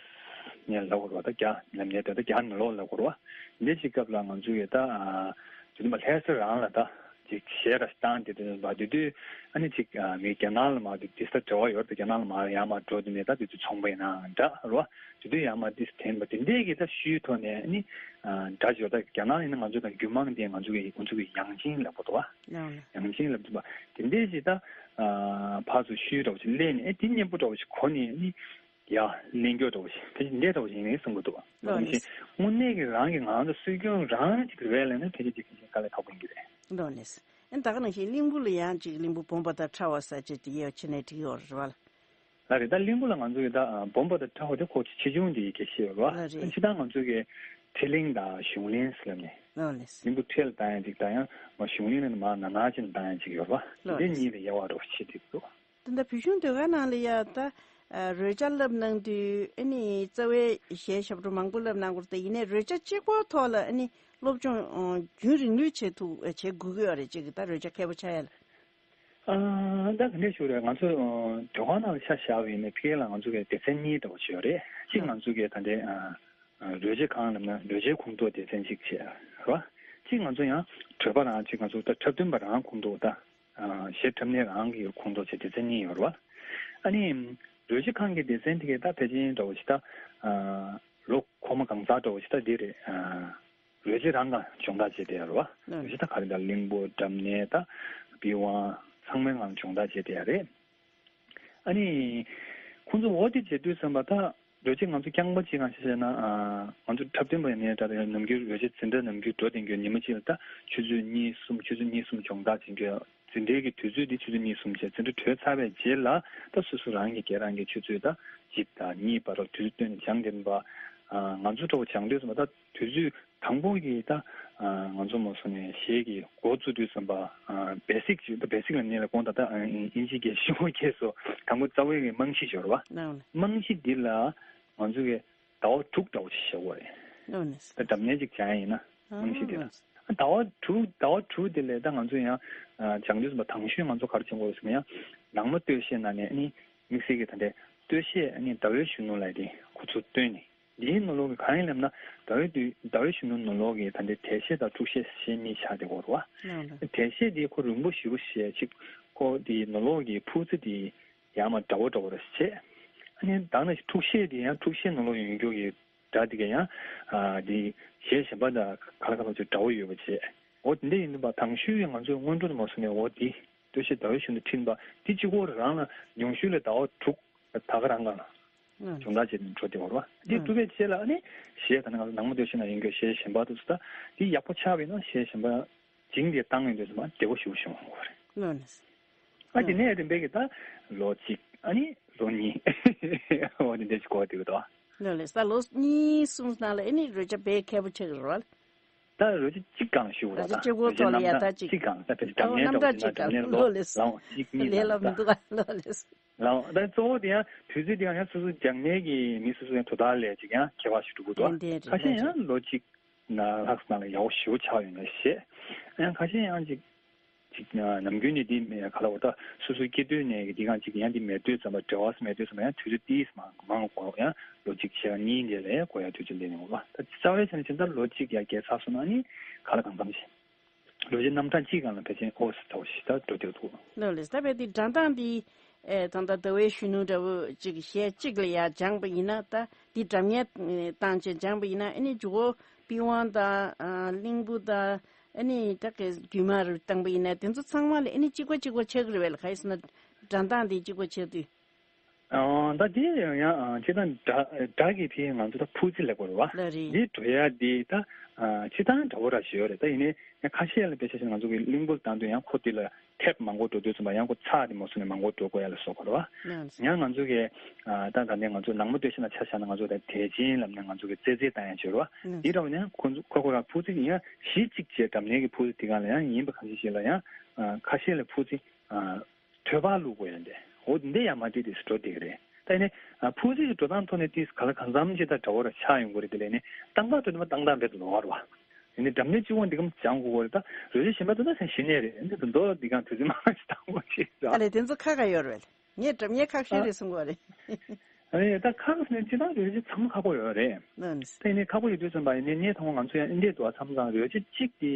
ནས་ལབ་དགོས་རེད་བ། ད་བརྒྱ་ལབ་ནས་ད་ད་བརྒྱ་ནས་ལོག་ལབ་དགོས་རེད་བ། འདི་ཅིག་སྐབས་ལ་ང་ཚོ་ཡི་ད་དེ་ནི་མ་ལྷ་ས་རང་ལ་ད་ཅིག་གཞས་ར་བཏང་དེ་དེ་ནི་མ་དེ་དུས་ཨ་ནི་ཅིག་མི་རྒྱ་ནག་ལ་མ་དེ་དེ་ས་འབྲེལ་བ་ཡོད་དེ་རྒྱ་ནག་ལ་མ་ཡར་མར་འགྲོ་དེ་ནས་ད་དེ་དུས་ཚོང་པ་ཡིན་ནའང་འདྲ་རེད་བ། དེ་དུས་ཡར་མར་དེ་དེ་ནི་མ་དེ་འདྲས་ཀྱི་ད་ཤུལ་ཐོག་ནས་ཨ་ནི་འདྲ་ཅིག་ཡོད། ད་རྒྱ་ནག་ཡིན་ན་ང་ཚོ་དང་རྒྱུད་མང་དེ་ང་ཚོ་གི་ང་ཚོ་གི་ཡང་ཅིན་ལབ་དགོས་འདུག་བ། ཡང་ཅིན་ལབ་དགོས་འདུག་བ། དེ་འདྲས་ཅིག་ད་ཕར་ཚུར་ཤུལ་འདྲ་བོ་ཅིག་སླེབས་ནས་ཨེ་དེ་སྙན་པོ་འདྲ་བོ་ཅིག་གོ་ནས་ཨ་ནི། ཡ། གླེང་རྒྱུ་འདྲ་བོ་ཞིག་དེ་འདྲ་འདྲ་བོ་ཞིག་ཡིན་ནའི་གསུང་གི་འདུག་ལགས་ལགས་སོ། དངོས་གནས་ཀྱི་རང་གི་ངང་དུ་སྲོལ་རྒྱུན་རང་ཅིག་རེད་ལབ་ན་ཕལ་ཆེར་ཅིག་གི་དཀའ་ལས་ཁག་པོ་ཡིན་གྱི་རེད། ལགས་ལགས་སོ། ཨ་ནི་ད་ག་ནང་བཞིན་གླིང་བུ་ལ་ཡང་ཅིག་གླིང་བུ་བུམ་པ་དང་ཕྲ་བ་ཟེར་ཅིག་དེ་ཡོད་ཕྱི་ནས་བྲིས་ཡོད་རེད་བ། ལགས་རེད། ད་གླིང་བུ་ལ་ང་ཚོ་གི་ད་བུམ་པ་དང་ཕྲ་བ་དེ་ཁོ་ཆེ་ཆུང་དེ་ཡི་གེ་ཤེས་ཡོད་རེད་བ། ལགས་རེད། ད་ཕྱི་ད་ང་ཚོ་གི་ཁྲི་གླིང་དང་གཞུང་གླིང་ཟེར་ལབ་ནས། ལགས་ལགས་སོ། གླིང་བུ་ཁྲི་ལ་བཏང་ཡ་ཅིག་དང་ཡང་མ་གཞུང་གླིང་ལ་མ་ན་ན་ཅིག་ལ་བཏང་ཡ་ཅིག་ཡོད་རེད་བ། ལགས་དེ་ལགས་སོ། གཉིས་ལ་དབྱེ་བ་འདྲ་བོ་ཕྱེ་བསྡད་འདུག་ད་ལྟ་བོད་གཞུང་ཟློས་གར་ནང་ལ་ཡ་ད་རོལ་ཆ་བསླབ་གནང་དུས་ཨ་ནི་རྩ་བའི་གཞས་ཞབས་བྲོ་མང་པོ་བསླབ་གནང་དགོས་རེད། ད་ཡིན་ནའི་རོལ་ཆ་གཅིག་པོའི་ཐོག་ལ་ཨ་ནི་སློབ་སྦྱོང་རྒྱུན་རིང་ལུས་བྱེད་ཐུབ་བྱེད་དགོས་ཀྱི་ཡོད་རེད། ཅིག་ད་རོལ་ཆ་མཁས་པོ་ཆགས་ཡ་ལ། ཨ་ད་ག་འདྲས་ཞུ་རེད། ང་ཚོ་ཟློས་གར་ནང་ལ་ཆ་བཞག་པ་ཡིན་ནའི་ཕ་གི་ལ་ང་ཚོ་གི་སྡེ་ཚན་གཉིས་འདྲ་བོ་ཅིག་ཡོད་རེད། གཅིག་ང་ཚོ་གི་ད་ལྟའི་རོལ་ཆ་ཁང་ལབ་ན་རོལ་ཆའི་ཁོངས་གཏོགས་སྡེ་ཚན་གཅིག་བྱས་རེད་བ། གཅིག་ང་ཚོ་ཡང་གྲོས་པ་རང་གཅིག་ང་ཚོ་ད་འཁྲབ་སྟོན་པ་རང་ཁོངས་གཏོགས་ད། གཞས་འཁྲབ་མཁན་རང་གི་ཁོངས་གཏོགས་བྱས་སྡེ་ཚན་གཉིས་ཡོད་རེད་བ། ཨ་ནི། རོལ་ཆ་ཁང་གི་སྡེ་ཚན་དེ་གས་ད་ཕལ་ཆེར་འདྲ་བོ་ཞིག་ད། ལོ་འཁོར་མ་གང་ཚང་འདྲ་བོ་ཞིག་ད་འདི་རེད། རོལ་ཆ་རང་ག་སྦྱོང་བརྡར་བྱས་བསྡད་ཡོད་རེད་བ། རོལ་ཆ་ད་ག་རེ་ད་གླིང་བུ་སྒྲ་སྙན་ད། པི་ཝང་ཚང་མའི་ངང་སྦྱོང་བརྡར་བྱས་བསྡད་ཡོད་རེད། ཨ་ནི། ཁོང་ཚོ་འོ་དེ་བྱེད་དུས་ཙམ་པ་ད། རོལ་ཆ་ང་ཚོ་རྐྱང་པ་གཅིག་གང་ཞིག་བྱས་ན། ང་ཚོ་འཁྲབ་སྟོན་པ་ཡིན་ནའི་འདྲ་ད་ནམ་རྒྱུན་རོལ་ཆ་འཛིན་གྲྭ་ནམ་རྒྱུན་འགྲོ་བསྡད་རྒྱུ་ཉི་མ་གཅིག་ལ་ད་ཆུ་ཚོད་གཉིས་གསུམ་ཆུ་ཚོད་གཉིས་གསུམ་སྦྱོང་བརྡར་བྱེད་རྒྱུ། འཛིན་གྲྭའི་གི་དུས་ཚོད་འདི་ཆུ་ཚོད་གཉིས་གསུམ་བྱས་འཛིན་གྲྭ་གྲོལ་ཚར་བའི་རྗེས་ལ་ད་སོ་སོ་རང་གི་སྒེར་རང་གི་ཆུ་ཚོད་ད་གཅིག་དང་གཉིས་བར་དུ་དུས་ཚོད་བཏོན་ནས་སྦྱང་བསྡད་པ། ང་ཚོ་འདྲ་བོ་སྦྱང་དུས་ཙམ་པ་ད་དུས་ཚོད། དང་པོ་གི་ད། ང་ཚོ་མ་སོང་ནས་གཞས་ཀྱི་འགོ་བཙུགས་དུས་ཙམ་པ། བེ་སིག་ཅིག་ད་བེ་སིག་ལ་ཉེ་ལ་དགོངས་དག་ད་ཨིན་ཇི་སྐད་ཤོད་ཁེ་སོ། དང་པོ་རྩ་བའི་གི་རྨང་གཞི་ཤོར་བ། ནའོ་ནའོ། རྨང་གཞི་འདི་ལ་ང་ཚོ་གི་ཟླ་བ་དྲུག་འདྲ་བོ་ཞིག་བཞག་དགོས་རེད། ནའོ་ནའོ། ད་སྒྲ་སྙན་ཅིག་སྦྱང་ཡ་ཡིན་ན་རྨང་གཞི་འདི་ལ། ཨ་ཟླ་བ་དྲུག་ཟླ་བ་དྲུག་འདི་ལ་ད་ང་ཚོ་ཡང་སྦྱང་དུས་ཙམ་པ་དང་ཤོས་ང་ཚོ་ག་རེ་སྦྱང་དགོས་རེད་ཟེར་ན་ཡང་ནང་མ་སྟོད་གཞས་ནང་ནས་ནི་དམིགས་བསལ་གྱི་ད་ལྟའི་སྟོད་གཞས་ནི་ཟླ་བའི་གཞོན་ནུ་ལབ་དེ་ཁོ་ཚོ་བཏོན་ནས། འདིའི་ནང་ལོགས་ཀྱི་གང་ཡིན་ལབ་ན་ཟླ་བའི་དུས་ཟླ་བའི་གཞོན་ནུ་ནང་ལོགས་ཀྱི་ད་ལྟའི་གྲལ་གཞས་དང་འཁྲུག་གཞས་གཞས་གཉིས་ཆགས་བསྡད་ཡོད་རེད་བ། ལགས་ལགས། གྲལ་གཞས་འདི་ཁོ་རིང་པོ་ཞེ་པོ་ཞིག་ཅིག་ཁོ་འདིའི་ནང་ལོགས་ཀྱི་ཕུག་རྩེ་འདི་ཡང་མ་འདྲ་བོ་འདྲ་བོ་ར་ཞིག་བྱས། ཨ་ནི་ད་ནི་འཁྲུག་གཞས་འདི་ཡང་འཁྲུག་གཞས་ནང་ལོགས་ཡོང་རྒྱུ་གི་སྒྲ་འདི་ག་ཡང་ཨ་འདི་གཞས་གཞན་པ་དང་ག་ལ་ག་ལ་ཅིག་འདྲ་བོ་ཡོད་པ་བྱས། འོ་དེ་འདྲ་ཡིན་དུས་པ་དང་ཤོས་ཀྱི་ང་ཚོའི་སྔོན་འགྲོ་དུ་མ་སོང་ནས་འོ་འདི་སྟོད་གཞས་ཟླ་བའི་གཞོན་ནུ་ཁྲིད་པ་འདི་གཅིག་པོ་རང་ལ་ཉུང་ཤོས་ལ་ཟླ་བ་དྲུག་ད་ག་རང་ག་ལ། ཨང་། སྦྱོང་བརྡར་བྱས་ནས་འགྲོ་བདེ་བ་རེད་བ། འདི་ཨང་། གྲུབ་པའི་རྗེས་ལ་ཨ་ནི་གཞས་ད་ནང་ནང་མ་སྟོད་གཞས་ནང་ཡོང་རྒྱུ་གཞས་གཞན་པ་དུ་ད་འདི་ཡག་པོ་ཆགས་པ་ཡིན་ན་གཞས་གཞན་པ་འཇིང་དེ་བཏང་ཡོང་དུས་ཙམ་པ་བདེ་བོ་ཞེ་པོ་བྱུང་བ་རེད། ཨང་། ཨ་དེ་ནས་རིམ་པས་ཀྱི་ད་ལོ་གཅིག་ཨ་ནི་ལོ་གཉིས་འོ་དེ་འདྲ་ཞིག་འགོར་བསྡད་ཀྱི་འདུག་ལགས་ལགས། ད་ལོ་གཉིས་གསུམ་ནང་ལ་ཨ་ནི་རོལ་ཆ་དཔེ་མཁས་པོ་ཆགས་ཀྱི་རེད་བ། ད་རོལ་ཆ་གཅིག་སྒང་ཞུ་བ་རོལ་ཆ་གཅིག་པོ་ཐོག་ལ་ཡ་ད་གཅིག་གཅིག་སྒང་ད་ཕལ་ཆེར་ཨོ་སྒྲ་སྙན་རྣམ་གྲངས་འདྲ་བོ་ཅིག་ཡིན་ན་སྒང་སྒྲ་སྙན་ལོ་ལོ་ལེ་ལེ་ལོ་ལེ་ལོ་ལོ་ལེ་ལོ་མི་འདུག་ཨ་ལོ་ལེ། ལའོ། ད་གཙོ་བོ་དེ་ཡང་དུས་ཚོད་དེ་ཡང་ཡང་སོ་སོ་སྦྱང་མཁན་གྱི་མི་སོ་སོ་ཡང་དོ་བདག་ལས་ཅིག་ཡང་ཁྱད་པར་ཞིག་འགྲོ་གི་འདུག་ཡིན་དེ་རེད། ཁ་ཤས་ཡང་ལོ་གཅིག་ན་ལྷག་ཙམ་ལ་ཡག་པོ་ཞེ་པོ་ཆགས་ཡོང་ལ་ཤེས། ཡང་ཁ་ཤས་ཡང་ཅིག་ཅིག་ནམ་རྒྱུན་ནས་འདི་ག་ལ་བ་ད་སོ་སོའི་སྐྱེ་དུས་ནས་འདི་གང་ཅིག་ཡང་འདི་མེད་དུས་ཙམ་པ་འབྲེལ་བ་མེད་དུས་ཙམ་པ་ཡང་དུས་ཚོད་ཏིས་མང་མང་གོ་ཡང་ལོ་གཅིག་ཕྱེད་ཀ་གཉིས་འདི་ལས་གོ་ཡ་དུས་ཚོད་འདི་ནས་འོ་ལ་ད་རྩ་བའི་ཆ་ནས་ཕྱིན་ད་ལོ་གཅིག་ཡ་བརྒལ་ཚར་སོང་ན་ནི་ག་ལ་གང་འཚམ་ཞིག་ལོ་རྒྱུས་རྣམ་གྲངས་གཅིག་སྒང་ལ་ཕལ་ཆེར་ཨོ་སི་ཐོག་ཞིག་ད་འགྲོ་བསྡད་འདུག་ལགས་ལགས། ད་བས་དེ་སྒྲ་གདངས་འདི་ཨེ་ད་ལྟ་ཟླ་བའི་གཞོན་ནུ་འདྲ་བོ་ཅིག་གཞས་གཅིག་ལ་ཡ་སྦྱངས་པ་ཡིན་ན་ད་འདི་སྒྲ་སྙན་བཏང་བྱས་སྦྱངས་པ་ཡིན་ན་ཨ་ནི་མཇུག་གུ་པི་ཝང་དང་ཨ་གླིང་བུ་དང་ཨ་ནི་ད་གི་རྒྱུད་མང་རུ་བཏང་པ་ཡིན་ན་དེ་ཚོ་ཚང་མ་ལ་ཨ་ནི་གཅིག་པ་གཅིག་པ་ཆགས་ཀྱི་རེད་བས་ལ། ག་ཡིན་ཟེར་ན་སྒྲ་གདངས་འདི་གཅིག་པ་ཆགས་དུས། ཨ་ད་དེ་ཡང་ཡང་ཨ་སྤྱིར་བཏང་སྒྲ་སྒྲ་གི་ཕི་ང་ཚོ་ད་ཕུག་རྩེ་ལབ་དགོས་རེད་བ། ལགས་རེད། འདི་འགྲོ་ཡ་འདི་ད་ཨ་སྤྱིར་བཏང་འདྲ་བོ་ར་ཞིག་ཡོད་རེད། ད་ཡིན་ནའི་ཡང་ཁ་ཤས་ལ་དཔེ་ཆ་བཞག་ན་ང་ཚོ་གི་གླིང་བུ་བཏང་དུས་ཡང་ཁོ་དེ་ལ་ཐེབས་མང་པོ་འགྲོ་དུས་ཙམ་པ་ཡང་ཁོ་ཚགས་དེ་མ་སོང་ནས་མང་པོ་འགྲོ་དགོས་ཡ་ལ་སོགས་པ་རེད་བ། ལགས་སོ། ཡང་ང་ཚོ་གི་ཨ་ད་ད་ནས་ང་ཚོ་ནང་མ་སྟོད་གཞས་ནང་ཆ་བཞག་ན་ང་ཚོ་ད་དད་ཅན་ལབ་ནས་ང་ཚོ་གི་རྩེད་རྩེད་བཏང་ཡ་ཅིག་ཡོད་རེད་བ། ལགས་སོ། འདི་འདྲ་བ་ནས་ཁོ་ཚོ་ཁོ་ཁོ་རང་ཕུག་རྩེ་ཡིན་ཡང་གཞི་གཅིག་བྱས་སྒྲ་སྙན་གི་ཕུག་རྩེ་དེ་ག་ལ་ཡང་ཡིན་པ་གང་ཞིག་ཞིག་ལ་ཡང་ཨ་ཁ་ཤས་ལ་ཕུག་རྩེ་ཨ། ཐོད་པ་བླུགས་དགོས་ཡ་འདི། འོ་འདི་ཡང་མ་འགྲིག་དེ་འགྲོ་བསྡད་ཀྱི་རེད། ད་ཡིན་ནའི་ཕུག་རྩེ་གི་འགྲོ་སྟངས་ཐོག་ནས་ཏིས་ག་ལ་གང་འཚམ་ཅིག་ད་འདྲ་བོ་ར་ཆགས་ཡོང་གི་རེད། དེ་ལས་ནི་ཏག་ཏག་འགྲོ་ནི་མ་ཏག་ཏག་འབད་དུ་ལོག་ར་བ། ཡིན་ནའི་སྒྲ་སྙན་གཅིག་པོ་འདི་གམ་སྦྱང་དགོས་ཀྱི་རེད། ད་རོལ་ཆ་གཞན་པ་ད་ད་སེམས་ཤི་ནས་རེད། འདི་ད་མདོ་འདི་གང་དུས་ཚོད་མང་ཞིག་བཏང་དགོས་ཅིག་ར། ཨ་ལས་དེ་ཚོ་ཁ་ཁ་ཡོད་རེད། ངས་སྒྲ་སྙན་ཁག་ཤོས་རེད་གསུང་གི་རེད། ཨ་ནི་ད་ཁག་ནས་སྤྱི་བཏང་རོལ་ཆ་ཚང་མ་ཁག་པོ་ཡོད་རེད། ལགས་ནས། དེ་ནས་ཁག་པོ་ཡོད་དུས་ཙམ་པ་ཡིན་ནའི་ངས་དང་པོ་ང་ཚོ་ཡང་འདི་འདྲའི་འདུག་ཨ། མཚམས་མཚམས་རོལ་ཆ་གཅིག་དེ་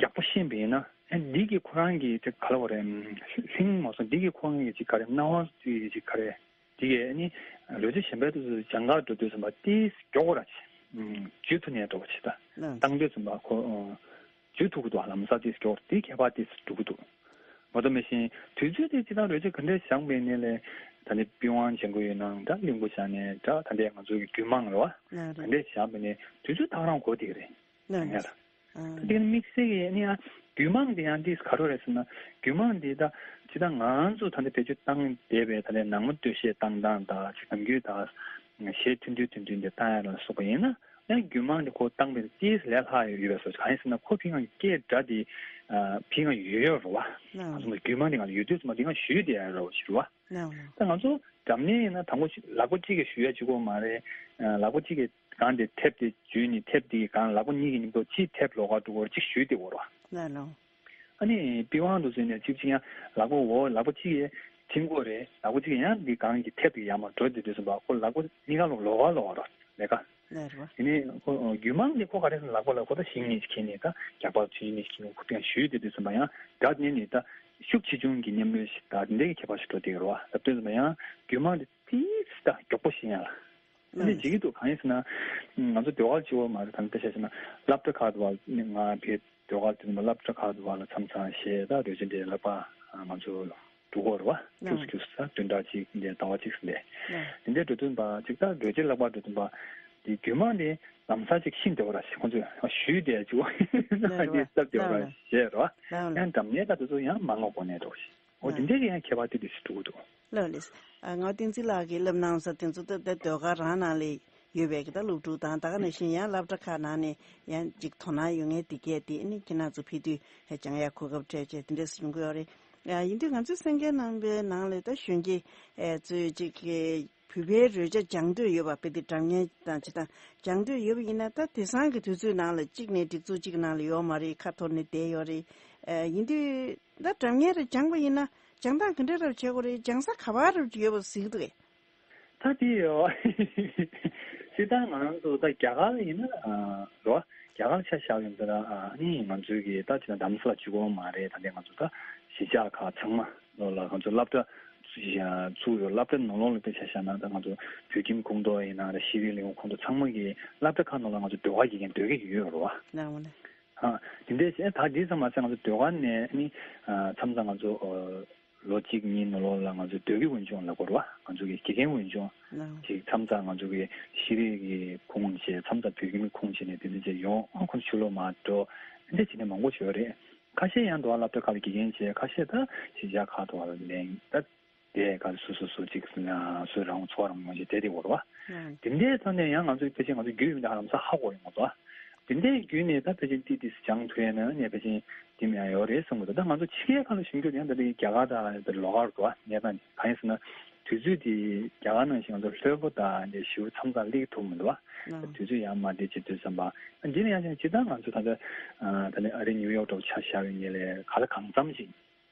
ཡག་པོ་ཤེས་པ་ཡིན་ན་ཨ་འདི་གི་ཁོ་རང་གི་ཅིག་ག་ལ་བ་རེད། ལྷིང་མ་སོང་འདི་གི་ཁོ་རང་གི་ཅིག་ག་རེ་སྣང་བ་ཅིག་ཅིག་ག་རེ་འདི་གས་ཨ་ནི་རོལ་ཆ་གཞན་པའི་དུས་སུ་སྦྱང་གར་འགྲོ་དུས་ཙམ་པ་ཏིས་མགྱོགས་པོ་ར་ཅིག་འཇུ་ཐུབ་ནས་འགྲོ་བ་ཅིག་ད། ལགས་ནས། བཏང་དུས་ཙམ་པ་ཁོ་འཇུ་ཐུབ་ཀྱི་འདུག་ཨ། ལམ་སང་ཏིས་མགྱོགས་དེ་ཁྱད་པར་ཏིས་འགྲོ་གི་འདུག་མ་གཏོགས་མེད་བཞིན་དུས་ཚོད་དེ་ཅི་ལྟར་རོལ་ཆ་ག་འདྲས་སྦྱངས་པའི་ནས་ལས་ད་ནི་པི་ཝང་སྦྱང་གི་ཡོད་ནའང་འདྲ་གླིང་བུ་སྦྱངས་ནས་འདྲ་ད་ལྟའི་ང་ཚོའི་རྒྱུད་མང་རེད་བ། ལགས་རེད། ག་འདྲས་སྦྱངས་པའི་ནས་དུས་ཚོད་ད་ག་རང་འགོར་བསྡད་ཀྱི་རེད། ལགས་རེད། ཡ་ད་དེ་ནི་དམིགས་བསལ་གྱི་ནི་ཡང་རྒྱུད་མང་དེ་ཡང་འདི་ག་རེ་རེད་ཟེར་ན་རྒྱུད་མང་འདི་ད་ཅི་ད་ང་ཚོ་ད་ལྟ་བེད་སྤྱོད་བཏང་བསྡད་པའི་ད་ལྟའི་ནང་མ་སྟོད་གཞས་བཏང་སྟངས་དང་ཅིག་ནམ་རྒྱུན་ད་གཞས་ཐུང་ཐུང་ཐུང་ཐུང་དེ་བཏང་ཡ་ལ་སོགས་པ་ཡིན་ན། ཡང་རྒྱུད་མང་དེ་ཁོ་བཏང་པའི་ཏིས་ལས་སླ་ཡོད་པའི་བཟོ་གང་ཡིན་ཟེར་ན་ཁོ་ཕི་ང་སྐད་སྒྲ་དེ་ཕི་ང་ཡོད་ཡོད་རེད་བ། ང་ཚོ་རྒྱུད་མང་དེ་ང་ཚོ་ཡོད་དུས་ཙམ་པ་དེ་ང་ཞུས་བསྡད་ཡ་རེད་བ་ཞུ་བ། ད་ང་ཚོ་སྒྲ་སྙན་ཡིན་ན་དང་པོ་ལག་པ་གཅིག་གིས་ཞུ་ཡ་གཅིག་པོ་མ་རེད། ལག་པ་གཅིག་གིས་གང་དེ་ཐེབས་དེ་འཇུས་ནས་ཐེབས་དེ་གང་ལག་པ་གཉིས་ཀྱི་མཉམ་དུ་གཅིག་ཐེབས་ལོགས་ཀ་འགྲོ་གོ་གཅིག་ཞུས་བསྡད་གོ་རེད་བ། ཨ་ནི་པི་ཝང་དུ་བཟོས་ནས་གཅིག་གཅིག་ཡང་ལག་པ་འོ་ལག་པ་གཅིག་གིས་ཐིམ་གོ་རེད། ལག་པ་གཅིག་ཡང་འདི་གང་གི་ཐེབས་དེ་ཡར་མར་འགྲོ་བསྡད་དུས་ཙམ་པ་ཁོ་ལག་པ་གཉིས་ཀ་ལོགས་ལོགས་ཀ་ལོགས་ཀ་རེད་ལས་ཀ། ལགས་རེད་བ། དེ་ནས་ཁོ་རྒྱུད་མང་དེ་ཁོ་ག་རེ་ཟེར་ན་ལག་པ་ལ་ཁོ་ད་ཤིང་གཉིས་ཤིག་ཁྱེར་ནས་ད་རྒྱག་པ་ཆུ་གཉིས་ཤིག་ཁྱེར་ནས་ཁོ་ཕི་ཡང་ཞུས་བསྡད་དུས་ཙམ་པ་ཡང་སྒྲ་སྙན་ནི་ད་ཤུགས་ཆེ་ཆུང་གི་མཉམ་རོལ་ཞིག་ད་དེ་འདྲའི་ཁྱད་པར་ཞིག་འགྲོ་བསྡད་ཀྱི་རེད་བ། ད་དུས་ཙམ་པ་ཡང་རྒྱུད་མང་དེ་ཏིས་ད་མགྱོགས་པོ་ཤེས་ཡ་ལ། ཨ་ནི་བྱེད་ཀྱི་འདུག་གང་ཡིན་ཟེར་ན། ང་ཚོ་ཟློས་གར་གཅིག་པོ་མ་རེད། ད་ལྟ་བཤད་བྱས་ན་སློབ་གྲྭ་ཁག་ཏུ་བ་ང་ཕའི་ཟློས་གར་དེ་ཚོ་སློབ་གྲྭ་ཁག་ཏུ་བ་ལ་མཚམས་མཚམས་གཞས་དང་རོལ་ཆ་འདྲའི་བསླབ་པ་ང་ཚོ་འགྲོ་གི་རེད་བ། རྒྱུགས་སུ་རྒྱུགས་སུ་བདུན་ཕྲག་གཅིག་འདྲའི་ཟླ་བ་གཅིག་ཙམ་འདྲའི། དེ་འདྲའི་འགྲོ་དུས་པ་གཅིག་ད་རོལ་ཆ་བསླབ་པ་འགྲོ་དུས་པ་དེ་རྒྱུད་མང་དེ་ལམ་སང་གཅིག་ཤེས་བསྡད་པ་ར་ཞིག་ཁོང་ཚོས་ཞུས་བསྡད་ཅིག་འདི་བསླབ་བསྡད་པ་ར་ཞེས་རེད་བ། ཡང་འཛམ་གླིང་ད་དེ་ཚོ་ཡང་མང་བ་གོ་ནས་འགྲོ་ཞིག་འོ་དེ་འདྲའི་ཡང་ཁྱད་པར་དེ་འདྲ་ཞིག་འགྲོ་གི་འདུག་ལགས་ལགས། ཨ་ང་བསྟན་འཛིན་ལགས་ཀྱིས་སློབ་གནང་ས་དེ་ཚོ་ད་ལྟ་ཟློས་གར་རང་ནང་ལ་ཡོད་པའི་གི་ད་སློབ་ཕྲུག་དང་ད་ག་ནང་བཞིན་ཡང་སློབ་གྲྭ་ཁག་ནང་ནས་ཡང་ཅིག་དོ་སྣང་ཡོད་མཁན་དེ་གས་དེ་ནི་ཁྱེད་རང་ཚོ་ཕེབས་དུས་ཧེ་སྦྱང་ཡ་གོ་སྐབས་སྤྲད་བྱས་དེ་འདྲས་སུ་ཡོང་གི་ཡོད་རེད། ཡིན་དུས་ང་ཚོའི་གསན་མཁན་རྣམ་པའི་ནང་ལ་ད་གཞོན་སྐྱེས་ཚོས་ཅིག་གི་བོད་པའི་རོལ་ཆ་སྦྱང་འདོད་ཡོད་པ་དཔེ་དེ་སྒྲ་སྙན་དང་ཅི་དང་སྦྱང་འདོད་ཡོད་པ་ཡིན་ན་ད་དེང་སང་གི་དུས་ཚོད་ནང་ལ་གཅིག་ནས་སྒྲིག་འཛུགས་གཅིག་ནང་ལ་ཡོད་མ་རེད། ཁ་འཐོར་ནས་བསྡད་ཡོད་རེད། ཡིན་དུས་ད་སྒྲ་སྙན་རེ་སྦྱངས་པ་ཡིན་ན་སྦྱང་སྟངས་ག་འདྲ་རབ་བྱེད་དགོས་རེད། སྦྱང་ས་ག་པར་རབ་ཡོད་པ་གཟིགས་འདུག་གས། ད་དེ་ཡོད། སྤྱིར་བཏང་ང་རང་ཚོ་ད་རྒྱ་གར་ཡིན་ན་རོ། རྒྱ་གར་ཆ་བཞག་ཡོང་ཙང་ཨ་ནི་ང་ཚོའི་གི་ད་ཅི་ན་རྡ་རམ་ས་ལ་གཅིག་པོ་མ་རེད། ད་ལྟའི་ང་ཚོ་ད་གཞིས་ཆགས་ཁག་ཚང་མ་ལོ་ལ་ང་ཚོ་སློབ་གྲྭ་ཚུགས་ཡོད། སློབ་གྲྭ་ནང་ལོགས་ལ་དཔེ་ཆ་བཞག་ན་ད་ང་ཚོ་བོད་ཁྱིམ་ཁོངས་གཏོགས་ཡིན་ན་ད་ཤེས་རིག་ལས་ཁུངས་ཁོངས་གཏོགས་ཚང་མ་གི་སློབ་གྲྭ་ཁག་ནང་ལ་ང་ཚོ་ཟློས་གར་དགེ་རྒན་སྡོད་ཀྱི་ཡོད་རེད་བ། ལགས་འོ་ལགས། ཨ། དེ་འདྲས་བྱས་ད་འདི་ཙམ་མ་ཟད་ང་ཚོ་ཟློས་གར་ནས་ནི་ཨ་མཚམས་མཚམས་ང་ཚོ་ཨ་ལོ་གཅིག་གཉིས་ནང་ལོགས་ལ་ང་ཚོ་ཟློས་གར་འོས་སྦྱོང་ལབ་དགོས་རེད་བ། ང་ཚོ་གི་དགེ་རྒན་འོས་སྦྱོང་ཅིག་མཚམས་མཚམས་ང་ཚོ་གི་ཤེས་རིག་གི་ཁུངས་བྱས། མཚམས་མཚམས་བོད་ཁྱིམ་གྱི་ཁུངས་བྱས་ནས་དེ་འདྲ་བྱས་ཡོང་། ཨ་ཁོ་ཚོ་ཕྱི་ལོགས་མར་འགྲོ། འདི་འདྲ་བྱས་ནས་མང་པོ་ཞིག་ཡོད་རེད། ཁ་ཤས་ཡང་དུ་བ་སློབ་གྲྭ་ཁག་ལ་དགེ་རྒན་བྱས། ཁ་ཤས་ད་གཞིས་ཆགས་ཁག་ཏུ་བ་ལ་ལེན་ད། དེ་ག་སོ་སོ་སོ་གཅིག་སོ་རང་འཚོ་བ་རང་ཡོང་ཞེས་དེ་དེ་འོར་བ། དེ་འདྲའི་ཐོག་ནས་ཡང་ང་ཚོའི་ཕལ་ཆེར་ང་ཚོ་རྒྱུད་ཡོད་མི་འདྲ་ཧ་ལམ་ས་ཧ་གོ་ཡོང་ང་ཚོ། དེ་འདྲའི་བརྒྱུད་ནས་ད་ཕལ་ཆེར་ཏི་ཏི་སྦྱང་ཐུབ་ཡ་ན་ངས་ཕལ་ཆེར་དེ་མ་ཡང་ཡོད་རེད་བསམ་གི་འདུག་ད་ང་ཚོ་ཕྱི་རྒྱལ་ཁག་ལ་ཞུགས་རྒྱུ་ཡང་ད་ལྟ་རྒྱ་གར་དང་ལོགས་ཀར་འདུག་ཨ། གནས་སྟངས་གང་ཡིན་ཟེར་ན་དུས་ཚོད་དེ་རྒྱ་གར་ནང་བཞིན་ང་ཚོ་ལྷོད་པོ་དང་འདི་ཞིབ་མཚམས་མཚམས་སླེབས་ཐུབ་མི་འདུག་ཨ། དུས་ཚོད་ཡང་མ་བདེ་བྱེད་དུས་ཙམ་པ་འདི་ནས་ཡང་ཅིག་ད་ང་ཚོ་ད་ལྟ་ད་ནི་ཨ་རི་ནིའུ་ཡོག་འདྲ་བོ་ཆ་བཞག་པའི་ངོས་ལས་ག་ལ་གང་འཚམ་ཞིག་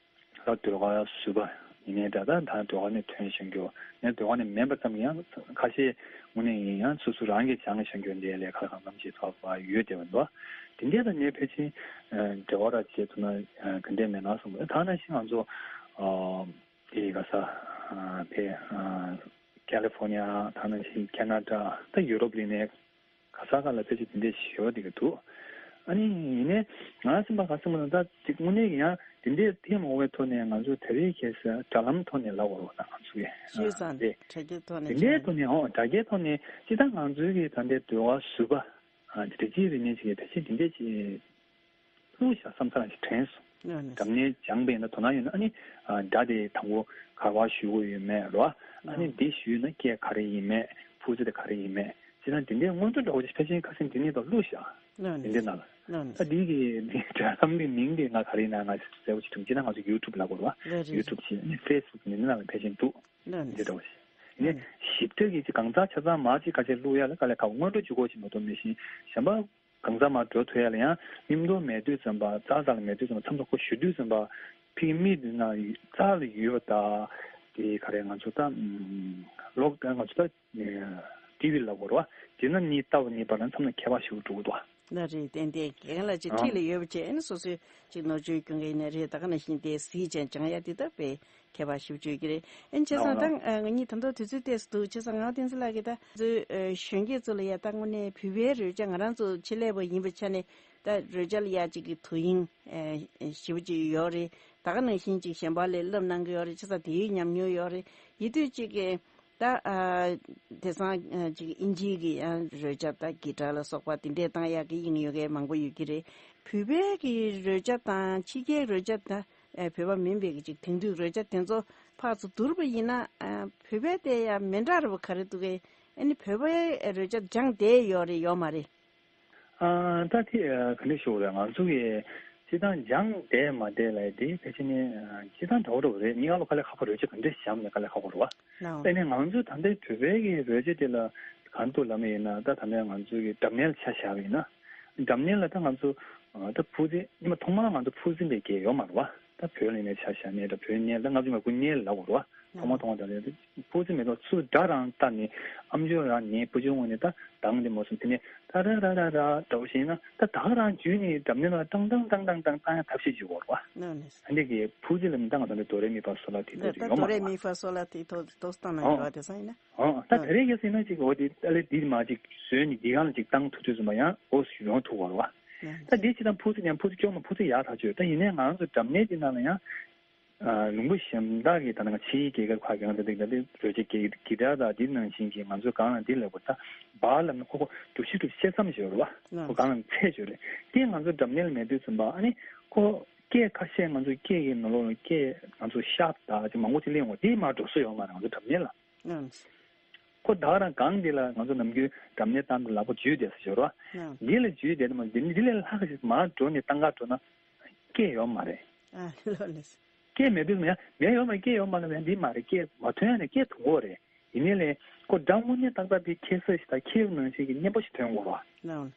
ད་ཟློས་གར་ཟུར་པ་ཡིན་ནའི་འདྲ། ད་ད་ཟློས་གར་ནས་ཐོན་བཞིན་རྒྱུ་ནས་ཟློས་གར་ནས་མེད་པ་ཙམ་ཡང་ཁ་ཤས་དངོས་གནས་ཡིན་ཡང་སོ་སོ་རང་གིས་སྦྱངས་བཞིན་རྒྱུ་འདི་ལས་ཁ་གང་འཚམ་ཞིག་ཐོབ་པ་ཡོད་དེ་བ་འདུག་དེ་འདྲས་ད་ངས་ཕལ་ཆེར་འབྲེལ་བ་ར་བྱེད་ཐུབ་ན་ག་འདྲས་མེད་ན་བསམ་གི། ད་ནང་བཞིན་ང་ཚོ་དེ་ག་ས་ཕེ་ཁ་ལི་ཧྥོ་ནི་ཡ། ད་ནང་བཞིན་ཁེ་ན་ཌ། ད་ཡུ་རོབ་ལ་ནས་ག་ས་ག་ལ་ཕལ་ཆེར་དེ་འདྲས་ཞེ་པོ་དེ་ག་འདུག་ཨ་ནི་ཡིན་ནའི་ང་སེམས་པ་ག་སེམས་པ་ན་ད་ཅིག་དངོས་གནས་ཀྱི་ཡང་དེ་འདྲས་ཐེངས་མང་པོའི་ཐོག་ནས་ང་ཚོ་དེ་རིང་ཁ་སང་དྲ་ལམ་ཐོག་ནས་ལབ་དགོས་རེད་པ། ད་ང་ཚོ་གི་ཤེས་ཙང་དེ་དྲ་རྒྱའི་ཐོག་ནས་དེ་འདྲའི་ཐོག་ནས་ཨོ་དྲ་རྒྱའི་ཐོག་ནས་ཅི་ད་ང་ཚོའི་གི་ད་འདྲའི་འབྲེལ་བ་ཟུར་པ་ཨ་དེ་འདྲ་ཅིག་རེད་ནས་ཅིག་ཕལ་ཆེར་དེ་འདྲས་ཅིག་ལྷུག་བཞག་བསམ་ཚར་ཅིག་དྲན་སོང་། ལགས་ནས། འཛམ་གླིང་སྦྱངས་པས་ན་དོ་སྣང་ཡོད་ན་ཨ་ནི་ཨ་སྒྲ་དེ་དང་པོ་ག་པར་ཞུ་དགོས་ཡོད་མེད་རེད་པ། ཨ་ནི་ལགས། འདི་ཞུས་ན་སྐད་ག་རེ་ཡིན་མེད། ཕུར་ཚད་དེ་ག་རེ་ཡིན་མེད། ཅི་ན་དེ་འདྲའི་སྔོན་འགྲོ་འདྲ་བོ་ཅིག་ཕལ་ཆེར་ཁ་སེམས་དེ་ནས་ད་ལྷུག་བཞག་ལགས་ནས། དེ་འདྲའི་ནང་ལ། ལགས་ནས། ད་འདི་གི་འདི་དྲ་ལམ་གི་མིང་དེ་ང་ག་རེ་ཡིན་ན་ང་གསལ་པོ་ཅིག་དྲན། ཅི་ན་ང་ཚོ་ཡུ་ཊུབ་ལབ་དགོས་རེད་པ། ལགས་རེད། ཡུ་ཊུབ་ཅིག་ཨ་ནི་ཕེ་སི་བུག་འདི་འདྲའི་ནང་ལ་ཕལ་ཆེར་འདུག་ལགས་ནས། འདི་འདྲ་བོ་ཞིག་ཡིན་ནའི་ཞིབ་ཕྲ་གི་ཅིག་གང་ཟག་ཆ་ཚང་མ་ཅིག་ཁ་ཤས་བླུག་ཡ་ལ་དཀའ་ལས་ཁག་པོ། སྔོན་འགྲོ་ཅིག་དགོས་ཅིག་མ་གཏོགས་མེད་བཞིན་གཞན་པ་གང་ཟག་མར་འགྲོ་ཐུབ་ཡ་ལ་ཡང་མཉམ་དུ་མེད་དུས་ཙམ་པ། རྩ་ས་ལ་མེད་དུས་ཙམ་པ། མཚམས་སུ་ཁོ་བཞུགས་དུས་ཙམ་པ་ཕི་མི་འདི་ན་རྩ་ལ་ཡོད་པ་དང་ དེ་ག་རེ་ང་ཚོ་ད་ཨམ་ལོག་ང་ཚོ་ད་ཨེ་ཊི་བི་ལབ་དགོས་རེད་བ། དེ་ན་ནི་ལྟ་བ་ནི་པ་ལ་མཚམས་ན་ཁྱད་པར་ཞིག་འགྲོ་གི་འདུག་བ། ལ་རེད། ཏན་ཏན་རྒན་ལགས་ཀྱི་ཨ་འཁྲིས་ལ་ཡོད་པ་བྱས་ཨ་ནི་སོ་སོའི་ཅིག་ནོར་བཅོས་སྐྱོན་གི་ཡིན་ནའི་རེད། ད་ག་ནང་བཞིན་དེ་གཟིགས་བྱས་སྦྱང་ཡ་དེ་ད་དཔེ་ཁྱད་པར་ཞིག་བརྗོད་ཀྱི་རེད། ཨ་ནི་བྱས་ཙང་ད་ཨ་ང་གཉིས་ད་དུང་དུས་ཚོད་ཏོག་ཙམ་འདུག་བྱས་ཙང་ངག་བསྟན་འཛིན་ལགས་ཀྱིས་ད་ཚོའི་ཨ་གཞོན་སྐྱེས་ཚོ་ལ་ཡ་ད་དངོས་གནས་བོད་པའི་རོལ་ཆ་ང་རང་ཚོ་ཆེད་ལས་པ་ཡིན་པའི་ཆ་ནས་ད་རོལ་ཆ་ལ་ཡ་ཅིག་གི་དོ་དབྱིངས་ཨ་ཞེ་པོ་ཅིག་ཡོད་རེད། ད་ག་ནང་བཞིན་ཅིག་གཞན་པ་ལ་བསླབ་གནང་གི་ཡོད་རེད། བྱས་ཙང་དེ་ཡི་ཉམས་མྱོང་ཡོད་རེད། ཡིན་དུས་ཅིག་གི་ད་ཨ་དེང་སང་ཨ་ཅིག་ཨིན་ཇིའི་གི་ཨ་རོལ་ཆ་ད་གི་ཊར་ལ་སོགས་པ་དེ་འདྲས་བཏང་ཡག་གི་དབྱིངས་ཡོད་མཁན་མང་པོ་ཡོད་ཀྱི་རེད། བོད་པའི་གི་རོལ་ཆ་དང་ཕྱི་རྒྱལ་རོལ་ཆ་ད་ཨ་བོད་པ་མིན་པའི་གི་ཅིག་དེང་དུས་རོལ་ཆ་དེ་ཚོ་ཕར་ཚུར་བསྡུར་བ་ཡིན་ན་ཨ་བོད་པའི་དེ་ཡང་མི་འདྲ་ར་བ་ག་རེ་འདུག་གས། ཨ་ནི་བོད་པའི་རོལ་ཆ་སྦྱངས་བསྡད་ཡོད་རེད་ཡོད་མ་རེད། ཨ་ད་དེ་ཨ་ག་འདྲ་ཞུ་དགོས་རེད། ང་ཚོ་གི་སྤྱིར་བཏང་སྦྱངས་བསྡད་མ་བསྡད་ལབ་དེ་ཕལ་ཆེར་ནི་ཨ་སྤྱིར་བཏང་འདྲ་བོ་འདྲ་བོ་རེད། ངས་ཨ་ལོ་དཀའ་ལས་ཁག་པོ་རོལ་ཆ་ག་འདྲ་བཞག་ནས་དཀའ་ལས་ཁག་པོ་རེད་བ། ལའོ། ཨ་ནི་ང་ཚོ་ད་ལྟའི་བོད་པའི་གི་རོལ་ཆ་དེ་ལ་གང་འདུག་ལབ་པ་ཡིན་ན། ད་ད་ལྟ་ང་ཚོ་གི་སྒྲ་སྙན་ལ་ཆ་བཞག་པ་ཡིན་ན། སྒྲ་སྙན་ལ་ད་ང་ཚོ་ཨ་ད་ཕུགས་རྩེ་ཉི་མ་ཐོག་མར་ང་ཚོ་ཕུགས་རྩེ་ནས་སྐད་ཡོད་མ་རེད་བ། ད་བོད་ལ་ཡིན་ན་ཆ་བཞག་ནས་ད་བོད་སྙན་ད་ལྔ་བཅུ་ང་དགུ་སྙན་ལབ་དགོས་རེད་བ། ཐོག་མ་ཐོག་མ་དེ་ལ་ཕུགས་རྩེ་མེད་དོ་ཚུར་སྒྲ་རང་བཏགས་ནས་ཨམ་ཅོག་རང་ཉན། བུ་ཆུང་ངོས་ནས་ད་གདངས་དེ་མོ་སོང་དེ་ནས་ད་ར་ར་ར་ར་འདྲ་བོ་ཞིག་ཡིན་ན་ད་ད་ག་རང་བརྒྱུད་ནས་སྒྲ་སྙན་ལ་ཏང་ཏང་ཏང་ཏང་ཏང་བཏང་ཡ་ཐབས་ཤེས་བྱེད་དགོས་རེད་བ། ཨ་འདི་གི་ཕུགས་རྩེ་ལ་མི་ད་ང་ད་ནི་དོ་རེ་མི་ཕ་སོ་ལ་དེ་ཚོ་ད་ཡོད་མ་དོ་རེ་རེད་བ། མི་ཕ་སོ་ལ་དེ་ཐོག་ཏོག་ཙམ་བཏང་ན་འགྲོ་བ་དེ་སང་ཡིན་ན། ཨོ་ད་དེ་རེད་གལ་སྲིད་ན་ཅིག་འོ་དེ་ཨ་ལེ་དེ་མ་ཅིག་བཟོས་ནས་དེ་གང་ལ་ཅིག་བཏང་ཐུབ་ཐུབ་ཙམ་པ་ཡང་འོ་ཡོང་ཐུབ་དགོས་རེད་བ། ད་འདི་ཅི་དང་ཕུགས་རྩེ་ཀྱང་ཕུགས་རྩེ་སྐྱོ་མ་ཕུགས་རྩེ་ཡག་ཐག་ཆོད། ད་ཡིན་ནའི་ང་རང་ཚོ་སྒྲ་སྙན་འདི་ནང་ལ་ཡང་ཨ་ལུང་པ་གཞན་དག་གི་ད་ནང་ཕྱིའི་རྒྱལ་ཁབ་ཁག་གི་ང་ཚོ་འདི་འདྲ་འདི་རོལ་ཆ་གི་གི་ཊར་དང་འདི་ནང་བཞིན་གྱི་ང་ཚོ་གང་ལ་འདི་ལབ་དགོས། ད་བར་ལབ་ན་ཁོ་ཁོ་གྲུ་བཞི་གྲུ་བཞི་ཆ་ཚང་ཞིག་ཡོད་རེད་བ། ཁོ་གང་ལ་ཚད་ཞིག་ཡོད་རེད། དེ་ང་ཚོ་སྒྲ་སྙན་ལ་མེད་དུས་ཙམ་པ་ཨ་ནི་ཁོ་སྐད་ཁ་ཤས་ང་ཚོ་སྐད་ཀྱི་ནང་ལོགས་ལ་སྐད་ང་ཚོ་ཤརབ་དང་ཅིག་མང་པོ་ཅིག་གླེང་འོང་། དེ་མར་འགྲོ་ས་ཡོད་མ་རེད་ང་ཚོ་སྒྲ་སྙན་ལ། ཁོ་ད་ག་རང་གང་འདི་ལ་ང་ཚོ་ནམ་རྒྱུན་སྒྲ་སྙན་བཏང་དུས་ལག་པ་འཇུས་བསྡད་ས་ཞོར་བ། འདི་ལ་འཇུས་བསྡད་དུས་མ་འདི་འདི་ལས་ལྷག་ཞིག་མར་འགྲོ་ནས་བཏང་ག་འགྲོ་ན་སྐད་ཡོད་མ་རེད། ཨ་ལོ་ལེ། སྐད་མེད་དུས་མེད་མེད་ཡོད་མ་རེད། སྐད་ཡོད་མ་རེད། མེད་འདི་མ་རེད། སྐད་མ་ཐོན་ཡ་ནས་སྐད་ཐོན་གོ་རེད། ཡིན་ནའི་ལས་ཁོ་སྒྲ་དངོས་གནས་ཏག་ཏག་འདི་ཁྱེར་ས་ཞིག་དང་ཁྱེར་ནང་བཞིན་གྱི་སྙན་པོ་ཞིག་ཐོན་གོ་ར།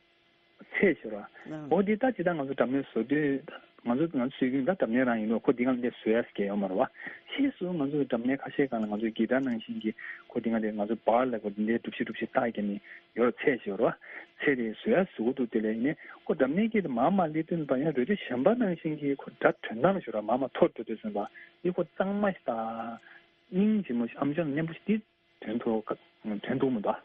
ཚད་ཞིག་ར། འོ་འདི་ལྟ་ཇི་ལྟར་ང་ཚོ་སྒྲ་སྙན་བཟོ་དུས་ང་ཚོ་ང་ཚོ་སྲོལ་རྒྱུན་ད་སྒྲ་སྙན་རང་ཡིན་ནོ། ཁོ་འདི་གང་འདི་བཟོ་ཡ་སྐད་ཡོད་མ་རེད་བ། ཕྱིས་སུ་ང་ཚོ་སྒྲ་སྙན་ཁ་ཤས་སྒང་ལ་ང་ཚོ་གི་ཊར་ནང་བཞིན་གྱི་ཁོ་འདི་གང་འདི་ང་ཚོ་བར་ལ་ཁོ་འདི་འདྲའི་གྲུ་བཞི་གྲུ་བཞི་བཏགས་ཀྱི་ནི་ཡོད་ར། ཚད་ཞིག་ཡོད་ར་བ། ཚད་དེ་བཟོ་ཡ་བཟོ་གི་འདུག་དེ་ལས་ཡིན་ནའི་ཁོ་སྒྲ་སྙན་གྱི་དེ་མར་མར་སླེབས་དུས་ན་པ་ཡང་རོལ་ཆ་གཞན་པ་ནང་བཞིན་གྱི་ཁོ་སྒྲ་དོན་དག་ཞིག་ར་མར་མར་མཐོར་འགྲོ་དུས་ཙམ་པ་འདི་ཁོ་གཙང་མ་ཞིག་དང་སྙིང་རྗེ་མོ་ཞིག་ཨམ་ཅོག་ནང་སྙན་པོ་ཞིག་འདི་ཐོན་ཐུབ་ཐོན་ཐུབ་མི་འདུག་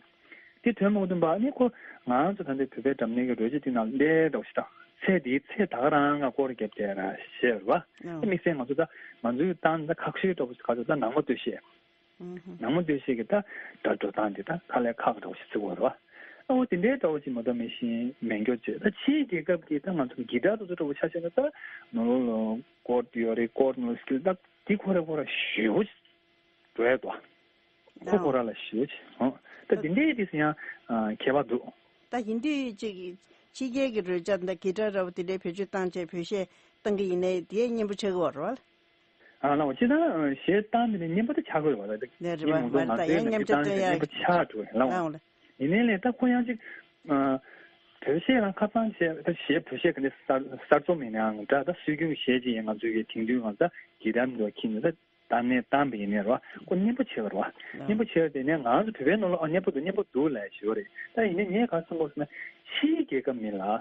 དེ་ཐོན་མ་ཐུབ་པ་ནི་ཁོ་ང་རང་ཚོ་ད་ལྟའི་བོད་པའི་སྒྲ་སྙན་གྱི་རོལ་ཆ་དེ་ནང་ལས་འདྲ་བོ་ཞིག་དང་ཚད་དེའི་ཚད་ད་ག་རང་ང་སྐོར་བརྒྱབ་བསྡད་ར་ཞེས་ར་བ། དམིགས་བསལ་ང་ཚོ་ད་ང་ཚོའི་ཏང་ད་ཁག་ཤོས་འདྲ་བོ་ཞིག་ག་ཚོད་ད་ནང་མ་སྟོད་གཞས། ནང་མ་སྟོད་གཞས་ཀྱི་ད་སྒྲ་འགྲོ་སྟངས་དེ་ད་དཀའ་ལས་ཁག་འདྲ་བོ་ཞིག་བརྩི་དགོས་ར་བ། ཨ་འོ་དེ་འདྲའི་འདྲ་བོ་ཞིག་མ་གཏོགས་མི་ཤེས་མེད་འགྱོ་བྱས། ད་ཕྱིའི་རྒྱལ་ཁབ་ཀྱི་ད་ང་ཚོ་གི་ཊར་དེ་ཚོ་འདྲ་བོ་ཆ་བཞག་ན་ད་ནོར་ལོ་ལོ་ཀོར་ཌི་ཡོད་རེད། ཀོར་ཌི་ནོར་སི་ཀེལ་ད་དེ་ཁོ་ར་ཁོ་ར་ཞེ་པོ་ཅིག་འགྲོ་ཡ་འདུག་ཁོ་ཁོ་ར་ལ་ཞེ་པོ་ཅིག་ཧོ། ད་དེ་འདྲའི་དེ་ཚོ་ཡང་ཨ་ཁྱད་པར་འདུག་ད་ཡིན་དུས་ཅིག་ཕྱི་རྒྱལ་གྱི་རོལ་ཆ་འདི་གི་ཊར་འདྲ་བོ་དེ་འདྲའི་བེད་སྤྱོད་བཏང་བྱས་བོད་གཞས་བཏང་གི་ཡིན་ནའི་དེ་སྙན་པོ་ཆགས་ཀྱི་ཡོད་རེད་བ། ཨ་ལགས་འོ་ཅི་ད་གཞས་བཏང་དེ་ནས་སྙན་པོ་ད་ཆགས་ཀྱི་ཡོད་རེད་བ། ད་ནས་རེད་བ། ངས་མ་མ་རེད། ད་ཡང་ཉམས་ཆག་སྟོན་ཡ་སྙན་པོ་ཆགས་འགྲོ་ལགས་འོ། ཡིན་ནའི་ལས་ད་ཁོ་ཡང་ཅིག་ཨ་བོད་གཞས་རང་ཁ་སང་གཞས་ད་གཞས་བོད་གཞས་ག་འདྲ་གསར་གསར་རྩོམ་ཡིན་ནའང་འདྲ། ད་སྲོལ་རྒྱུན་གྱི་གཞས་ཅིག་ཡིན། ང་ཚོའི་གི་དེང་དུས་ང་ཚོ་གི་ཊར་འདྲ་ཁྱེར་ནས་ད་བཏང་ནས་བཏང་པ་ཡིན་ནའི་རེད་བ། ཁོ་སྙན་པོ་བྱས་པ་རེད་བ། སྙན་པོ་བྱས་པ་དེ་ནས་ང་ཚོ་བོད་པའི་ནང་ལ་ཨ་སྙན་པོ་འདུག་སྙན་པོ་འདུག་ལབ་ཞུ་བ་རེད། ད་ཡིན་ནའི་ངས་ག་རེ་བསམ་དགོས་ཟེར་ན་ཕྱིའི་རྒྱལ་ཁབ་མི་ལ་རེད་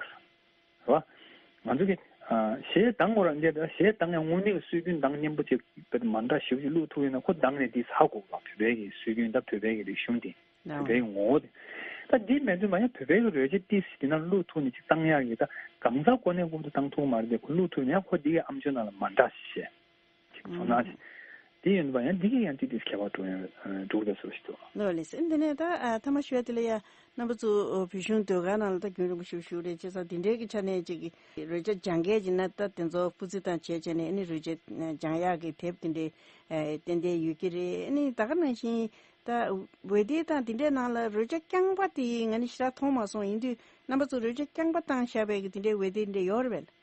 བ། ང་ཚོ་གི་ཨ་གཞས་གཏོང་དགོས་ར་འདི་གཞས་གཏོང་ཡང་དངོས་གནས་ཀྱི་སྲོལ་རྒྱུན་དང་སྙན་པོ་ཅིག་དཔེ་མ་འདྲ་ཞིབ་ཅིག་བླུག་ཐུབ་ཡོད་ན་ཁོ་གཏོང་ནས་འདི་ཧ་གོ་བ། བོད་པའི་གི་སྲོལ་རྒྱུན་དང་བོད་པའི་གི་རིག་གཞུང་དེ་བོད་པའི་གི་ངོ་བོ་དེ། ད་འདི་མེད་དུས་མ་ཡང་བོད་པའི་གི་རོལ་ཆ་ཏིས་དེ་ན་བླུག་ཐུབ་ནས་ཅིག་གཏོང་ཡག་གི་ད་གང་ཟག་གོ་གནས་ཁོ་ཚོ་གཏོང་ཐུབ་མ་རེད་དེ། ཁོ་བླུག་ཐུབ་ན་ཡང་ཁོ་འདི་གི་ཨམ་ཅོག་ནང་ལ་མ་འདྲ་ཞིག་བཤད། ཅིག་ཚོར་སྣང་ཅིག་དེ་ཡིན་པ་ཡང་འདི་གི་ཡང་ཏིས་ཏིས་ཁྱད་པར་འགྲོ་ཡོང་འགྲོ་གི་རེད་བཟོ་ཞིག་འདུག་ལགས་ལགས་སེ། འདི་ནས་ད་ཨ་ཐ་མ་ཞུ་ཡ་དེ་ལ་ཡ་རྣམ་པ་ཚོ་བོད་གཞུང་ཟློས་གར་ནང་ལ་ད་རྒྱུན་རིང་པོ་ཞིག་བཞུགས་རེད། བྱས་ཙང་དེ་འདྲའི་གི་ཆ་ནས་ཅིག་གི་རོལ་ཆ་སྦྱང་མཁན་ཅིག་ན་ད་དེ་ཚོ་སྤུས་ཚད་དང་བྱས་བྱས་ནས་ཨ་ནི་རོལ་ཆ་སྦྱང་ཡག་གི་དེབ་དེ་འདྲའི་ཨ་ཏན་ཏན་ཡོད་ཀྱི་རེད། ཨ་ནི་ད་ག་ནང་བཞིན་ད་འོད་སྡེར་དང་དེ་འདྲའི་ནང་ལ་རོལ་ཆ་རྐྱང་པ་དེ་ང་ནི་ཞེ་དྲག་མཐོང་མ་སོང་། ཡིན་དུས་རྣམ་པ་ཚོ་རོལ་ཆ་རྐྱང་པ་བཏང་བཞག་པའི་གི་དེ་འདྲའི་འོད་སྡེར་དེ་འདྲ་ཡོད་རེད་པས།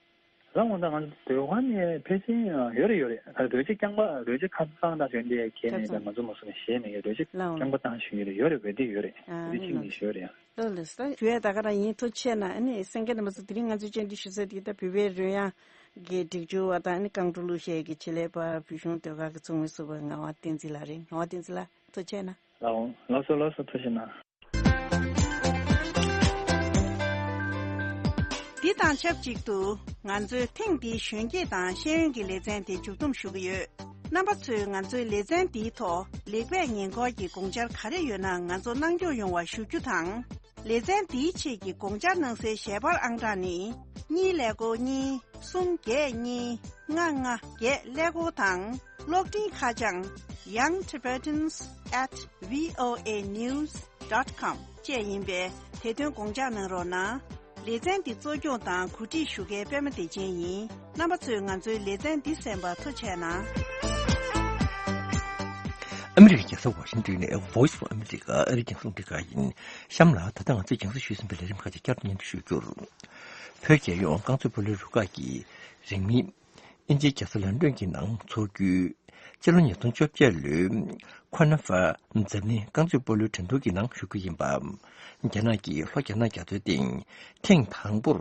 ལགས་འོང་། ད་ང་ཚོ་ཟློས་གར་ནས་ཕལ་ཆེར་ཡོད་རེད་ཡོད་རེད། ད་རོལ་ཆ་རྐྱང་པ་རོལ་ཆ་ཁ་སང་དང་གཞན་དེ་གས་ནས་ད་ང་ཚོ་མ་སོང་ནས་གཞས་མེད་ཀྱི་རོལ་ཆ་རྐྱང་པ་བཏང་ཞུ་ཡི་རེད། ཡོད་རེད། འོད་སྡེར་ཡོད་རེད། འོད་སྡེར་ཅིག་ནས་ཡོད་རེད་ཡ། ལགས་ལགས་སོ། ད་ཞུ་ཡ་ད་ག་རང་ཡིན། ཐུགས་རྗེ་ཆེ་གནང་། ཨ་ནི་གསན་མཁན་རྣམ་པ་ཚོ། དེ་རིང་ང་ཚོས་བཅར་འདྲི་ཞུ་ས་དེ་ད་བོད་པའི་རོལ་དབྱངས་ཀྱི་སྒྲིག་འཇུག་པ་དང་། ཨ་ནི་རྐང་བྲོ་གླུ་གཞས་ཀྱི་ཆེད་ལས་པ་བོད་གཞུང་ཟློས་གར་གྱི་ཚོགས་མི་ཟུར་པ་ངག་དབང་བསྟན་འཛིན་ལགས་རེད། ངག་དབང་བསྟན་འཛིན་ལགས། ཐུགས་རྗེ་ཆེ་གནང་། ལགས་འོང་། ལགས་སོ་ལགས་སོ། ཐུགས་རྗེ་ཆེ་གནང་། འདི་དང་ཆབས་ཅིག་ཏུ་ང་ཚོའི་ཐེངས་འདིའི་གཞོན་སྐྱེས་དང་ཤེས་ཡོན་གྱི་ལེ་ཚན་དེ་མཇུག་བསྡོམས་ཞུ་གི་ཡོད། རྣམ་པ་ཚོས་ང་ཚོའི་ལེ་ཚན་འདིའི་ཐོག་ལེགས་སྤེལ་ཉེས་འཁོར་གྱི་དགོངས་འཆར་ག་རེ་ཡོད་ན་ང་ཚོར་གནང་སྐྱོང་ཡོང་བ་ཞུ་རྒྱུ་དང་། ལེ་ཚན་འདིའི་ཆེད་ཀྱི་དགོངས་འཆར་གནང་སའི་ཞལ་པར་ཨང་གྲངས་ནི། གཉིས་ཀླད་ཀོར་གཉིས། གསུམ་བརྒྱད་གཉིས། ལྔ་ལྔ་བརྒྱད་ཀླད་ཀོར་དང་། གློག་འཕྲིན་ཁ་བྱང་young tibetans at voa news dot com བཅས་ཡིན་པས། དེ་དོན་དགོངས་འཇགས་གནང་རོགས་གནང་། ལེ་ཚན་འདི་གཙོ་སྐྱོང་དང་གོ་སྒྲིག་ཞུ་མཁན་པད་མ་བདེ་ཆེན་ཡིན། རྣམ་པ་ཚོས་ང་ཚོའི་ལེ་ཚན་འདི་གསན་པར་ཐུགས་རྗེ་ཆེ་གནང་། ཨ་མི་རི་ཀའི་རྒྱལ་ས་ཝ་ཤིང་ཊོན་ནས་Voice of America ཨ་རིའི་རྒྱང་སྲིང་རླུང་འཕྲིན་ཁང་ཡིན། གཤམ་ལ་ད་ལྟ་ང་ཚོས་རྒྱང་སྲིང་ཞུས་ཟིན་པའི་ལས་རིམ་ཁག་ཅིག་བསྐྱར་དུ་སྙན་སྒྲོན་ཞུ་རྒྱུར། བོད་རྒྱལ་ཡོངས་རྐང་རྩེད་སྤོ་ལོའི་རུ་ཁག་གིས་རིང་མིན་དབྱིན་ཇིའི་རྒྱལ་ས་ལོན་ཌོན་གྱི་ནང་འཚོགས་རྒྱུའི་སྤྱི་ལོ་ཉིས་སྟོང་བཅོ་བརྒྱད་ལོའི་ཁོ་ན་ཧྥ་འཛམ་གླིང་རྐང་རྩེད་སྤོ་ལོའི་འགྲན་བསྡུར་གྱི་ནང་ཞུགས་རྒྱུ་ཡིན་པ། རྒྱ་ནག་གིས་ལྷོ་རྒྱ་ནག་རྒྱ་མཚོའི་སྟེང་ཐེངས་དང་པོར་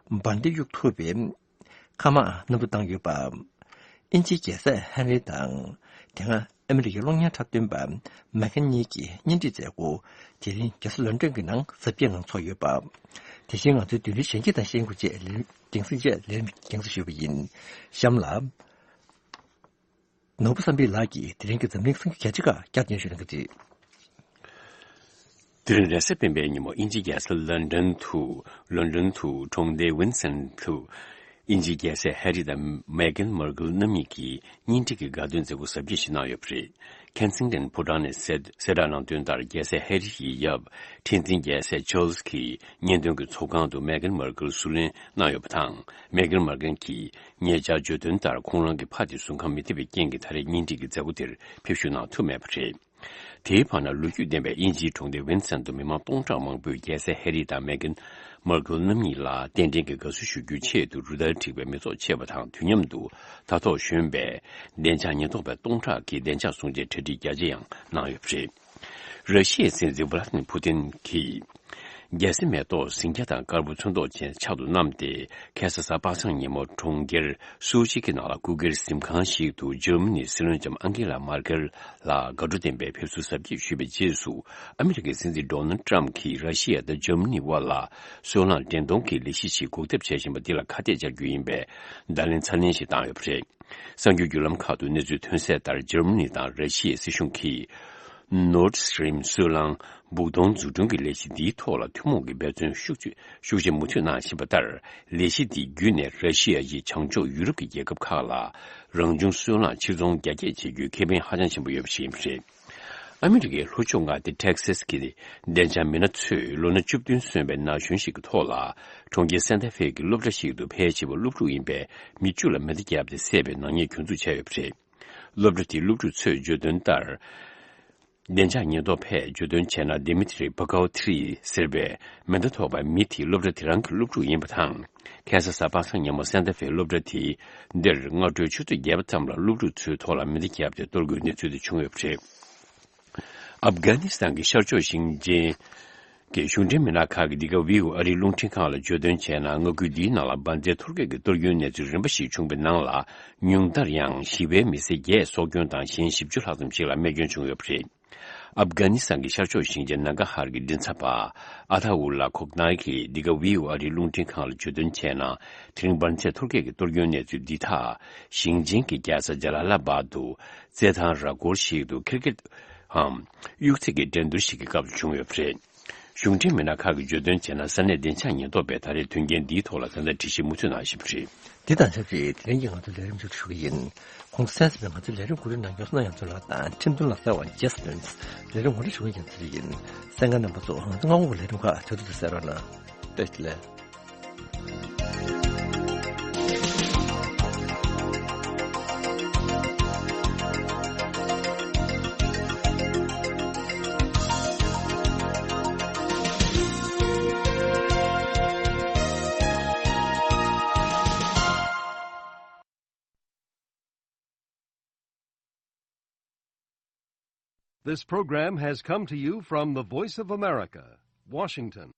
འབར་མདེལ་གཡུག་ཐུབ་པའི་མཁའ་དམག་གནམ་གྲུ་བཏང་ཡོད་པ། དབྱིན་ཇིའི་རྒྱལ་སྲས་ཧན་རི་དང་དེ་སྔ་ཨ་མི་རི་ཀའི་གློག་བརྙན་འཁྲབ་སྟོན་པ་མེ་གྷན་གཉིས་ཀྱི་གཉེན་སྒྲིག་མཛད་སྒོ་དེ་རིང་རྒྱལ་ས་ལོན་ཌོན་གྱི་ནང་གཟབ་རྒྱས་ངང་འཚོགས་ཡོད་པ། དེ་བཞིན་ང་ཚོའི་བདུན་ཕྲག་གཞན་གྱི་དང་ཤེས་ཡོན་སྐོར་བཅས་ལས་རྒྱང་སྲིང་བཅས་ལས་རྒྱང་སྲིང་ཞུས་པ་ཡིན། གཤམ་ལ། ནོར་བུ་བསམ་འཕེལ་ལགས་ཀྱིས་དེ་རིང་གི་འཛམ་གླིང་གསར་འགྱུར་རྒྱ་ཆེ་ཁག་བསྐྱར་སྙན་ཞུ་གནང་གི་རེད། དེ་རིང་རེས་གཟའ་སྤེན་པའི་ཉིན་མོ་དབྱིན་ཇིའི་རྒྱལ་ས་ལོན་ཌོན་དུ། ལོན་ཌོན་དུ་གྲོང་སྡེ་ཝིན་སན་དུ། དབྱིན་ཇིའི་རྒྱལ་སྲས་ཧེ་རི་དང་མེ་གྷན་མར་ཀལ་རྣམ་གཉིས་ཀྱིས་གཉེན་སྒྲིག་གི་དགའ་སྟོན་མཛད་སྒོ་གཟབ་རྒྱས་ཤིག་གནང་ཡོད་པ་རེད། ཁེན་སིང་ཏན་ཕོ་བྲང་ནས་གསལ་གསལ་བསྒྲགས་གནང་དོན་ལྟར། རྒྱལ་སྲས་ཧེ་རི་ཡི་ཡབ་ཁྲི་འཛིན་རྒྱལ་སྲས་ཆཱལ་སི་གྱིས་གཉེན་སྟོན་གྱི་ཚོགས་ཁང་དུ་མེ་གྷན་མར་ཀལ་ཟུར་ལེན་གནང་ཡོད་པ་དང་། མེ་གྷན་མར་ཀལ་གྱིས་ཉེ་ཆར་བརྗོད་དོན་ལྟར་ཁོང་རང་གི་ཕ་དེ་གཟུགས་ཁམས་མི་བདེ་བའི་རྐྱེན་གྱིས་ད་རེས་གཉེན་སྒྲིག་གི་མཛད་སྒོ་དེར་ཕེབས་བཞུགས་གནང་ཐུབ་མེད་པ་རེད། དེའི་བར་ན་ལོ་རྒྱུས་ལྡན་པའི་དབྱིན་ཇིའི་གྲོང་སྡེ་ཝིན་སན་དུ་མི་མང་སྟོང་ཕྲག་མང་པོས་རྒྱལ་སྲས་ཧེ་རི་དང་མེ་གྷན་མར་ཀལ་རྣམ་གཉིས་ལ་རྟེན་འབྲེལ་གྱི་དགའ་བསུ་ཞུ་རྒྱུའི་ཆེད་དུ་རུ་སྟར་བསྒྲིགས་པའི་མི་ཚོགས་ཆེ་བ་དང་དུས་མཉམ་དུ་ད་ཐོག་གཞོན་པའི་བདེ་འཇགས་ཉེན་རྟོག་པ་སྟོང་ཕྲག་གིས་བདེ་འཇགས་སྲུང་བྱའི་གྲ་སྒྲིག་རྒྱ་ཆེ་ཡང་གནང་ཡོད་པ་རེད། ར་ཤི་ཡའི་སྲིད་འཛིན་ཝ་ལ་ཏི་མིར་ཕུ་ཏིན་གྱིས་རྒྱལ་སྲས་མེ་ཏོག་ཟིང་སྐྱ་དང་དཀར་པོ་ཚོན་མདོག་ཅན་ཕྱག་ཏུ་བསྣམས་ཏེ། ཁ་སང་གཟའ་པ་སངས་ཉིན་མོ་གྲོང་ཁྱེར་སུའུ་ཇི་གི་ནང་ལ་སྐུ་སྒེར་གཟིམ་ཁང་ཞིག་ཏུ་འཇར་མ་ནིའི་སྲིད་བློན་ལྕམ་ཨང་ཀེ་ལ་མར་ཀེལ་ལ་དགའ་སྤྲོ་ལྡན་པའི་ཕེབས་བསུ་གཟབ་རྒྱས་ཞུས་པའི་རྗེས་སུ། ཨ་མི་རི་ཀའི་སྲིད་འཛིན་ཌོ་ནལ་ཊམ་གྱིས་ར་ཤི་ཡ་དང་འཇར་མ་ནི་དབར་ལ་སོལ་རླངས་འདྲེན་གཏོང་གི་ལས་གཞི་ཞིག་འགོག་ཐབས་བྱེད་བཞིན་པ་འདི་ལ་ཁ་གཏད་བཅར་རྒྱུ་ཡིན་པའི་བརྡ་ལན་ཚ་ནན་ཞིག་བཏང་ཡོད་པ་རེད། གསར་འགྱུར་བརྒྱུད་ལམ་ཁག་ཏུ་གནས་ཚུལ་ཐོན་གསལ་ལྟར། འཇར་མ་ནི་དང་ར་ཤི་ཡའི་སྲིད་གཞུང་གིས་Nord Stream སོལ་རླངས་སྦུག་དོང་འཛུགས་སྐྲུན་གྱི་ལས་གཞི་འདིའི་ཐོག་ལ་ཐུན་མོང་གི་འབད་བརྩོན་ཤུགས་ཆེ་ཤུགས་ཆེ་མུ་མཐུད་གནང་བཞིན་པ་ལྟར། ལས་གཞི་འདི་བརྒྱུད་ནས་ར་ཤི་ཡ་ཡིས་བྱང་ཕྱོགས་ཡུ་རོབ་ཀྱི་རྒྱལ་ཁབ་ཁག་ལ་རང་བྱུང་སོལ་རླངས་ཕྱིར་ཚོང་རྒྱ་སྐྱེད་བྱེད་རྒྱུའི་ཁེ་ཕན་ཧ་ཅང་ཆེན་པོ་ཡོད་པ་ཞིག་ཡིན་པ་རེད། ཨ་མི་རི་ཀའི་ལྷོ་ཕྱོགས་མངའ་སྡེ་ཊེག་སཱ་སི་གི་བདེ་འཇགས་མི་སྣ་ཚོས་ལོ་ན་བཅུ་བདུན་སོན་པའི་ན་གཞོན་ཞིག་གི་ཐོག་ལ། གྲོང་ཁྱེར་སན་ཏཱ་ཧྥེ་གི་སློབ་གྲྭ་ཞིག་ཏུ་ཕལ་ཆེ་བ་སློབ་ཕྲུག་ཡིན་པའི་མི་བཅུ་ལ་མེ་མདའ་བརྒྱབ་སྟེ་བསད་པའི་ནག་ཉེས་གྱོང་འཛུགས་བྱས་ཡོད་པ་རེད། སློབ་གྲྭ་དེའི་སློབ་ཕྲུག་ཚོས་བརྗོད་དོན་ལྟར། བདེ་འཇགས་ཉེན་རྟོག་པས་བརྗོད་དོན་བྱས་ན། ཌི་མི་ཐི་རི་པ་ཀའོ་ཐི་རི་ཟེར་བའི་མེ་མདའ་ཐོགས་པ་མི་དེ་སློབ་གྲྭ་དེ་རང་གི་སློབ་ཕྲུག་ཡིན་པ་དང་། ཁ་སང་གཟའ་པ་སངས་ཉིན་མོ་སན་ཏཱ་ཧྥེ་སློབ་གྲྭ་དེ་འདིར་སྔ་དྲོའི་ཆུ་ཚོད་བརྒྱད་པ་ཙམ་ལ་སློབ་ཕྲུག་ཚོའི་ཐོག་ལ་མེ་མདའ་བརྒྱབ་སྟེ་གཏོར་རྒོལ་གནས་ཚུལ་དེ་བྱུང་ཡོད་པ་རེད། ཨབ་གྷ་ནི་སི་ཐན་གྱི་ཤར་ཕྱོགས་ཞིང་ཆེན་གྱི་གཞུང་འབྲེལ་མི་སྣ་ཁག་གིས་འདི་ག་ཝི་ཨོ་ཨ་རིའི་རླུང་འཕྲིན་ཁང་ལ་བརྗོད་དོན་བྱས་ན། མངའ་ཁུལ་འདིའི་ནང་ལ་འབར་མདེལ་ཐོར་རྒལ་གྱི་གཏོར་སྐྱོན་གནས་ཚུལ་རིམ་པ་ཞིག་བྱུང་བའི་ནང་ལ། ཉུང་མཐར་ཡང་ཞི་བའི་མི་སེར་བརྒྱད་སྲོག་སྐྱོན་དང་། གཞན་བཞི་བཅུ་ལྷག་ཙམ་ཞིག་ལ་རྨས་སྐྱོན་བྱུང་ཡོད་པ་རེད། ཨབ་གྷ་ནི་སི་ཐན་གྱི་ཤར་ཕྱོགས་ཞིང་ཆེན་ནང་གྷ་ཧར་གྱི་མགྲིན་ཚབ་པ་ཨ་ཐ་ཨུ་ལ་ཁོག་ནའི་གིས་འདི་ག་ཝི་ཨོ་ཨ་རིའི་རླུང་འཕྲིན་ཁང་ལ་བརྗོད་དོན་བྱས་ན། དེ་རིང་འབར་མདེལ་ཐོར་རྒལ་གྱི་གཏོར་སྐྱོན་གནས་ཚུལ་འདི་དག་ཞིང་ཆེན་གྱི་རྒྱལ་ས་ཇ་ལ་ལ་བཱད་དུ་རྩེད་ཐང་ར་སྐོར་ཞིག་ཏུ་ཁིར་ཀེད་འམ་གཡུག་རྩེད་ཀྱི་འགྲན་བསྡུར་ཞིག་གི་སྐབས་སུ་བྱུང་ཡོད་པ་རེད། གཞུང་འབྲེལ་མི་སྣ་ཁག་གིས་བརྗོད་དོན་བྱས་ན། ས་གནས་བདེ་འཇགས་ཉེན་རྟོག་པས་ད་རེས་དོན་རྐྱེན་འདིའི་ཐོག་ལ་ད་ལྟ་དྲི་ཞིབ་མུ་མཐུད་གནང་བཞིན་པ་རེད། འདི་དང་ཆབས་ཅིག་དེ་རིང་གི་ང་ཚོའི་ལས་རིམ་མཇུག་སྒྲིལ་ཞུ་གི་ཡིན། ཁོང་ཚོ་གསན་གཟིགས་པའི་ང་ཚོའི་ལས་རིམ་གོ་སྒྲིག་གནང་མཁན་བསོད་ནམས་དབྱངས་ཚོ་ལགས་དང་ཁྲིམས་དོན་ལག་རྩལ་བ་ཇེ་སི་ཏོན་ལས་རིམ་ངོ་སྤྲོད་ཞུ་མཁན་རྒྱལ་ཚེ་རིང་ཡིན། གསན་མཁན་རྣམ་པ་ཚོ། ང་ཚོ་སྔ་དགོང་གི་ལས་རིམ་ཁག་ཆེད་དུ་གསན་རོགས་གནང་། བཀྲ་ཤིས་བདེ་ལེགས། This program has come to you from the Voice of America, Washington.